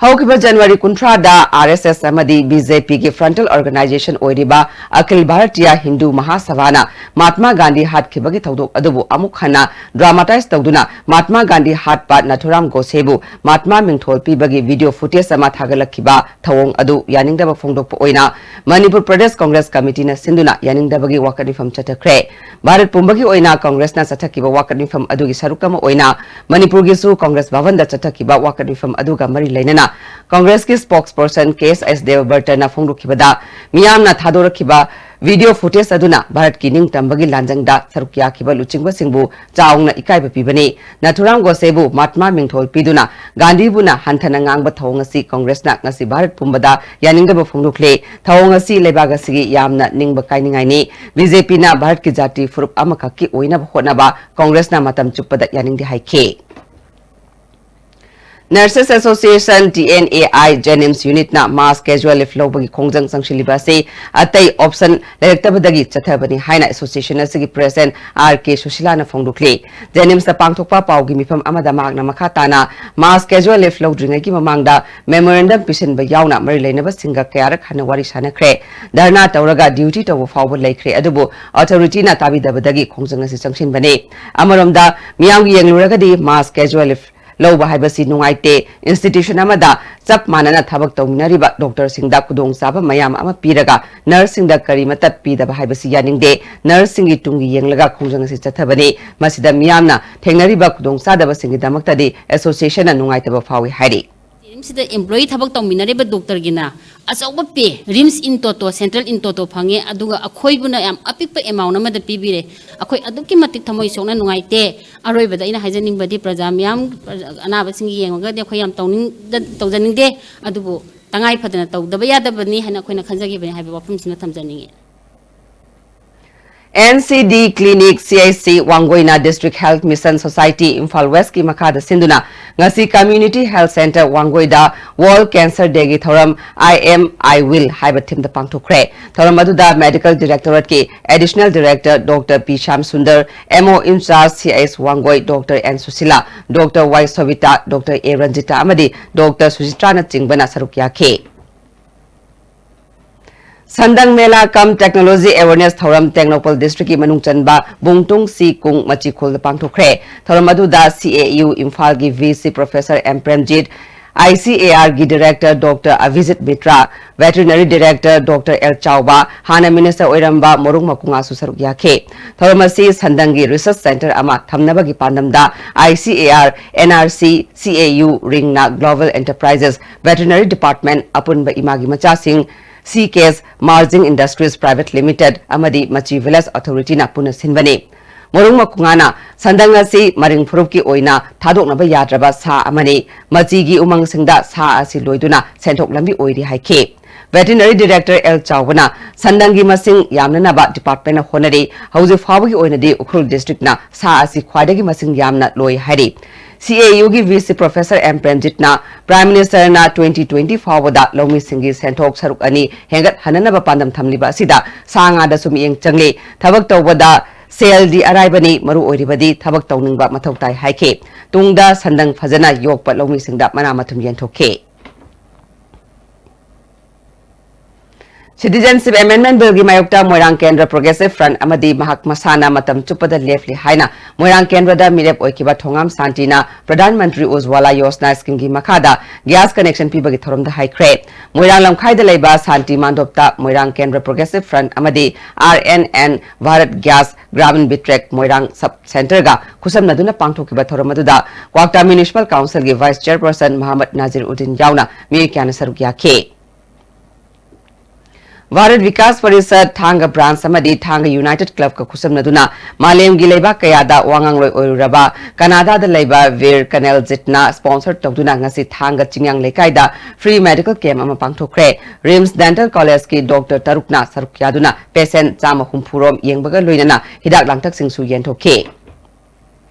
ꯍꯧꯈꯤꯕ January ꯀꯨꯟꯊ꯭ꯔꯥꯗ R S S ꯑꯃꯗꯤ B J P ꯒꯤ frontal organization ꯑꯣꯏꯔꯤꯕ ꯑꯈꯤꯜ ꯚꯥꯔꯇꯤꯌꯥ ꯍꯤꯟꯗꯨ ꯃꯍꯥꯁꯚꯥꯅ ꯃꯍꯥꯠꯃꯥ ꯒꯥꯟꯙꯤ ꯍꯥꯠꯈꯤꯕꯒꯤ ꯊꯧꯗꯣꯛ ꯑꯗꯨꯕꯨ ꯑꯃꯨꯛ ꯍꯟꯅ dramatize ꯇꯧꯗꯨꯅ ꯃꯍꯥꯠꯃꯥ ꯒꯥꯟꯙꯤ ꯍꯥꯠꯄ ꯅꯥꯊꯨꯔꯥꯝ ꯒꯣꯗꯁꯦꯕꯨ ꯃꯍꯥꯠꯃꯥ ꯃꯤꯡꯊꯣꯜ ꯄꯤꯕꯒꯤ video footage ꯑꯃ ꯊꯥꯒꯠꯂꯛꯈꯤꯕ ꯊꯧꯑꯣꯡ ꯑꯗꯨ ꯌꯥꯅꯤꯡꯗꯕ ꯐꯣꯡꯗꯣꯛꯄ ꯑꯣꯏꯅ ꯃꯅꯤꯄꯨꯔ ꯄ꯭ꯔꯗꯦꯁ ꯀꯪꯒ꯭ꯔꯦꯁ ꯀꯃꯤꯇꯤꯅ ꯁꯤꯟꯗꯨꯅ ꯌꯥꯅꯤꯡꯗꯕꯒꯤ ꯋꯥꯀꯠ ꯃꯤꯐꯝ ꯆꯠꯊꯈ꯭ꯔꯦ꯫ ꯚꯥꯔꯠ ꯄꯨꯝꯕꯒꯤ ꯑꯣꯏꯅ ꯀꯪꯒ꯭ꯔꯦꯁꯅ ꯆꯠꯊꯈꯤꯕ ꯋꯥꯀꯠ ꯃꯤꯐꯝ ꯑꯗꯨꯒꯤ ꯁꯔꯨꯛ ꯑꯃ ꯑꯣꯏꯅ ꯃꯅꯤꯄꯨꯔꯒꯤꯁꯨ ꯀꯪꯒ꯭ꯔꯦꯁ ꯚꯕꯟꯗ ꯆꯠꯊꯈꯤꯕ ꯋꯥꯀꯠ ꯃꯤꯐꯝ ꯑꯗꯨꯒ ꯃꯔꯤ ꯂꯩꯅꯅ ꯀꯪꯒ꯭ꯔꯦꯁꯀꯤ spokesperson K S S ꯗꯦꯕꯕ꯭ꯔꯇꯅ ꯐꯣꯡꯗꯣꯛꯈꯤꯕꯗ, ꯃꯤꯌꯥꯝꯅ ꯊꯥꯗꯣꯔꯛꯈꯤꯕ video footage ꯑꯗꯨꯅ ꯚꯥꯔꯠꯀꯤ ꯅꯤꯡꯇꯝꯕꯒꯤ ꯂꯥꯟꯖꯪꯗ ꯁꯔꯨꯛ ꯌꯥꯈꯤꯕ ꯂꯨꯆꯤꯡꯕꯁꯤꯡꯕꯨ ꯆꯥꯎꯅ ꯏꯀꯥꯏꯕ ꯄꯤꯕꯅꯤ꯫ ꯅꯥꯊꯨꯔꯥꯝ ꯒꯣꯗꯁꯦꯕꯨ ꯃꯍꯥꯠꯃꯥ ꯃꯤꯡꯊꯣꯜ ꯄꯤꯗꯨꯅ ꯒꯥꯟꯙꯤꯕꯨꯅ ꯍꯟꯊꯅ ꯉꯥꯡꯕ ꯊꯧꯑꯣꯡ ꯑꯁꯤ ꯀꯪꯒ꯭ꯔꯦꯁꯅ ꯉꯁꯤ ꯚꯥꯔꯠ ꯄꯨꯝꯕꯗ ꯌꯥꯅꯤꯡꯗꯕ ꯐꯣꯡꯗꯣꯛꯂꯦ꯫ ꯊꯧꯑꯣꯡ ꯑꯁꯤ ꯂꯩꯕꯥꯛ ꯑꯁꯤꯒꯤ ꯌꯥꯝꯅ ꯅꯤꯡꯕ ꯀꯥꯏꯅꯤꯡꯉꯥꯏꯅꯤ꯫ B J P ꯅ ꯚꯥꯔꯠꯀꯤ ꯖꯥꯇꯤ ꯐꯨꯔꯨꯞ ꯑꯃꯈꯛꯀꯤ ꯑꯣꯏꯅꯕ ꯍꯣꯠꯅꯕ ꯀꯪꯒ꯭ꯔꯦꯁꯅ ꯃꯇꯝ ꯆꯨꯞꯄꯗ ꯌꯥꯅꯤꯡꯗꯦ ꯍꯥꯏꯈꯤ꯫ Nurses Association, T N A I, JNIMS unit ꯅ mass casual leave ꯂꯧꯕꯒꯤ ꯈꯣꯡꯖꯪ ꯆꯪꯁꯤꯜꯂꯤꯕ ꯑꯁꯤ ꯑꯇꯩ option ꯂꯩꯔꯛꯇꯕꯗꯒꯤ ꯆꯠꯊꯕꯅꯤ ꯍꯥꯏꯅ association ꯑꯁꯤꯒꯤ president R K ꯁꯨꯁꯤꯂꯥꯅ ꯐꯣꯡꯗꯣꯛꯂꯤ꯫ JNIMS ꯇ ꯄꯥꯡꯊꯣꯛꯄ ꯄꯥꯎꯒꯤ ꯃꯤꯐꯝ ꯑꯃꯗ ꯃꯍꯥꯛꯅ ꯃꯈꯥ ꯇꯥꯅ mass casual leave ꯂꯧꯗ꯭ꯔꯤꯉꯩꯒꯤ ꯃꯃꯥꯡꯗ memorandum ꯄꯤꯁꯤꯟꯕ ꯌꯥꯎꯅ ꯃꯔꯤ ꯂꯩꯅꯕꯁꯤꯡꯒ ꯀꯌꯥꯔꯛ ꯍꯟꯅ ꯋꯥꯔꯤ ꯁꯥꯟꯅꯈ꯭ꯔꯦ꯫ ꯙꯔꯅꯥ ꯇꯧꯔꯒ duty ꯇꯧꯕ ꯐꯥꯎꯕ ꯂꯩꯈ꯭ꯔꯦ, ꯑꯗꯨꯕꯨ authority ꯅ ꯇꯥꯕꯤꯗꯕꯗꯒꯤ ꯈꯣꯡꯖꯪ ꯑꯁꯤ ꯆꯪꯁꯤꯟꯕꯅꯤ꯫ ꯑꯃꯔꯣꯝꯗ ꯃꯤꯌꯥꯝꯒꯤ ꯌꯦꯡꯂꯨꯔꯒꯗꯤ mass casual leave ꯂꯧꯕ ꯍꯥꯏꯕꯁꯤ ꯅꯨꯡꯉꯥꯏꯇꯦ꯫ Institution ꯑꯃꯗ ꯆꯞ ꯃꯥꯟꯅꯅ ꯊꯕꯛ ꯇꯧꯃꯤꯟꯅꯔꯤꯕ doctor ꯁꯤꯡꯗ ꯈꯨꯗꯣꯡꯆꯥꯕ ꯃꯌꯥꯝ ꯑꯃ ꯄꯤꯔꯒ nurse ꯁꯤꯡꯗ ꯀꯔꯤꯃꯠꯇ ꯄꯤꯗꯕ ꯍꯥꯏꯕꯁꯤ ꯌꯥꯅꯤꯡꯗꯦ꯫ Nurse ꯁꯤꯡꯒꯤ ꯇꯨꯡꯒꯤ ꯌꯦꯡꯂꯒ ꯈꯣꯡꯖꯪ ꯑꯁꯤ ꯆꯠꯊꯕꯅꯤ꯫ ꯃꯁꯤꯗ ꯃꯤꯌꯥꯝꯅ ꯊꯦꯡꯅꯔꯤꯕ ꯈꯨꯗꯣꯡꯆꯥꯗꯕꯁꯤꯡꯒꯤꯗꯃꯛꯇꯗꯤ association ꯅ ꯅꯨꯡꯉꯥꯏꯇꯕ ꯐꯥꯎꯏ ꯍꯥꯏꯔꯤ꯫ ꯔꯤꯝꯁꯁꯤꯗ employee ꯊꯕꯛ ꯇꯧꯃꯤꯟꯅꯔꯤꯕ doctor ꯒꯤꯅ ꯑꯆꯧꯕ pay, RIMS in toto, central in toto ꯐꯪꯉꯦ, ꯑꯗꯨꯒ ꯑꯩꯈꯣꯏꯕꯨꯅ ꯌꯥꯝ ꯑꯄꯤꯛꯄ amount ꯑꯃꯗ ꯄꯤꯕꯤꯔꯦ꯫ ꯑꯩꯈꯣꯏ ꯑꯗꯨꯛꯀꯤ ꯃꯇꯤꯛ ꯊꯃꯣꯏ ꯁꯣꯛꯅ ꯅꯨꯡꯉꯥꯏꯇꯦ꯫ ꯑꯔꯣꯏꯕꯗ ꯑꯩꯅ ꯍꯥꯏꯖꯅꯤꯡꯕꯗꯤ ꯄ꯭ꯔꯖꯥ ꯃꯤꯌꯥꯝ, ꯄ꯭ꯔꯖꯥ, ꯑꯅꯥꯕꯁꯤꯡꯒꯤ ꯌꯦꯡꯉꯒꯗꯤ ꯑꯩꯈꯣꯏ ꯌꯥꯝ ꯇꯧꯅꯤꯡꯗ-, ꯇꯧꯖꯅꯤꯡꯗꯦ, ꯑꯗꯨꯕꯨ ꯇꯉꯥꯏ ꯐꯗꯅ ꯇꯧꯗꯕ ꯌꯥꯗꯕꯅꯤ ꯍꯥꯏꯅ ꯑꯩꯈꯣꯏꯅ ꯈꯟꯖꯈꯤꯕꯅꯤ ꯍꯥꯏꯕ ꯋꯥꯐꯝꯁꯤꯃ ꯊꯝꯖꯅꯤꯡꯉꯤ꯫ N C D Clinic, C H C ꯋꯥꯡꯒꯣꯏꯅ District Health Mission Society Imphal West ꯀꯤ ꯃꯈꯥꯗ ꯁꯤꯟꯗꯨꯅ ꯉꯁꯤ Community Health Centre ꯋꯥꯡꯒꯣꯏꯗ World Cancer Day ꯒꯤ ꯊꯧꯔꯝ I Am I Will ꯍꯥꯏꯕ theme ꯗ ꯄꯥꯡꯊꯣꯛꯈ꯭ꯔꯦ꯫ ꯊꯧꯔꯝ ꯑꯗꯨꯗ Medical Directorate ꯀꯤ Additional Director Doctor P Shyam Sundar, M O in charge C H C Wangoi Doctor N Sushila, Doctor Y ꯁꯣꯕꯤꯇꯥ, Doctor A Ranjita ꯑꯃꯗꯤ Doctor ꯁꯨꯖꯤꯇ꯭ꯔꯥꯅꯆꯤꯡꯕꯅ ꯁꯔꯨꯛ ꯌꯥꯈꯤ꯫ ꯁꯟꯗꯪ ꯃꯦꯂꯥ cum Technology Awareness ꯊꯧꯔꯝ ꯇꯦꯡꯅꯧꯄꯜ district ꯀꯤ ꯃꯅꯨꯡ ꯆꯟꯕ ꯕꯨꯡꯇꯨꯡ ꯁꯤ ꯀꯨꯡ ꯃꯆꯤꯈꯨꯜꯗ ꯄꯥꯡꯊꯣꯛꯈ꯭ꯔꯦ꯫ ꯊꯧꯔꯝ ꯑꯗꯨꯗ C A U ꯏꯝꯐꯥꯜꯒꯤ V C Professor M Premjit, I C A R ꯒꯤ Director Doctor Avijit Mitra, Veterinary Director Doctor L ꯆꯥꯎꯕ, ꯍꯥꯟꯅ minister ꯑꯣꯏꯔꯝꯕ ꯃꯣꯔꯨꯡ ꯃꯀꯨꯉꯥꯁꯨ ꯁꯔꯨꯛ ꯌꯥꯈꯤ꯫ ꯊꯧꯔꯝ ꯑꯁꯤ ꯁꯟꯗꯪꯒꯤ research centre ꯑꯃ ꯊꯝꯅꯕꯒꯤ ꯄꯥꯟꯗꯝꯗ I C A R, N R C, C A U, ꯔꯤꯡꯅ Global Enterprises, Veterinary Department, ꯑꯄꯨꯟꯕ ꯏꯃꯥꯒꯤ ꯃꯆꯥꯁꯤꯡ, C K's Marging Industries Private Limited ꯑꯃꯗꯤ ꯃꯆꯤ Village Authority ꯅ ꯄꯨꯟꯅ ꯁꯤꯟꯕꯅꯤ꯫ ꯃꯣꯔꯨꯡ ꯃꯀꯨꯉꯥꯅ ꯁꯟꯗꯪ ꯑꯁꯤ ꯃꯔꯤꯡ ꯐꯨꯔꯨꯞꯀꯤ ꯑꯣꯏꯅ ꯊꯥꯗꯣꯛꯅꯕ ꯌꯥꯗ꯭ꯔꯕ ꯁꯥ ꯑꯃꯅꯤ꯫ ꯃꯆꯤꯒꯤ ꯎꯃꯪꯁꯤꯡꯗ ꯁꯥ ꯑꯁꯤ ꯂꯣꯏꯗꯨꯅ ꯁꯦꯟꯊꯣꯛ ꯂꯝꯕꯤ ꯑꯣꯏꯔꯤ ꯍꯥꯏꯈꯤ꯫ Veterinary Director L ꯆꯥꯎꯕꯅ ꯁꯟꯗꯪꯒꯤ ꯃꯁꯤꯡ ꯌꯥꯝꯅꯅꯕ department ꯅ ꯍꯣꯠꯅꯔꯤ꯫ ꯍꯧꯖꯤꯛ ꯐꯥꯎꯕꯒꯤ ꯑꯣꯏꯅꯗꯤ ꯎꯈ꯭ꯔꯨꯜ district ꯅ ꯁꯥ ꯑꯁꯤ ꯈ꯭ꯋꯥꯏꯗꯒꯤ ꯃꯁꯤꯡ ꯌꯥꯝꯅ ꯂꯣꯏ ꯍꯥꯏꯔꯤ꯫ C A U ꯒꯤ V C Professor M ꯄ꯭ꯔꯦꯝꯖꯤꯠꯅ Prime Minister ꯅ twenty twenty ꯐꯥꯎꯕꯗ ꯂꯧꯃꯤꯁꯤꯡꯒꯤ ꯁꯦꯟꯊꯣꯛ ꯁꯔꯨꯛ ꯑꯅꯤ ꯍꯦꯟꯒꯠꯍꯟꯅꯅꯕ ꯄꯥꯟꯗꯝ ꯊꯝꯂꯤꯕ ꯑꯁꯤꯗ ꯁꯥ ꯉꯥꯗꯁꯨ ꯃꯤꯠꯌꯦꯡ ꯆꯪꯂꯤ꯫ ꯊꯕꯛ ꯇꯧꯕꯗ ꯁꯦꯜꯗꯤ ꯑꯔꯥꯏꯕꯅꯤ, ꯃꯔꯨ ꯑꯣꯏꯔꯤꯕꯗꯤ ꯊꯕꯛ ꯇꯧꯅꯤꯡꯕ ꯃꯊꯧ ꯇꯥꯏ ꯍꯥꯏꯈꯤ꯫ ꯇꯨꯡꯗ ꯁꯟꯗꯪ ꯐꯖꯅ ꯌꯣꯛꯄ ꯂꯧꯃꯤꯁꯤꯡꯗ ꯃꯅꯥ ꯃꯊꯨꯝ ꯌꯦꯟꯊꯣꯛꯈꯤ꯫ Citizenship Amendment Bill ꯒꯤ ꯃꯥꯌꯣꯛꯇ ꯃꯣꯏꯔꯥꯡ ꯀꯦꯟꯗ꯭ꯔ Progressive Front ꯑꯃꯗꯤ ꯃꯍꯥꯛ ꯃꯁꯥꯅ ꯃꯇꯝ ꯆꯨꯞꯄꯗ ꯂꯦꯞꯂꯤ ꯍꯥꯏꯅ ꯃꯣꯏꯔꯥꯡ ꯀꯦꯟꯗ꯭ꯔꯗ ꯃꯤꯔꯦꯞ ꯑꯣꯏꯈꯤꯕ ꯊꯣꯉꯥꯝ ꯁꯥꯟꯇꯤꯅ ꯄ꯭ꯔꯙꯥꯟ ꯃꯟꯇ꯭ꯔꯤ ꯎꯖ꯭ꯋꯥꯂꯥ ꯌꯣꯖꯅꯥ scheme ꯒꯤ ꯃꯈꯥꯗ gas connection ꯄꯤꯕꯒꯤ ꯊꯧꯔꯝꯗ ꯍꯥꯏꯈ꯭ꯔꯦ꯫ ꯃꯣꯏꯔꯥꯡ ꯂꯝꯈꯥꯏꯗ ꯂꯩꯕ ꯁꯥꯟꯇꯤ ꯃꯥꯟꯗꯣꯞꯇ ꯃꯣꯏꯔꯥꯡ ꯀꯦꯟꯗ꯭ꯔ Progressive Front ꯑꯃꯗꯤ R N N Bharat Gas Gramin Vitrek Moirang Sub Centre ꯒ ꯈꯨꯠꯁꯝꯅꯗꯨꯅ ꯄꯥꯡꯊꯣꯛꯈꯤꯕ ꯊꯧꯔꯝ ꯑꯗꯨꯗ ꯀ꯭ꯋꯥꯛꯇꯥ Municipal Council ꯒꯤ Vice Chairperson ꯃꯍꯃꯗ ꯅꯥꯖꯤꯔ ꯎꯗꯤꯟ ꯌꯥꯎꯅ ꯃꯤꯑꯣꯏ ꯀꯌꯥꯅ ꯁꯔꯨꯛ ꯌꯥꯈꯤ꯫ ꯚꯥꯔꯠ ꯚꯤꯀꯥꯁ ꯄꯔꯤꯁꯗ ꯊꯥꯡꯒ branch ꯑꯃꯗꯤ ꯊꯥꯡꯒ United Club ꯀ ꯈꯨꯠꯁꯝꯅꯗꯨꯅ ꯃꯥꯂꯦꯝꯒꯤ ꯂꯩꯕꯥꯛ ꯀꯌꯥꯗ ꯋꯥꯉꯥꯡꯂꯣꯏ ꯑꯣꯏꯔꯨꯔꯕ ꯀꯅꯥꯗꯥꯗ ꯂꯩꯕ ꯚꯤꯔ ꯀꯅꯦꯜꯖꯤꯠꯅ sponsor ꯇꯧꯗꯨꯅ ꯉꯁꯤ ꯊꯥꯡꯒ ꯆꯤꯡꯌꯥꯡ ꯂꯩꯀꯥꯏꯗ free medical camp ꯑꯃ ꯄꯥꯡꯊꯣꯛꯈ꯭ꯔꯦ꯫ RIMS Dental College ꯀꯤ doctor ꯇꯔꯨꯛꯅ ꯁꯔꯨꯛ ꯌꯥꯗꯨꯅ patient ꯆꯥꯝꯃ ꯍꯨꯝꯐꯨ ꯔꯣꯝ ꯌꯦꯡꯕꯒ ꯂꯣꯏꯅꯅ ꯍꯤꯗꯥꯛ ꯂꯥꯡꯊꯛꯁꯤꯡꯁꯨ ꯌꯦꯟꯊꯣꯛꯈꯤ꯫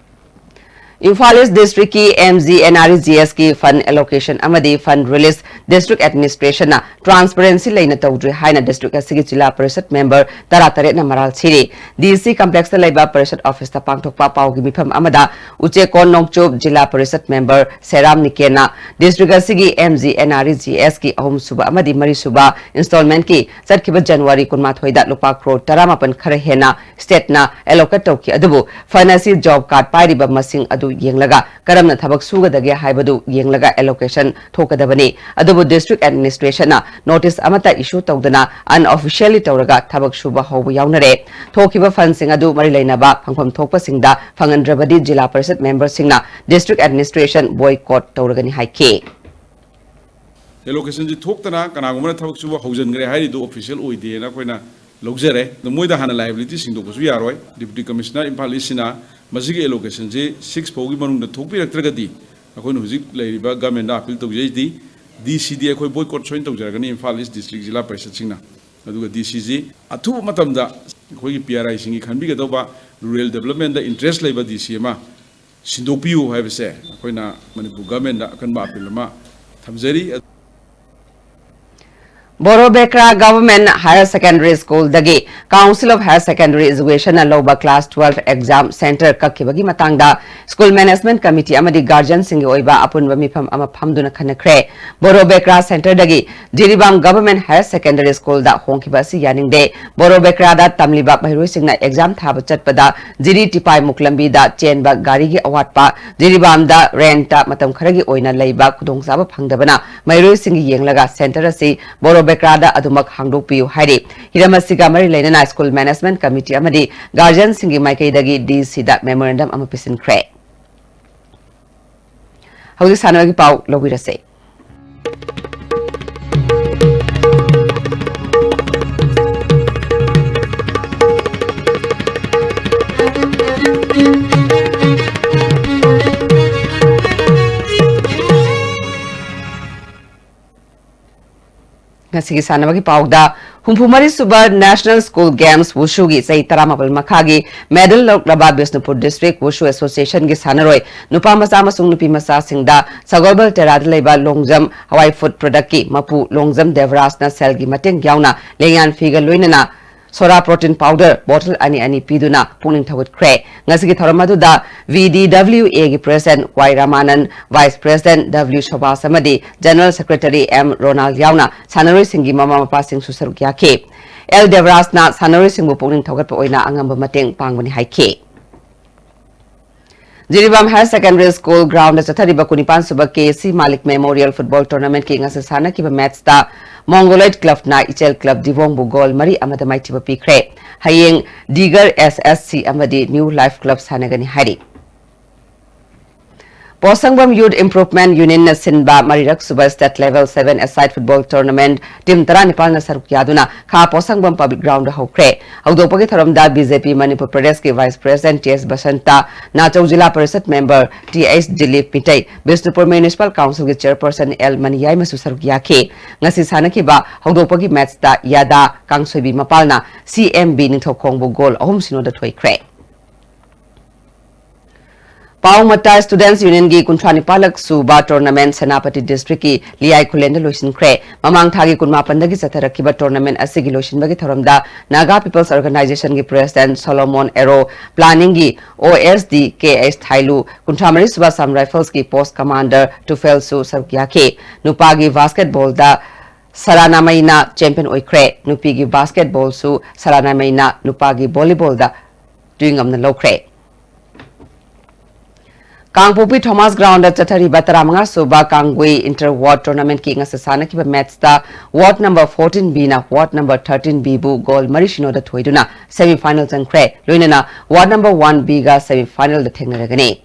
ꯏꯝꯐꯥꯜ East District ꯀꯤ M G N R E G S ꯀꯤ fund allocation ꯑꯃꯗꯤ fund release District Administration ꯅ transparency ꯂꯩꯅ ꯇꯧꯗ꯭ꯔꯤ ꯍꯥꯏꯅ district ꯑꯁꯤꯒꯤ ꯖꯤꯂꯥ ꯄꯔꯤꯁꯗ member ꯇꯔꯥꯇꯔꯦꯠꯅ ꯃꯔꯥꯜ ꯁꯤꯔꯤ꯫ D C Complex ꯇ ꯂꯩꯕ ꯄꯔꯤꯁꯗ office ꯇ ꯄꯥꯡꯊꯣꯛꯄ ꯄꯥꯎꯒꯤ ꯃꯤꯐꯝ ꯑꯃꯗ ꯎꯆꯦꯀꯣꯟ ꯅꯣꯡꯆꯨꯞ ꯖꯤꯂꯥ ꯄꯔꯤꯁꯗ member ꯁꯦꯔꯥꯝ ꯅꯤꯀꯦꯟꯅ district ꯑꯁꯤꯒꯤ M G N R E G S ꯀꯤ ꯑꯍꯨꯝꯁꯨꯕ ꯑꯃꯗꯤ ꯃꯔꯤꯁꯨꯕ installment ꯀꯤ ꯆꯠꯈꯤꯕ January ꯀꯨꯟꯃꯥꯊꯣꯏꯗ ꯂꯨꯄꯥ ꯀ꯭ꯔꯣꯔ ꯇꯔꯥꯃꯥꯄꯟ ꯈꯔ ꯍꯦꯟꯅ state ꯅ allocate ꯇꯧꯈꯤ, ꯑꯗꯨꯕꯨ fund ꯑꯁꯤ job card ꯄꯥꯏꯔꯤꯕ ꯃꯁꯤꯡ ꯑꯗꯨ ꯌꯦꯡꯂꯒ ꯀꯔꯝꯅ ꯊꯕꯛ ꯁꯨꯒꯗꯒꯦ ꯍꯥꯏꯕꯗꯨ ꯌꯦꯡꯂꯒ allocation ꯊꯣꯛꯀꯗꯕꯅꯤ꯫ ꯑꯗꯨꯕꯨ district administration ꯅ notice ꯑꯃꯠꯇ issue ꯇꯧꯗꯅ unofficially ꯇꯧꯔꯒ ꯊꯕꯛ ꯁꯨꯕ ꯍꯧꯕ ꯌꯥꯎꯅꯔꯦ꯫ ꯊꯣꯛꯈꯤꯕ fund ꯁꯤꯡ ꯑꯗꯨ ꯃꯔꯤ ꯂꯩꯅꯕ ꯐꯪꯐꯝ ꯊꯣꯛꯄꯁꯤꯡꯗ ꯐꯪꯍꯟꯗ꯭ꯔꯕꯗꯤ ꯖꯤꯂꯥ ꯄꯔꯤꯁꯗ member ꯁꯤꯡꯅ district administration boycott ꯇꯧꯔꯒꯅꯤ ꯍꯥꯏꯈꯤ꯫ Allocation ꯁꯤ ꯊꯣꯛꯇꯅ ꯀꯅꯥꯒꯨꯝꯕꯅ ꯊꯕꯛ ꯁꯨꯕ ꯍꯧꯖꯤꯟꯈ꯭ꯔꯦ ꯍꯥꯏꯔꯤꯗꯨ official ꯑꯣꯏꯗꯦꯅ ꯑꯩꯈꯣꯏꯅ ꯂꯧꯖꯔꯦ꯫ ꯑꯗꯣ ꯃꯣꯏꯗ ꯍꯥꯟꯅ liability ꯁꯤꯡꯗꯣꯛꯄꯁꯨ ꯌꯥꯔꯣꯏ꯫ Deputy Commissioner ꯏꯝꯐꯥꯜ East ꯁꯤꯅ ꯃꯁꯤꯒꯤ allocation ꯁꯤ six ꯐꯥꯎꯒꯤ ꯃꯅꯨꯡꯗ ꯊꯣꯛꯄꯤꯔꯛꯇ꯭ꯔꯒꯗꯤ ꯑꯩꯈꯣꯏꯅ ꯍꯧꯖꯤꯛ ꯂꯩꯔꯤꯕ government ꯗ appeal ꯇꯧꯖꯩꯗꯤ, ꯗꯤ ꯁꯤꯗꯤ ꯑꯩꯈꯣꯏ ꯕꯣꯏꯀꯣꯠ ꯁꯣꯏꯅ ꯇꯧꯖꯔꯒꯅꯤ, ꯏꯝꯐꯥꯜ ꯏꯁ ꯗꯤꯁꯇ꯭ꯔꯤꯛ ꯖꯤꯂꯥ ꯄꯔꯤꯁꯠꯁꯤꯡꯅ꯫ ꯑꯗꯨꯒ ꯗꯤ ꯁꯤꯁꯤ ꯑꯊꯨꯕ ꯃꯇꯝꯗ ꯑꯩꯈꯣꯏꯒꯤ ꯄꯤ ꯑꯥꯔ ꯑꯥꯏꯁꯤꯡꯒꯤ ꯈꯟꯕꯤꯒꯗꯧꯕ, ꯔꯨꯔꯦꯜ ꯗꯦꯕꯂꯞꯃꯦꯟꯗ ꯏꯟꯇꯔꯦꯁ ꯂꯩꯕ ꯗꯤ ꯁꯤ ꯑꯃ ꯁꯤꯟꯗꯣꯛꯄꯤꯌꯨ ꯍꯥꯏꯕꯁꯦ ꯑꯩꯈꯣꯏꯅ ꯃꯅꯤꯄꯨꯔ ꯒꯚꯔꯟꯃꯦꯟꯗ ꯑꯀꯟꯕ ꯑꯄꯤꯜ ꯑꯃ ꯊꯝꯖꯔꯤ꯫ ꯕꯣꯔꯣꯕꯦꯀ꯭ꯔꯥ ꯒꯚꯔꯟꯃꯦꯟꯠ ꯍꯥꯌꯔ ꯁꯦꯀꯦꯟꯗꯔꯤ ꯁ꯭ꯀꯨꯜꯗꯒꯤ ꯀꯥꯎꯟꯁꯤꯜ ꯑꯣꯐ ꯍꯥꯌꯔ ꯁꯦꯀꯦꯟꯗꯔꯤ ꯏꯖꯨꯀꯦꯁꯟꯅ ꯂꯧꯕ ꯀ꯭ꯂꯥꯁ ꯇꯨꯋꯦꯜꯐ ꯑꯦꯛꯖꯥꯝ ꯁꯦꯟꯇꯔ ꯀꯛꯈꯤꯕꯒꯤ ꯃꯇꯥꯡꯗ ꯁ꯭ꯀꯨꯜ ꯃꯦꯅꯦꯖꯃꯦꯟꯠ ꯀꯃꯤꯇꯤ ꯑꯃꯗꯤ ꯒꯥꯔꯖꯤꯌꯟꯁꯤꯡꯒꯤ ꯑꯣꯏꯕ ꯑꯄꯨꯟꯕ ꯃꯤꯐꯝ ꯑꯃ ꯐꯝꯗꯨꯅ ꯈꯟꯅꯈ꯭ꯔꯦ꯫ ꯕꯣꯔꯣꯕꯦꯀ꯭ꯔꯥ ꯁꯦꯟꯇꯔꯗꯒꯤ ꯖꯤꯔꯤꯕꯥꯝ ꯒꯚꯔꯟꯃꯦꯟꯠ ꯍꯥꯌꯔ ꯁꯦꯀꯦꯟꯗꯔꯤ ꯁ꯭ꯀꯨꯜꯗ ꯍꯣꯡꯈꯤꯕ ꯑꯁꯤ ꯌꯥꯅꯤꯡꯗꯦ꯫ ꯕꯣꯔꯣꯕꯦꯀ꯭ꯔꯥꯗ ꯇꯝꯂꯤꯕ ꯃꯍꯩꯔꯣꯏꯁꯤꯡꯅ ꯑꯦꯛꯖꯥꯝ ꯊꯥꯕ ꯆꯠꯄꯗ ꯖꯤꯔꯤ ꯇꯤꯄꯥꯏꯃꯨꯛ ꯂꯝꯕꯤꯗ ꯆꯦꯟꯕ ꯒꯥꯔꯤꯒꯤ ꯑꯋꯥꯠꯄ, ꯖꯤꯔꯤꯕꯥꯝꯗ ꯔꯦꯟꯠꯇ ꯃꯇꯝ ꯈꯔꯒꯤ ꯑꯣꯏꯅ ꯂꯩꯕ ꯈꯨꯗꯣꯡꯆꯥꯕ ꯐꯪꯗꯕꯅ ꯃꯍꯩꯔꯣꯏꯁꯤꯡꯒꯤ ꯌꯦꯡꯂꯒ ꯁꯦꯟꯇꯔ ꯑꯁꯤ ꯕꯣꯔꯣꯕꯦꯀ꯭ꯔꯥꯗ ꯑꯗꯨꯃꯛ ꯍꯥꯡꯗꯣꯛꯄꯤꯌꯨ ꯍꯥꯏꯔꯤ꯫ ꯍꯤꯔꯝ ꯑꯁꯤꯒ ꯃꯔꯤ ꯂꯩꯅꯅ ꯁ꯭ꯀꯨꯜ ꯃꯦꯅꯦꯖꯃꯦꯟꯠ ꯀꯃꯤꯇꯤ ꯑꯃꯗꯤ ꯒꯥꯔꯖꯤꯌꯟꯁꯤꯡꯒꯤ ꯃꯥꯏꯀꯩꯗꯒꯤ ꯗꯤ ꯁꯤꯗ ꯃꯦꯃꯣꯔꯦꯟꯗꯝ ꯑꯃ ꯄꯤꯁꯤꯟꯈ꯭ꯔꯦ꯫ ꯍꯧꯖꯤꯛ ꯁꯥꯟꯅꯕꯒꯤ ꯄꯥꯎ ꯂꯧꯕꯤꯔꯁꯦ꯫ ꯉꯁꯤꯒꯤ ꯁꯥꯟꯅꯕꯒꯤ ꯄꯥꯎꯗ, ꯍꯨꯝꯐꯨ ꯃꯔꯤ ꯁꯨꯕ National School Games ꯋꯨꯁꯨꯒꯤ ꯆꯍꯤ ꯇꯔꯥꯃꯥꯄꯜ ꯃꯈꯥꯒꯤ ꯃꯦꯗꯜ ꯂꯧꯔꯛꯂꯕ ꯕꯤꯁꯅꯨꯄꯨꯔ ꯗꯤꯁꯇ꯭ꯔꯤꯛ ꯋꯨꯁꯨ ꯑꯦꯁꯣꯁꯤꯌꯦꯁꯟꯒꯤ ꯁꯥꯟꯅꯔꯣꯏ ꯅꯨꯄꯥ ꯃꯆꯥ ꯑꯃꯁꯨꯡ ꯅꯨꯄꯤ ꯃꯆꯥꯁꯤꯡꯗ ꯁꯒꯣꯜꯕꯜ ꯇꯦꯔꯥꯗ ꯂꯩꯕ ꯂꯣꯡꯖꯝ ꯍꯋꯥꯏ ꯐꯨꯗ ꯄ꯭ꯔꯗꯛꯀꯤ ꯃꯄꯨ ꯂꯣꯡꯖꯝ ꯗꯦꯕꯔꯥꯖꯅ ꯁꯦꯜꯒꯤ ꯃꯇꯦꯡ ꯌꯥꯎꯅ ꯂꯦꯡꯌꯥꯟ ꯐꯤꯒ ꯂꯣꯏꯅꯅ ꯁꯣꯔꯥ ꯄ꯭ꯔꯣꯇꯤꯟ ꯄꯥꯎꯗꯔ ꯕꯣꯇꯜ ꯑꯅꯤ ꯑꯅꯤ ꯄꯤꯗꯨꯅ ꯄꯨꯛꯅꯤꯡ ꯊꯧꯒꯠꯈ꯭ꯔꯦ꯫ ꯉꯁꯤꯒꯤ ꯊꯧꯔꯝ ꯑꯗꯨꯗ V D W A ꯒꯤ ꯄ꯭ꯔꯦꯁꯤꯗꯦꯟꯠ ꯋꯥꯏ ꯔꯥꯃꯥꯅꯟ, ꯚꯥꯏꯁ ꯄ꯭ꯔꯦꯁꯤꯗꯦꯟꯠ W ꯁꯣꯕꯥꯁ ꯑꯃꯗꯤ ꯖꯦꯅꯔꯦꯜ ꯁꯦꯀ꯭ꯔꯦꯇꯔꯤ M ꯔꯣꯅꯥꯜ ꯌꯥꯎꯅ ꯁꯥꯟꯅꯔꯣꯏꯁꯤꯡꯒꯤ ꯃꯃꯥ ꯃꯄꯥꯁꯤꯡꯁꯨ ꯁꯔꯨꯛ ꯌꯥꯈꯤ꯫ ꯑꯦꯜ ꯗꯦꯕꯔꯥꯖꯅ ꯁꯥꯟꯅꯔꯣꯏꯁꯤꯡꯕꯨ ꯄꯨꯛꯅꯤꯡ ꯊꯧꯒꯠꯄ ꯑꯣꯏꯅ ꯑꯉꯝꯕ ꯃꯇꯦꯡ ꯄꯥꯡꯕꯅꯤ ꯍꯥꯏꯈꯤ꯫ Jiribam higher secondary school ground ꯆꯠꯊꯔꯤꯕ ꯀꯨꯟꯅꯤꯄꯥꯟ ꯁꯨꯕ ꯀꯦ ꯁꯤ ꯃꯥꯂꯤꯛ ꯃꯦꯃꯣꯔꯤꯌꯦꯜ ꯐꯨꯠꯕꯣꯜ ꯇꯣꯔꯅꯥꯃꯦꯟꯠꯀꯤ ꯉꯁꯤ ꯁꯥꯟꯅꯈꯤꯕ ꯃꯦꯆꯇ ꯃꯣꯡꯒꯣꯂꯣꯏꯗ ꯀ꯭ꯂꯕꯅ ꯏꯆꯦꯜ ꯀ꯭ꯂꯕ ꯗꯤꯕꯣꯡꯕꯨ ꯒꯣꯜ ꯃꯔꯤ ꯑꯃꯗ ꯃꯥꯏꯊꯤꯕ ꯄꯤꯈ꯭ꯔꯦ꯫ ꯍꯌꯦꯡ ꯗꯤꯒꯔ S S C ꯑꯃꯗꯤ ꯅ꯭ꯌꯨ ꯂꯥꯏꯐ ꯀ꯭ꯂꯕ ꯁꯥꯟꯅꯒꯅꯤ ꯍꯥꯏꯔꯤ꯫ ꯄꯣꯁꯪꯕꯝ Youth Improvement Unionꯅ ꯁꯤꯟꯕ ꯃꯔꯤꯔꯛ ꯁꯨꯕ State Level Seven Aside Football Tournament team ꯇꯔꯥꯅꯤꯄꯥꯜꯅ ꯁꯔꯨꯛ ꯌꯥꯗꯨꯅ ꯈꯥ ꯄꯣꯁꯪꯕꯝ Public Groundꯗ ꯍꯧꯈ꯭ꯔꯦ꯫ ꯍꯧꯗꯣꯛꯄꯒꯤ ꯊꯧꯔꯝꯗ B J P ꯃꯅꯤꯄꯨꯔ ꯄ꯭ꯔꯗꯦꯁꯀꯤ Vice President T S Basanta, ꯅꯥꯆꯧ ꯖꯤꯂꯥ parishad member T H Dilip Meitei, Bishnupur Municipal Councilꯒꯤ Chairperson L ꯃꯅꯤꯌꯥꯏꯃꯁꯨ ꯁꯔꯨꯛ ꯌꯥꯈꯤ꯫ ꯉꯁꯤ ꯁꯥꯟꯅꯈꯤꯕ ꯍꯧꯗꯣꯛꯄꯒꯤ matchꯇ ꯌꯥꯗꯥ ꯀꯥꯡꯁꯣꯏꯕꯤ ꯃꯄꯥꯜꯅ C M B ꯅꯤꯡꯊꯧꯈꯣꯡꯕꯨ goal ꯑꯍꯨꯝ ꯁꯤꯅꯣꯗ ꯊꯣꯏꯈ꯭ꯔꯦ꯫ ꯄꯥꯎꯃꯇꯥ Students Unionꯒꯤ ꯀꯨꯟꯊ꯭ꯔꯥ ꯅꯤꯄꯥꯜꯂꯛ ꯁꯨꯕ tournament ꯁꯦꯅꯥꯄꯇꯤ districtꯀꯤ ꯂꯤꯌꯥꯏ ꯈꯨꯂꯦꯟꯗ ꯂꯣꯏꯁꯤꯟꯈ꯭ꯔꯦ꯫ ꯃꯃꯥꯡ ꯊꯥꯒꯤ ꯀꯨꯟꯃꯥꯄꯟꯗꯒꯤ ꯆꯠꯊꯔꯛꯈꯤꯕ tournament ꯑꯁꯤꯒꯤ ꯂꯣꯏꯁꯤꯟꯕꯒꯤ ꯊꯧꯔꯝꯗ Naga People's Organizationꯒꯤ President Solomon Ero, planningꯒꯤ O S D K H ꯊꯥꯏꯂꯨ, ꯀꯨꯟꯊ꯭ꯔꯥ ꯃꯔꯤ ꯁꯨꯕ Assam Riflesꯀꯤ post commander ꯇꯨꯐꯦꯜꯁꯨ ꯁꯔꯨꯛ ꯌꯥꯈꯤ꯫ ꯅꯨꯄꯥꯒꯤ basketballꯗ ꯁꯔꯥꯅꯥꯃꯩꯅ champion ꯑꯣꯏꯈ꯭ꯔꯦ꯫ ꯅꯨꯄꯤꯒꯤ basketballꯁꯨ ꯁꯔꯥꯅꯥꯃꯩꯅ ꯅꯨꯄꯥꯒꯤ volleyballꯗ ꯇꯨꯏꯉꯝꯅ ꯂꯧꯈ꯭ꯔꯦ꯫ ꯀꯥꯡꯄꯣꯛꯄꯤ Thomas Groundꯗ ꯆꯠꯊꯔꯤꯕ ꯇꯔꯥꯃꯉꯥ ꯁꯨꯕ ꯀꯥꯡꯒꯨꯏ Inter Ward Tournamentꯀꯤ ꯉꯁꯤ ꯁꯥꯟꯅꯈꯤꯕ matchꯇ Ward number fourteen Bꯅ Ward number thirteen Bꯕꯨ goal ꯃꯔꯤ ꯁꯤꯅꯣꯗ ꯊꯣꯏꯗꯨꯅ semi final ꯆꯪꯈ꯭ꯔꯦ꯫ ꯂꯣꯏꯅꯅ Ward number one Bꯒ semi finalꯗ ꯊꯦꯡꯅꯔꯒꯅꯤ꯫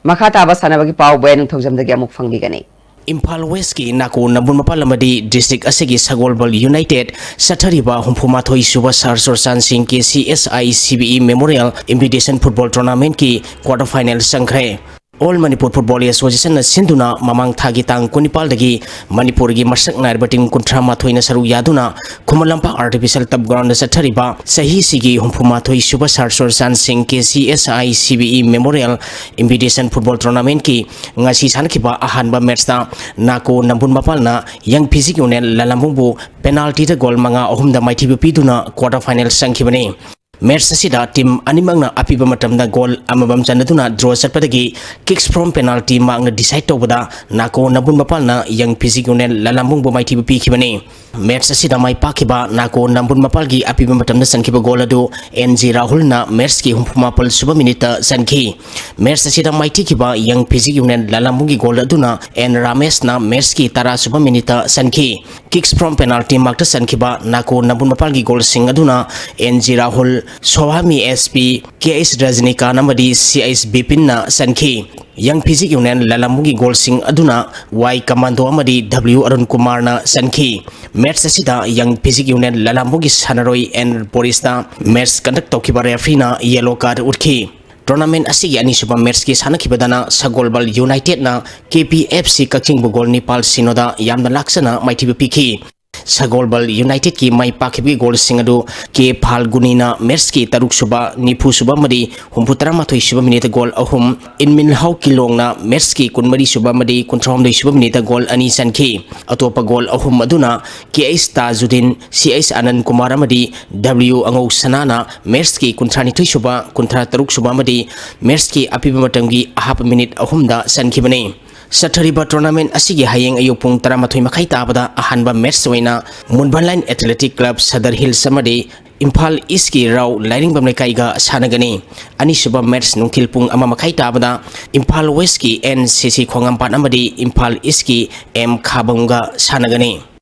ꯃꯈꯥ ꯇꯥꯕ ꯁꯥꯟꯅꯕꯒꯤ ꯄꯥꯎ ꯕꯣꯌꯥ ꯅꯤꯡꯊꯧꯖꯝꯗꯒꯤ ꯑꯃꯨꯛ ꯐꯪꯕꯤꯒꯅꯤ꯫ ꯏꯝꯐꯥꯜ Westꯀꯤ ꯅꯥꯀꯣ ꯅꯝꯕꯨꯜ ꯃꯄꯥꯜ ꯑꯃꯗꯤ district ꯑꯁꯤꯒꯤ ꯁꯒꯣꯜꯕꯜ United ꯆꯠꯊꯔꯤꯕ ꯍꯨꯝꯐꯨ ꯃꯥꯊꯣꯏ ꯁꯨꯕ Sir Surshan Singh K C S I C B E Memorial Invitation Football Tournamentꯀꯤ quarter final ꯆꯪꯈ꯭ꯔꯦ꯫ All Manipur Football Associationꯅ ꯁꯤꯟꯗꯨꯅ ꯃꯃꯥꯡ ꯊꯥꯒꯤ ꯇꯥꯡ ꯀꯨꯟꯅꯤꯄꯥꯜꯗꯒꯤ ꯃꯅꯤꯄꯨꯔꯒꯤ ꯃꯁꯛ ꯅꯥꯏꯔꯕ team ꯀꯨꯟꯊ꯭ꯔꯥ ꯃꯥꯊꯣꯏꯅ ꯁꯔꯨꯛ ꯌꯥꯗꯨꯅ ꯈꯨꯃꯟ ꯂꯝꯄꯥꯛ Artificial Turf Groundꯗ ꯆꯠꯊꯔꯤꯕ ꯆꯍꯤꯁꯤꯒꯤ ꯍꯨꯝꯐꯨ ꯃꯥꯊꯣꯏ ꯁꯨꯕ Sir Surshan Singh K C S I C B E Memorial Invitation Football Tournamentꯀꯤ ꯉꯁꯤ ꯁꯥꯟꯅꯈꯤꯕ ꯑꯍꯥꯟꯕ matchꯇ ꯅꯥꯀꯣ ꯅꯝꯕꯨꯜ ꯃꯄꯥꯜꯅ Young Physique Union ꯂꯂꯥꯝꯕꯨꯡꯕꯨ penaltyꯗ goal ꯃꯉꯥ ꯑꯍꯨꯝꯗ ꯃꯥꯏꯊꯤꯕ ꯄꯤꯗꯨꯅ quarter final ꯆꯪꯈꯤꯕꯅꯤ꯫ Match ꯑꯁꯤꯗ team ꯑꯅꯤꯃꯛꯅ ꯑꯄꯤꯕ ꯃꯇꯝꯗ goal ꯑꯃꯃꯝ ꯆꯟꯅꯗꯨꯅ draw ꯆꯠꯄꯗꯒꯤ kicks from penalty ꯃꯍꯥꯛꯅ decide ꯇꯧꯕꯗ ꯅꯥꯀꯣ ꯅꯝꯕꯨꯜ ꯃꯄꯥꯜꯅ Young Physique Union ꯂꯂꯥꯝꯕꯨꯡꯕꯨ ꯃꯥꯏꯊꯤꯕ ꯄꯤꯈꯤꯕꯅꯤ꯫ Match ꯑꯁꯤꯗ ꯃꯥꯏ ꯄꯥꯛꯈꯤꯕ ꯅꯥꯀꯣ ꯅꯝꯕꯨꯜ ꯃꯄꯥꯜꯒꯤ ꯑꯄꯤꯕ ꯃꯇꯝꯗ ꯆꯟꯈꯤꯕ goal ꯑꯗꯨ N G ꯔꯥꯍꯨꯜꯅ matchꯀꯤ ꯍꯨꯝꯐꯨ ꯃꯥꯄꯜ ꯁꯨꯕ minuteꯇ ꯆꯟꯈꯤ꯫ Match ꯑꯁꯤꯗ ꯃꯥꯏꯊꯤꯈꯤꯕ Young Physique Union ꯂꯂꯥꯝꯕꯨꯡꯒꯤ goal ꯑꯗꯨꯅ N ꯔꯥꯃꯦꯁꯅ matchꯀꯤ ꯇꯔꯥ ꯁꯨꯕ minuteꯇ ꯆꯟꯈꯤ꯫ Kicks from penalty ꯃꯛꯇ ꯆꯟꯈꯤꯕ ꯅꯥꯀꯣ ꯅꯝꯕꯨꯜ ꯃꯄꯥꯜꯒꯤ goalꯁꯤꯡ ꯑꯗꯨꯅ N G Rahul, Sohami S P, K H Rajnikant ꯑꯃꯗꯤ ꯁꯤ ꯑꯩꯆ ꯕꯤꯄꯤꯟꯅ ꯆꯟꯈꯤ꯫ ꯌꯪ ꯐꯤꯖꯤꯛ ꯌꯨꯅꯤꯌꯟ ꯂꯂꯥꯝꯕꯨꯒꯤ ꯒꯣꯜꯁꯤꯡ ꯑꯗꯨꯅ ꯋꯥꯏ ꯀꯃꯥꯟꯗꯣ ꯑꯃꯗꯤ ꯗꯕ꯭ꯂꯤꯎ ꯑꯔꯨꯟ ꯀꯨꯃꯥꯔꯅ ꯆꯟꯈꯤ꯫ ꯃꯦꯠꯆ ꯑꯁꯤꯗ ꯌꯪ ꯐꯤꯖꯤꯛ ꯌꯨꯅꯤꯌꯟ ꯂꯂꯥꯝꯕꯨꯒꯤ ꯁꯥꯟꯅꯔꯣꯏ ꯑꯦꯟ ꯕꯣꯔꯤꯁꯇ ꯃꯦꯠꯆ ꯀꯟꯗꯛ ꯇꯧꯈꯤꯕ ꯔꯦꯐ꯭ꯔꯤꯅ ꯌꯦꯂꯣ ꯀꯥꯔꯗ ꯎꯠꯈꯤ꯫ ꯇꯣꯔꯅꯥꯃꯦꯟꯠ ꯑꯁꯤꯒꯤ ꯑꯅꯤꯁꯨꯕ ꯃꯦꯠꯆꯀꯤ ꯁꯥꯟꯅꯈꯤꯕꯗꯅ ꯁꯒꯣꯜꯕꯜ ꯌꯨꯅꯥꯏꯇꯦꯗꯅ K P F C ꯀꯛꯆꯤꯡꯕꯨ goal ꯅꯤꯄꯥꯜ ꯁꯤꯅꯣꯗ ꯌꯥꯝꯅ ꯂꯥꯛꯆꯅ ꯃꯥꯏꯊꯤꯕ ꯄꯤꯈꯤ꯫ ꯁꯒꯣꯜꯕꯜ ꯌꯨꯅꯥꯏꯇꯦꯗꯀꯤ ꯃꯥꯏ ꯄꯥꯛꯈꯤꯕꯒꯤ ꯒꯣꯜꯁꯤꯡ ꯑꯗꯨ ꯀꯦ ꯐꯥꯜꯒꯨꯅꯤꯅ ꯃꯦꯠꯆꯀꯤ ꯇꯔꯨꯛ ꯁꯨꯕ, ꯅꯤꯐꯨ ꯁꯨꯕ ꯑꯃꯗꯤ ꯍꯨꯝꯐꯨ ꯇꯔꯥꯃꯥꯊꯣꯏ ꯁꯨꯕ ꯃꯤꯅꯤꯠꯇ ꯒꯣꯜ ꯑꯍꯨꯝ, ꯏꯟꯃꯤꯟꯍꯥꯎ ꯀꯤꯂꯣꯡꯅ ꯃꯦꯠꯆꯀꯤ ꯀꯨꯟꯃꯔꯤ ꯁꯨꯕ ꯑꯃꯗꯤ ꯀꯨꯟꯊ꯭ꯔꯥꯍꯨꯝꯗꯣꯏ ꯁꯨꯕ ꯃꯤꯅꯤꯠꯇ ꯒꯣꯜ ꯑꯅꯤ ꯆꯟꯈꯤ꯫ ꯑꯇꯣꯞꯄ ꯒꯣꯜ ꯑꯍꯨꯝ ꯑꯗꯨꯅ ꯀꯦ ꯑꯩꯆ ꯇꯥꯖꯨꯗꯤꯟ, ꯁꯤ ꯑꯩꯆ ꯑꯥꯅꯟ ꯀꯨꯃꯥꯔ ꯑꯃꯗꯤ ꯗꯕ꯭ꯂꯤꯎ ꯑꯉꯧ ꯁꯅꯥꯅ ꯃꯦꯠꯆꯀꯤ ꯀꯨꯟꯊ꯭ꯔꯥꯅꯤꯊꯣꯏ ꯁꯨꯕ, ꯀꯨꯟꯊ꯭ꯔꯥ ꯇꯔꯨꯛ ꯁꯨꯕ ꯑꯃꯗꯤ ꯃꯦꯠꯆꯀꯤ ꯑꯄꯤꯕ ꯃꯇꯝꯒꯤ ꯑꯍꯥꯞꯄ ꯃꯤꯅꯤꯠ ꯑꯍꯨꯝꯗ ꯆꯟꯈꯤꯕꯅꯤ꯫ ꯆꯠꯊꯔꯤꯕ ꯇꯣꯔꯅꯥꯃꯦꯟꯠ ꯑꯁꯤꯒꯤ ꯍꯌꯦꯡ ꯑꯌꯨꯛ ꯄꯨꯡ ꯇꯔꯥꯃꯥꯊꯣꯏ ꯃꯈꯥꯏ ꯇꯥꯕꯗ ꯑꯍꯥꯟꯕ ꯃꯦꯠꯆ ꯑꯣꯏꯅ ꯃꯨꯟꯕꯟ line athletic club Sadar hills ꯑꯃꯗꯤ ꯏꯝꯐꯥꯜ ꯏꯁꯀꯤ ꯔꯥꯎ ꯂꯥꯏꯔꯤꯡꯕꯝ ꯂꯩꯀꯥꯏꯒ ꯁꯥꯟꯅꯒꯅꯤ꯫ ꯑꯅꯤꯁꯨꯕ ꯃꯦꯠꯆ ꯅꯨꯡꯊꯤꯜ ꯄꯨꯡ ꯑꯃ ꯃꯈꯥꯏ ꯇꯥꯕꯗ ꯏꯝꯐꯥꯜ ꯋꯦꯁꯀꯤ ꯑꯦꯟ ꯁꯤ ꯁꯤ ꯈꯣꯡꯉꯥꯝꯄꯥꯠ ꯑꯃꯗꯤ ꯏꯝꯐꯥꯜ ꯏꯁꯀꯤ ꯑꯦꯝ ꯈꯥꯕꯝꯒ ꯁꯥꯟꯅꯒꯅꯤ꯫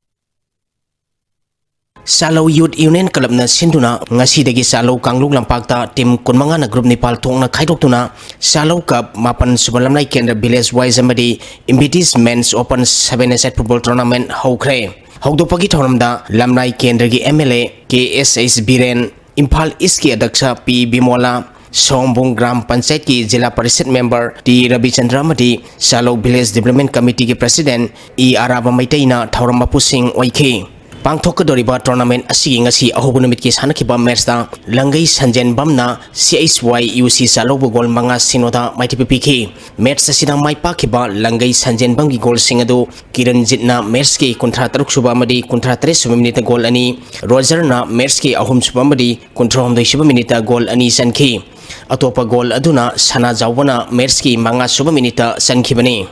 ꯆꯥꯂꯧ ꯌꯨꯠ ꯌꯨꯅꯤꯌꯟ ꯀ꯭ꯂꯕꯅ ꯁꯤꯟꯗꯨꯅ ꯉꯁꯤꯗꯒꯤ ꯆꯥꯂꯧ ꯀꯥꯡꯂꯨꯞ ꯂꯝꯄꯥꯛꯇ ꯇꯤꯝ ꯀꯨꯟꯃꯉꯥꯅ ꯒ꯭ꯔꯨꯞ ꯅꯤꯄꯥꯜ ꯊꯣꯛꯅ ꯈꯥꯏꯗꯣꯛꯇꯨꯅ ꯆꯥꯂꯧ ꯀꯞ ꯃꯥꯄꯟ ꯁꯨꯕ ꯂꯝꯂꯥꯏ ꯀꯦꯟꯗ꯭ꯔ ꯚꯤꯂꯦꯖ ꯋꯥꯏꯁ ꯑꯃꯗꯤ ꯏꯝꯕꯤꯇꯤꯁ ꯃꯦꯟꯁ ꯑꯣꯄꯟ ꯁꯚꯦꯟ ꯑꯦ ꯁꯦꯠ ꯐꯨꯠꯕꯣꯜ ꯇꯣꯔꯅꯥꯃꯦꯟꯠ ꯍꯧꯈ꯭ꯔꯦ꯫ ꯍꯧꯗꯣꯛꯄꯒꯤ ꯊꯧꯔꯝꯗ ꯂꯝꯂꯥꯏ ꯀꯦꯟꯗ꯭ꯔꯒꯤ M L A K S H Biren, Imphal ꯏꯁꯀꯤ ꯑꯗ꯭ꯌꯛꯁ ꯄꯤ ꯕꯤꯃꯣꯂꯥ, ꯁꯣꯝꯕꯨꯡ ꯒ꯭ꯔꯥꯝ ꯄꯟꯆꯥꯌꯠꯀꯤ ꯖꯤꯂꯥ ꯄꯔꯤꯁꯠ ꯃꯦꯝꯕꯔ ꯇꯤ ꯔꯕꯤꯆꯟꯗ꯭ꯔ ꯑꯃꯗꯤ ꯆꯥꯂꯧ village development ꯀꯃꯤꯇꯤꯒꯤ president E Arab ꯃꯩꯇꯩꯅ ꯊꯧꯔꯝ ꯃꯄꯨꯁꯤꯡ ꯑꯣꯏꯈꯤ꯫ ꯄꯥꯡꯊꯣꯛꯀꯗꯧꯔꯤꯕ ꯇꯣꯔꯅꯥꯃꯦꯟꯠ ꯑꯁꯤꯒꯤ ꯉꯁꯤ ꯑꯍꯧꯕ ꯅꯨꯃꯤꯠꯀꯤ ꯁꯥꯟꯅꯈꯤꯕ ꯃꯦꯠꯆꯇ ꯂꯪꯒꯩ ꯁꯟꯖꯦꯟꯕꯝꯅ ꯁꯤ ꯑꯩꯆ ꯋꯥꯏ ꯌꯨ ꯁꯤ ꯆꯥꯂꯧꯕꯨ ꯒꯣꯜ ꯃꯉꯥ ꯁꯤꯅꯣꯗ ꯃꯥꯏꯊꯤꯕ ꯄꯤꯈꯤ꯫ ꯃꯦꯠꯆ ꯑꯁꯤꯗ ꯃꯥꯏ ꯄꯥꯛꯈꯤꯕ ꯂꯪꯒꯩ ꯁꯟꯖꯦꯟꯕꯝꯒꯤ ꯒꯣꯜꯁꯤꯡ ꯑꯗꯨ ꯀꯤꯔꯟꯖꯤꯠꯅ ꯃꯦꯠꯆꯀꯤ ꯀꯨꯟꯊ꯭ꯔꯥ ꯇꯔꯨꯛ ꯁꯨꯕ ꯑꯃꯗꯤ ꯀꯨꯟꯊ꯭ꯔꯥ ꯇꯔꯦꯠ ꯁꯨꯕ ꯃꯤꯅꯤꯠꯇ ꯒꯣꯜ ꯑꯅꯤ, ꯔꯣꯖꯔꯅ ꯃꯦꯠꯆꯀꯤ ꯑꯍꯨꯝ ꯁꯨꯕ ꯑꯃꯗꯤ ꯀꯨꯟꯊ꯭ꯔꯥꯍꯨꯝꯗꯣꯏ ꯁꯨꯕ ꯃꯤꯅꯤꯠꯇ ꯒꯣꯜ ꯑꯅꯤ ꯆꯟꯈꯤ꯫ ꯑꯇꯣꯞꯄ ꯒꯣꯜ ꯑꯗꯨꯅ ꯁꯅꯥꯖꯥꯎꯕꯅ ꯃꯦꯠꯆꯀꯤ ꯃꯉꯥ ꯁꯨꯕ ꯃꯤꯅꯤꯠꯇ ꯆꯟꯈꯤꯕꯅꯤ꯫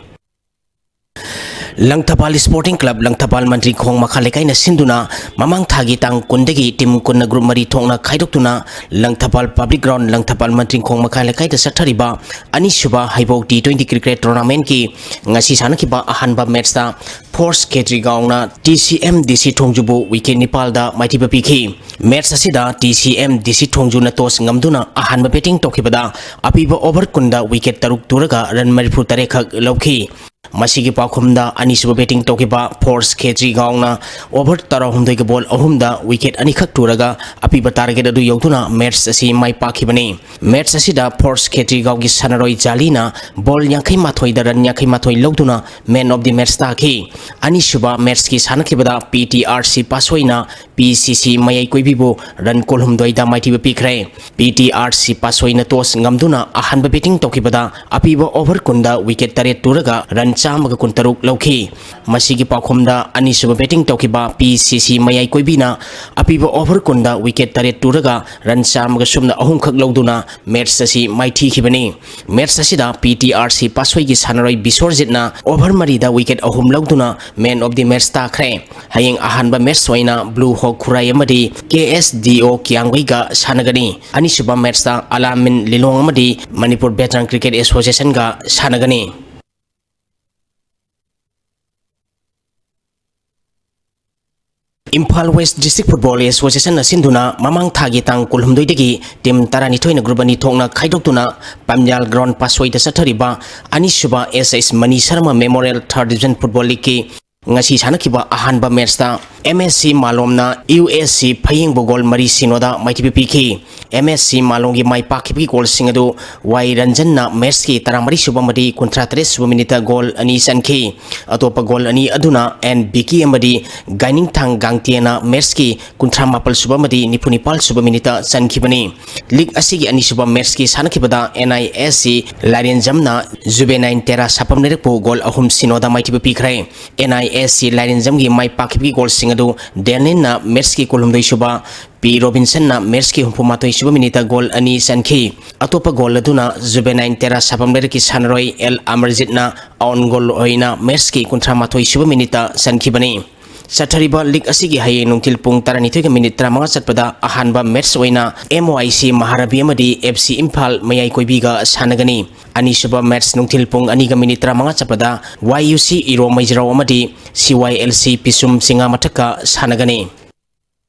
ꯂꯪꯊꯕꯥꯜ Sporting Club, ꯂꯪꯊꯕꯥꯜ ꯃꯟꯇ꯭ꯔꯤ ꯈꯣꯡ ꯃꯈꯥ ꯂꯩꯀꯥꯏꯅ ꯁꯤꯟꯗꯨꯅ ꯃꯃꯥꯡ ꯊꯥꯒꯤ ꯇꯥꯡ ꯀꯨꯟꯗꯒꯤ team ꯀꯨꯟꯅ group ꯃꯔꯤ ꯊꯣꯛꯅ ꯈꯥꯏꯗꯣꯛꯇꯨꯅ ꯂꯪꯊꯕꯥꯜ Public Ground, ꯂꯪꯊꯕꯥꯜ ꯃꯟꯇ꯭ꯔꯤ ꯈꯣꯡ ꯃꯈꯥ ꯂꯩꯀꯥꯏꯗ ꯆꯠꯊꯔꯤꯕ ꯑꯅꯤꯁꯨꯕ ꯍꯩꯕꯧ T twenty cricket tournamentꯀꯤ ꯉꯁꯤ ꯁꯥꯟꯅꯈꯤꯕ ꯑꯍꯥꯟꯕ matchꯇ Force ꯈꯦꯇ꯭ꯔꯤꯒꯥꯎꯅ TCMDC ꯊꯣꯡꯖꯨꯕꯨ wicket ꯅꯤꯄꯥꯜꯗ ꯃꯥꯏꯊꯤꯕ ꯄꯤꯈꯤ꯫ Match ꯑꯁꯤꯗ TCMDC ꯊꯣꯡꯖꯨꯅ toss ꯉꯝꯗꯨꯅ ꯑꯍꯥꯟꯕ batting ꯇꯧꯈꯤꯕꯗ ꯑꯄꯤꯕ over ꯀꯨꯟꯗ wicket ꯇꯔꯨꯛ ꯇꯨꯔꯒ run ꯃꯔꯤꯐꯨ ꯇꯔꯦꯠ ꯈꯛ ꯂꯧꯈꯤ꯫ ꯃꯁꯤꯒꯤ ꯄꯥꯎꯈꯨꯝꯗ ꯑꯅꯤꯁꯨꯕ batting ꯇꯧꯈꯤꯕ Force ꯈꯦꯇ꯭ꯔꯤꯒꯥꯎꯅ over ꯇꯔꯥꯍꯨꯝꯗꯣꯏꯒ ball ꯑꯍꯨꯝꯗ wicket ꯑꯅꯤꯈꯛ ꯇꯨꯔꯒ ꯑꯄꯤꯕ target ꯑꯗꯨ ꯌꯧꯗꯨꯅ match ꯑꯁꯤ ꯃꯥꯏ ꯄꯥꯛꯈꯤꯕꯅꯤ꯫ Match ꯑꯁꯤꯗ Force ꯈꯦꯇ꯭ꯔꯤꯒꯥꯎꯒꯤ ꯁꯥꯟꯅꯔꯣꯏ ꯖꯥꯂꯤꯅ ball ꯌꯥꯡꯈꯩ ꯃꯥꯊꯣꯏꯗ run ꯌꯥꯡꯈꯩ ꯃꯥꯊꯣꯏ ꯂꯧꯗꯨꯅ man of the match ꯇꯥꯈꯤ꯫ ꯑꯅꯤꯁꯨꯕ matchꯀꯤ ꯁꯥꯟꯅꯈꯤꯕꯗ PTRC ꯄꯥꯁꯣꯏꯅ PCC ꯃꯌꯥꯏ ꯀꯣꯏꯕꯤꯕꯨ run ꯀꯨꯟꯍꯨꯝꯗꯣꯏꯗ ꯃꯥꯏꯊꯤꯕ ꯄꯤꯈ꯭ꯔꯦ꯫ PTRC ꯄꯥꯁꯣꯏꯅ toss ꯉꯝꯗꯨꯅ ꯑꯍꯥꯟꯕ batting ꯇꯧꯈꯤꯕꯗ ꯑꯄꯤꯕ over ꯀꯨꯟꯗ wicket ꯇꯔꯦꯠ ꯇꯨꯔꯒ run ꯆꯥꯝꯃꯒ ꯀꯨꯟꯇꯔꯨꯛ ꯂꯧꯈꯤ꯫ ꯃꯁꯤꯒꯤ ꯄꯥꯎꯈꯨꯝꯗ ꯑꯅꯤꯁꯨꯕ batting ꯇꯧꯈꯤꯕ PCC ꯃꯌꯥꯏ ꯀꯣꯏꯕꯤꯅ ꯑꯄꯤꯕ over ꯀꯨꯟꯗ wicket ꯇꯔꯦꯠ ꯇꯨꯔꯒ run ꯆꯥꯝꯃꯒ ꯁꯨꯞꯅ ꯑꯍꯨꯝ ꯈꯛ ꯂꯧꯗꯨꯅ match ꯑꯁꯤ ꯃꯥꯏꯊꯤꯈꯤꯕꯅꯤ꯫ Match ꯑꯁꯤꯗ PTRC ꯄꯥꯁꯣꯏꯒꯤ ꯁꯥꯟꯅꯔꯣꯏ ꯕꯤꯁꯣꯔꯖꯤꯠꯅ over ꯃꯔꯤꯗ wicket ꯑꯍꯨꯝ ꯂꯧꯗꯨꯅ man of the match ꯇꯥꯈ꯭ꯔꯦ꯫ ꯍꯌꯦꯡ ꯑꯍꯥꯟꯕ match ꯑꯣꯏꯅ Blue Hawk ꯈꯨꯔꯥꯏ ꯑꯃꯗꯤ KSDO ꯀꯤꯌꯥꯝꯒꯩꯒ ꯁꯥꯟꯅꯒꯅꯤ꯫ ꯑꯅꯤꯁꯨꯕ matchꯇ ꯑꯂꯥꯃꯤꯟ ꯂꯤꯂꯣꯡ ꯑꯃꯗꯤ Manipur Veteran Cricket Associationꯒ ꯁꯥꯟꯅꯒꯅꯤ꯫ Imphal West District Football Associationꯅ ꯁꯤꯟꯗꯨꯅ ꯃꯃꯥꯡ ꯊꯥꯒꯤ ꯇꯥꯡ ꯀꯨꯟꯍꯨꯝꯗꯣꯏꯗꯒꯤ team ꯇꯔꯥꯅꯤꯊꯣꯏꯅ group ꯑꯅꯤ ꯊꯣꯛꯅ ꯈꯥꯏꯗꯣꯛꯇꯨꯅ ꯄꯥꯝꯌꯥꯜ ground ꯄꯥꯁꯣꯏꯗ ꯆꯠꯊꯔꯤꯕ ꯑꯅꯤꯁꯨꯕ S S Mani Sharma Memorial Third Division Football Leagueꯀꯤ ꯉꯁꯤ ꯁꯥꯟꯅꯈꯤꯕ ꯑꯍꯥꯟꯕ matchꯇ MSC ꯃꯥꯂꯣꯝꯅ USC ꯐꯌꯦꯡꯕꯨ goal ꯃꯔꯤ ꯁꯤꯅꯣꯗ ꯃꯥꯏꯊꯤꯕ ꯄꯤꯈꯤ꯫ MSC ꯃꯥꯂꯣꯝꯒꯤ ꯃꯥꯏ ꯄꯥꯛꯈꯤꯕꯒꯤ goalꯁꯤꯡ ꯑꯗꯨ ꯋꯥꯏ ꯔꯟꯖꯟꯅ matchꯀꯤ ꯇꯔꯥꯃꯔꯤ ꯁꯨꯕ ꯑꯃꯗꯤ ꯀꯨꯟꯊ꯭ꯔꯥ ꯇꯔꯦꯠ ꯁꯨꯕ minuteꯇ goal ꯑꯅꯤ ꯆꯟꯈꯤ꯫ ꯑꯇꯣꯞꯄ goal ꯑꯅꯤ ꯑꯗꯨꯅ N ꯕꯤꯀꯤ ꯑꯃꯗꯤ ꯒꯥꯏꯅꯤꯡꯊꯥꯡ ꯒꯥꯡꯇꯦꯅ matchꯀꯤ ꯀꯨꯟꯊ꯭ꯔꯥ ꯃꯥꯄꯜ ꯁꯨꯕ ꯑꯃꯗꯤ ꯅꯤꯐꯨ ꯅꯤꯄꯥꯜ ꯁꯨꯕ minuteꯇ ꯆꯟꯈꯤꯕꯅꯤ꯫ League ꯑꯁꯤꯒꯤ ꯑꯅꯤꯁꯨꯕ matchꯀꯤ ꯁꯥꯟꯅꯈꯤꯕꯗ NISC ꯂꯥꯏꯔꯦꯟꯖꯝꯅ Juvenile Terra ꯁꯥꯐꯝ ꯂꯩꯔꯛꯄꯨ goal ꯑꯍꯨꯝ ꯁꯤꯅꯣꯗ ꯃꯥꯏꯊꯤꯕ ꯄꯤꯈ꯭ꯔꯦ꯫ NISC ꯂꯥꯏꯔꯦꯟꯖꯝꯒꯤ ꯃꯥꯏ ꯄꯥꯛꯈꯤꯕꯒꯤ goalꯁꯤꯡ ꯑꯗꯨ ꯗꯦꯅꯤꯟꯅ ꯃꯦꯠꯁꯀꯤ ꯀꯨꯟꯍꯨꯝꯗꯣꯏ ꯁꯨꯕ, ꯄꯤ ꯔꯣꯕꯤꯟꯁꯟꯅ ꯃꯦꯠꯁꯀꯤ ꯍꯨꯝꯐꯨꯃꯥꯊꯣꯏ ꯁꯨꯕ ꯃꯤꯅꯤꯠꯇ ꯒꯣꯜ ꯑꯅꯤ ꯆꯟꯈꯤ꯫ ꯑꯇꯣꯞꯄ ꯒꯣꯜ ꯑꯗꯨꯅ ꯖꯨꯕꯦꯅꯥꯏꯟ ꯇꯦꯔꯥ ꯁꯥꯐꯝ ꯂꯩꯔꯛꯀꯤ ꯁꯥꯟꯅꯔꯣꯏ ꯑꯦꯜ ꯑꯃꯔꯖꯤꯠꯅ ꯑꯣꯟ ꯒꯣꯜ ꯑꯣꯏꯅ ꯃꯦꯠꯁꯀꯤ ꯀꯨꯟꯊ꯭ꯔꯥꯃꯥꯊꯣꯏ ꯁꯨꯕ ꯃꯤꯅꯤꯠꯇ ꯆꯟꯈꯤꯕꯅꯤ꯫ ꯆꯠꯊꯔꯤꯕ ꯂꯤꯒ ꯑꯁꯤꯒꯤ ꯍꯌꯦꯡ ꯅꯨꯡꯊꯤꯜ ꯄꯨꯡ ꯇꯔꯥꯅꯤꯊꯣꯏꯒ ꯃꯤꯅꯤꯠ ꯇꯔꯥꯃꯉꯥ ꯆꯠꯄꯗ ꯑꯍꯥꯟꯕ ꯃꯦꯠꯁ ꯑꯣꯏꯅ ꯑꯦꯝ ꯑꯣ ꯑꯥꯏ ꯁꯤ ꯃꯍꯥꯔꯕꯤ ꯑꯃꯗꯤ ꯑꯦꯐ ꯁꯤ ꯏꯝꯐꯥꯜ ꯃꯌꯥꯏ ꯀꯣꯏꯕꯤꯒ ꯁꯥꯟꯅꯒꯅꯤ꯫ ꯑꯅꯤꯁꯨꯕ ꯃꯦꯠꯁ ꯅꯨꯡꯊꯤꯜ ꯄꯨꯡ ꯑꯅꯤꯒ ꯃꯤꯅꯤꯠ ꯇꯔꯥꯃꯉꯥ ꯆꯠꯄꯗ ꯋꯥꯏ ꯌꯨ ꯁꯤ ꯏꯔꯣꯝ ꯃꯩꯖꯔꯥꯎ ꯑꯃꯗꯤ ꯁꯤ ꯋꯥꯏ ꯑꯦꯜ ꯁꯤ ꯄꯤꯁꯨꯝ ꯆꯤꯉꯥ ꯃꯊꯛꯀ ꯁꯥꯟꯅꯒꯅꯤ꯫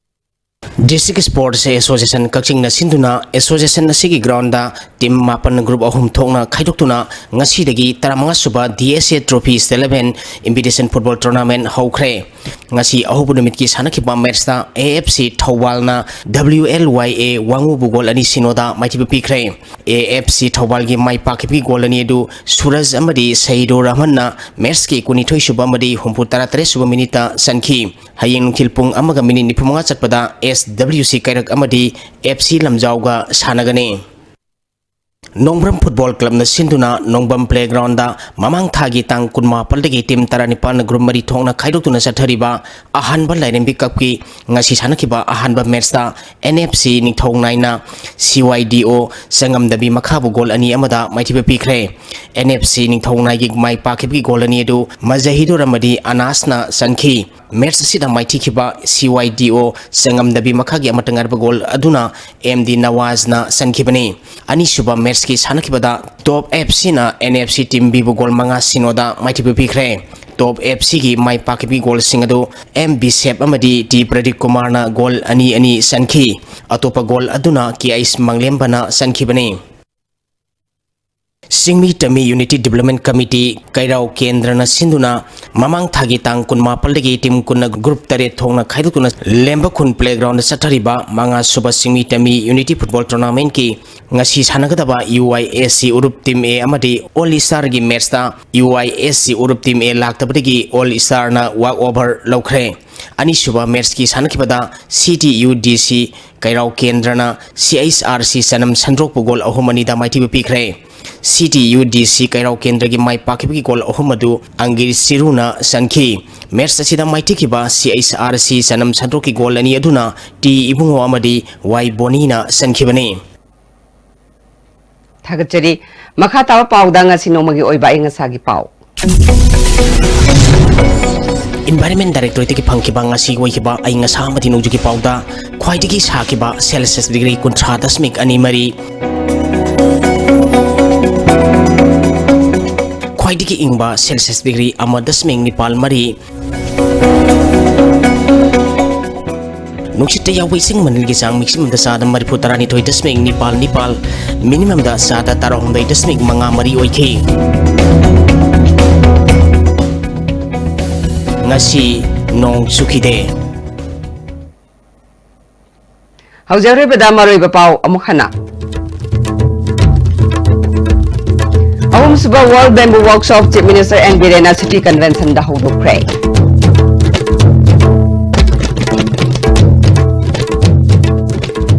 ꯗꯤꯁꯇ꯭ꯔꯤꯛ ꯁ꯭ꯄꯣꯔꯠꯁ ꯑꯦꯁꯣꯁꯤꯌꯦꯁꯟ ꯀꯛꯆꯤꯡꯅ ꯁꯤꯟꯗꯨꯅ ꯑꯦꯁꯣꯁꯤꯌꯦꯁꯟ ꯑꯁꯤꯒꯤ ꯒ꯭ꯔꯥꯎꯟꯗ ꯇꯤꯝ ꯃꯥꯄꯟ ꯒ꯭ꯔꯨꯞ ꯑꯍꯨꯝ ꯊꯣꯛꯅ ꯈꯥꯏꯗꯣꯛꯇꯨꯅ ꯉꯁꯤꯗꯒꯤ ꯇꯔꯥꯃꯉꯥ ꯁꯨꯕ D S A trophy state eleven invitation football tournament ꯍꯧꯈ꯭ꯔꯦ꯫ ꯉꯁꯤ ꯑꯍꯧꯕ ꯅꯨꯃꯤꯠꯀꯤ ꯁꯥꯟꯅꯈꯤꯕ ꯃꯦꯠꯁꯇ ꯑꯦ ꯑꯦꯐ ꯁꯤ ꯊꯧꯕꯥꯜꯅ ꯗꯕ꯭ꯂꯤꯎ ꯑꯦꯜ ꯋꯥꯏ ꯑꯦ ꯋꯥꯉꯨꯕꯨ ꯒꯣꯜ ꯑꯅꯤ ꯁꯤꯅꯣꯗ ꯃꯥꯏꯊꯤꯕ ꯄꯤꯈ꯭ꯔꯦ꯫ ꯑꯦ ꯑꯦꯐ ꯁꯤ ꯊꯧꯕꯥꯜꯒꯤ ꯃꯥꯏ ꯄꯥꯛꯈꯤꯕꯒꯤ ꯒꯣꯜ ꯑꯅꯤ ꯑꯗꯨ ꯁꯨꯔꯖ ꯑꯃꯗꯤ ꯁꯍꯤꯗꯨꯔ ꯔꯍꯃꯟꯅ ꯃꯦꯠꯁꯀꯤ ꯀꯨꯟꯅꯤꯊꯣꯏ ꯁꯨꯕ ꯑꯃꯗꯤ ꯍꯨꯝꯐꯨ ꯇꯔꯥ ꯇꯔꯦꯠ ꯁꯨꯕ ꯃꯤꯅꯤꯠꯇ ꯆꯟꯈꯤ꯫ ꯍꯌꯦꯡ ꯅꯨꯡꯊꯤꯜ ꯄꯨꯡ ꯑꯃꯒ ꯃꯤꯅꯤꯠ ꯅꯤꯐꯨꯃꯉꯥ ꯆꯠꯄꯗ ꯑꯦꯁ ꯗꯕ꯭ꯂꯤꯎ ꯁꯤ ꯀꯩꯔꯛ ꯑꯃꯗꯤ ꯑꯦꯐ ꯁꯤ ꯂꯝꯖꯥꯎꯒ ꯁꯥꯟꯅꯒꯅꯤ꯫ ꯅꯣꯡꯕ꯭ꯔꯝ ꯐꯨꯠꯕꯣꯜ ꯀ꯭ꯂꯕꯅ ꯁꯤꯟꯗꯨꯅ ꯅꯣꯡꯕ꯭ꯔꯝ ꯄ꯭ꯂꯦꯒ꯭ꯔꯥꯎꯟꯗ ꯃꯃꯥꯡ ꯊꯥꯒꯤ ꯇꯥꯡ ꯀꯨꯟꯃꯥꯄꯜꯗꯒꯤ ꯇꯤꯝ ꯇꯔꯥꯅꯤꯄꯥꯟ ꯒ꯭ꯔꯨꯞ ꯃꯔꯤ ꯊꯣꯛꯅ ꯈꯥꯏꯗꯣꯛꯇꯨꯅ ꯆꯠꯊꯔꯤꯕ ꯑꯍꯥꯟꯕ ꯂꯥꯏꯔꯦꯝꯕꯤ ꯀꯞꯀꯤ ꯉꯁꯤ ꯁꯥꯟꯅꯈꯤꯕ ꯑꯍꯥꯟꯕ ꯃꯦꯠꯁꯇ ꯑꯦꯟ ꯑꯦꯐ ꯁꯤ ꯅꯤꯡꯊꯧ ꯅꯥꯏꯅ ꯁꯤ ꯋꯥꯏ ꯗꯤ ꯑꯣ ꯆꯉꯝꯗꯕꯤ ꯃꯈꯥꯕꯨ ꯒꯣꯜ ꯑꯅꯤ ꯑꯃꯗ ꯃꯥꯏꯊꯤꯕ ꯄꯤꯈ꯭ꯔꯦ꯫ ꯑꯦꯟ ꯑꯦꯐ ꯁꯤ ꯅꯤꯡꯊꯧ ꯅꯥꯏꯒꯤ ꯃꯥꯏ ꯄꯥꯛꯈꯤꯕꯒꯤ ꯒꯣꯜ ꯑꯅꯤ ꯑꯗꯨ ꯃꯖꯍꯤꯗꯨꯔ ꯑꯃꯗꯤ ꯑꯅꯥꯁꯅ ꯆꯟꯈꯤ꯫ ꯃꯦꯠꯁ ꯑꯁꯤꯗ ꯃꯥꯏꯊꯤꯈꯤꯕ ꯁꯤ ꯋꯥꯏ ꯗꯤ ꯑꯣ ꯆꯉꯝꯗꯕꯤ ꯃꯈꯥꯒꯤ ꯑꯃꯠꯇ ꯉꯥꯏꯔꯕ ꯒꯣꯜ ꯑꯗꯨꯅ ꯑꯦꯝ ꯗꯤ ꯅꯋꯥꯖꯅ ꯆꯟꯈꯤꯕꯅꯤ꯫ ꯑꯅꯤꯁꯨꯕ ꯃꯦꯠꯁꯀꯤ ꯁꯥꯟꯅꯈꯤꯕꯗ ꯇꯣꯞ ꯑꯦꯐ ꯁꯤꯅ ꯑꯦꯟ ꯑꯦꯐ ꯁꯤ ꯇꯤꯝ ꯕꯤꯕꯨ ꯒꯣꯜ ꯃꯉꯥ ꯁꯤꯅꯣꯗ ꯃꯥꯏꯊꯤꯕ ꯄꯤꯈ꯭ꯔꯦ꯫ ꯇꯣꯞ ꯑꯦꯐ ꯁꯤꯒꯤ ꯃꯥꯏ ꯄꯥꯛꯈꯤꯕꯒꯤ ꯒꯣꯜꯁꯤꯡ ꯑꯗꯨ ꯑꯦꯝ ꯕꯤꯁꯦꯞ ꯑꯃꯗꯤ ꯇꯤ ꯄ꯭ꯔꯗꯤꯞ ꯀꯨꯃꯥꯔꯅ ꯒꯣꯜ ꯑꯅꯤ ꯑꯅꯤ ꯆꯟꯈꯤ꯫ ꯑꯇꯣꯞꯄ ꯒꯣꯜ ꯑꯗꯨꯅ ꯀꯦ ꯑꯩꯁ ꯃꯪꯂꯦꯝꯕꯅ ꯆꯟꯈꯤꯕꯅꯤ꯫ ꯆꯤꯡꯃꯤ ꯇꯝꯃꯤ ꯌꯨꯅꯤꯇꯤ ꯗꯤꯕ꯭ꯂꯞꯃꯦꯟ ꯀꯃꯤꯇꯤ ꯀꯩꯔꯥꯎ ꯀꯦꯟꯗ꯭ꯔꯅ ꯁꯤꯟꯗꯨꯅ ꯃꯃꯥꯡ ꯊꯥꯒꯤ ꯇꯥꯡ ꯀꯨꯟꯃꯥꯄꯜꯗꯒꯤ ꯇꯤꯝ ꯀꯨꯟꯅ ꯒ꯭ꯔꯨꯞ ꯇꯔꯦꯠ ꯊꯣꯛꯅ ꯈꯥꯏꯗꯣꯛꯇꯨꯅ ꯂꯦꯝꯕꯈꯨꯟ ꯄ꯭ꯂꯦꯒ꯭ꯔꯥꯎꯟꯗ ꯆꯠꯊꯔꯤꯕ ꯃꯉꯥ ꯁꯨꯕ ꯆꯤꯡꯃꯤ ꯇꯝꯃꯤ ꯌꯨꯅꯤꯇꯤ ꯐꯨꯠꯕꯣꯜ ꯇꯣꯔꯅꯥꯃꯦꯟꯠꯀꯤ ꯉꯁꯤ ꯁꯥꯟꯅꯒꯗꯕ U I S C ꯎꯔꯨꯞ team ꯑꯦ ꯑꯃꯗꯤ ꯑꯣꯜ ꯏꯁꯇꯥꯔꯒꯤ ꯃꯦꯠꯁꯇ U I S C ꯎꯔꯨꯞ team A ꯂꯥꯛꯇꯕꯗꯒꯤ all ꯏꯁꯇꯥꯔꯅ work over ꯂꯧꯈ꯭ꯔꯦ꯫ ꯑꯅꯤꯁꯨꯕ ꯃꯦꯠꯁꯀꯤ ꯁꯥꯟꯅꯈꯤꯕꯗ ꯁꯤ ꯇꯤ ꯌꯨ ꯗꯤ ꯁꯤ ꯀꯩꯔꯥꯎ ꯀꯦꯟꯗ꯭ꯔꯅ ꯁꯤ ꯑꯩꯆ ꯑꯥꯔ ꯁꯤ ꯆꯅꯝ ꯁꯟꯗ꯭ꯔꯣꯛꯄꯨ ꯒꯣꯜ ꯑꯍꯨꯝ ꯑꯅꯤꯗ ꯃꯥꯏꯊꯤꯕ ꯄꯤꯈ꯭ꯔꯦ꯫ ꯁꯤ ꯇꯤ ꯌꯨ ꯗꯤ ꯁꯤ ꯀꯩꯔꯥꯎ ꯀꯦꯟꯗ꯭ꯔꯒꯤ ꯃꯥꯏ ꯄꯥꯛꯈꯤꯕꯒꯤ ꯒꯣꯜ ꯑꯍꯨꯝ ꯑꯗꯨ ꯑꯪꯒꯤꯔꯤ ꯆꯤꯔꯨꯅ ꯆꯟꯈꯤ꯫ ꯃꯦꯆ ꯑꯁꯤꯗ ꯃꯥꯏꯊꯤꯈꯤꯕ ꯁꯤ ꯑꯩꯆ ꯑꯥꯔ ꯁꯤ ꯆꯅꯝ ꯁꯟꯗ꯭ꯔꯣꯛꯀꯤ ꯒꯣꯜ ꯑꯅꯤ ꯑꯗꯨꯅ ꯇꯤ ꯏꯕꯨꯡꯉꯣ ꯑꯃꯗꯤ ꯋꯥꯏ ꯕꯣꯅꯤꯅ ꯆꯟꯈꯤꯕꯅꯤ꯫ ꯊꯥꯒꯠꯆꯔꯤ꯫ ꯃꯈꯥ ꯇꯥꯕ ꯄꯥꯎꯗ ꯉꯁꯤ ꯅꯣꯡꯃꯒꯤ ꯑꯣꯏꯕ ꯑꯏꯪ ꯑꯁꯥꯒꯤ ꯄꯥꯎ꯫ Environment Directorate ꯇꯒꯤ ꯐꯪꯈꯤꯕ ꯉꯁꯤ ꯑꯣꯏꯈꯤꯕ ꯑꯏꯪ ꯑꯁꯥ ꯑꯃꯗꯤ ꯅꯣꯡꯖꯨꯒꯤ ꯄꯥꯎꯗ ꯈ꯭ꯋꯥꯏꯗꯒꯤ ꯁꯥꯈꯤꯕ Celsius degree ꯀꯨꯟꯊ꯭ꯔꯥ ꯗꯁꯃꯤꯛ ꯑꯅꯤ ꯃꯔꯤ, ꯈ꯭ꯋꯥꯏꯗꯒꯤ ꯏꯪꯕ Celsius degree ꯑꯃ ꯗꯁꯃꯤꯛ ꯅꯤꯄꯥꯜ ꯃꯔꯤ, ꯅꯨꯡꯁꯤꯠꯇ ꯌꯥꯎꯕ ꯏꯁꯤꯡ ꯃꯅꯤꯜꯒꯤ ꯆꯥꯡ maximum ꯗ ꯆꯥꯗ ꯃꯔꯤꯐꯨ ꯇꯔꯥꯅꯤꯊꯣꯏ ꯗꯁꯃꯤꯛ ꯅꯤꯄꯥꯜ ꯅꯤꯄꯥꯜ, minimum ꯗ ꯆꯥꯗ ꯇꯔꯥꯍꯨꯝꯗꯣꯏ ꯗꯁꯃꯤꯛ ꯃꯉꯥ ꯃꯔꯤ ꯑꯣꯏꯈꯤ꯫ ꯉꯁꯤ ꯅꯣꯡ ꯆꯨꯈꯤꯗꯦ꯫ ꯍꯧꯖꯤꯛ ꯑꯔꯣꯏꯕꯗ ꯃꯔꯨꯑꯣꯏꯕ ꯄꯥꯎ ꯑꯃꯨꯛ ꯍꯟꯅ꯫ ꯑꯍꯨꯝꯁꯨꯕ World Bamboo Workshop Chief Minister N ꯕꯤꯔꯦꯟꯅ City Convention ꯗ ꯍꯧꯗꯣꯛꯈ꯭ꯔꯦ꯫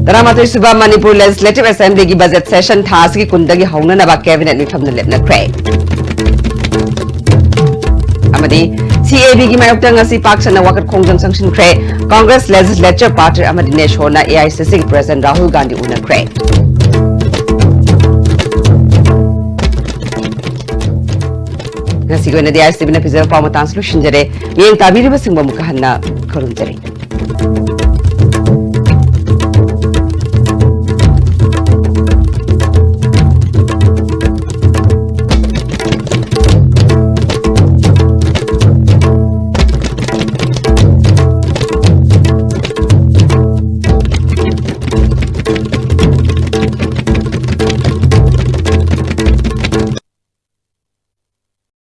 ꯇꯔꯥꯃꯥꯊꯣꯏꯁꯨꯕ Manipur Legislative Assembly ꯒꯤ budget session ꯊꯥ ꯑꯁꯤꯒꯤ ꯀꯨꯟꯗꯒꯤ ꯍꯧꯅꯅꯕ Cabinet ꯃꯤꯐꯝꯅ ꯂꯦꯞꯅꯈ꯭ꯔꯦ꯫ ꯑꯃꯗꯤ C A B ꯒꯤ ꯃꯥꯌꯣꯛꯇ ꯉꯁꯤ ꯄꯥꯛ ꯁꯟꯅ ꯋꯥꯀꯠ ꯈꯣꯡꯖꯪ ꯆꯪꯁꯤꯟꯈ꯭ꯔꯦ꯫ Congress Legislature Party ꯑꯃꯗꯤ ꯅꯦꯁꯣꯅ A I C C ꯒꯤ President ꯔꯥꯍꯨꯜ ꯒꯥꯟꯙꯤ ꯎꯅꯈ꯭ꯔꯦ꯫ ꯉꯁꯤꯒꯤ ꯑꯣꯏꯅꯗꯤ I S T V ꯅ ꯄꯤꯖꯕ ꯄꯥꯎ ꯃꯇꯥꯡꯁꯤ ꯂꯣꯏꯁꯤꯟꯖꯔꯦ꯫ ꯃꯤꯠꯌꯦꯡ ꯇꯥꯕꯤꯔꯤꯕꯁꯤꯡꯕꯨ ꯑꯃꯨꯛꯀ ꯍꯟꯅ ꯈꯨꯔꯨꯝꯖꯔꯤ꯫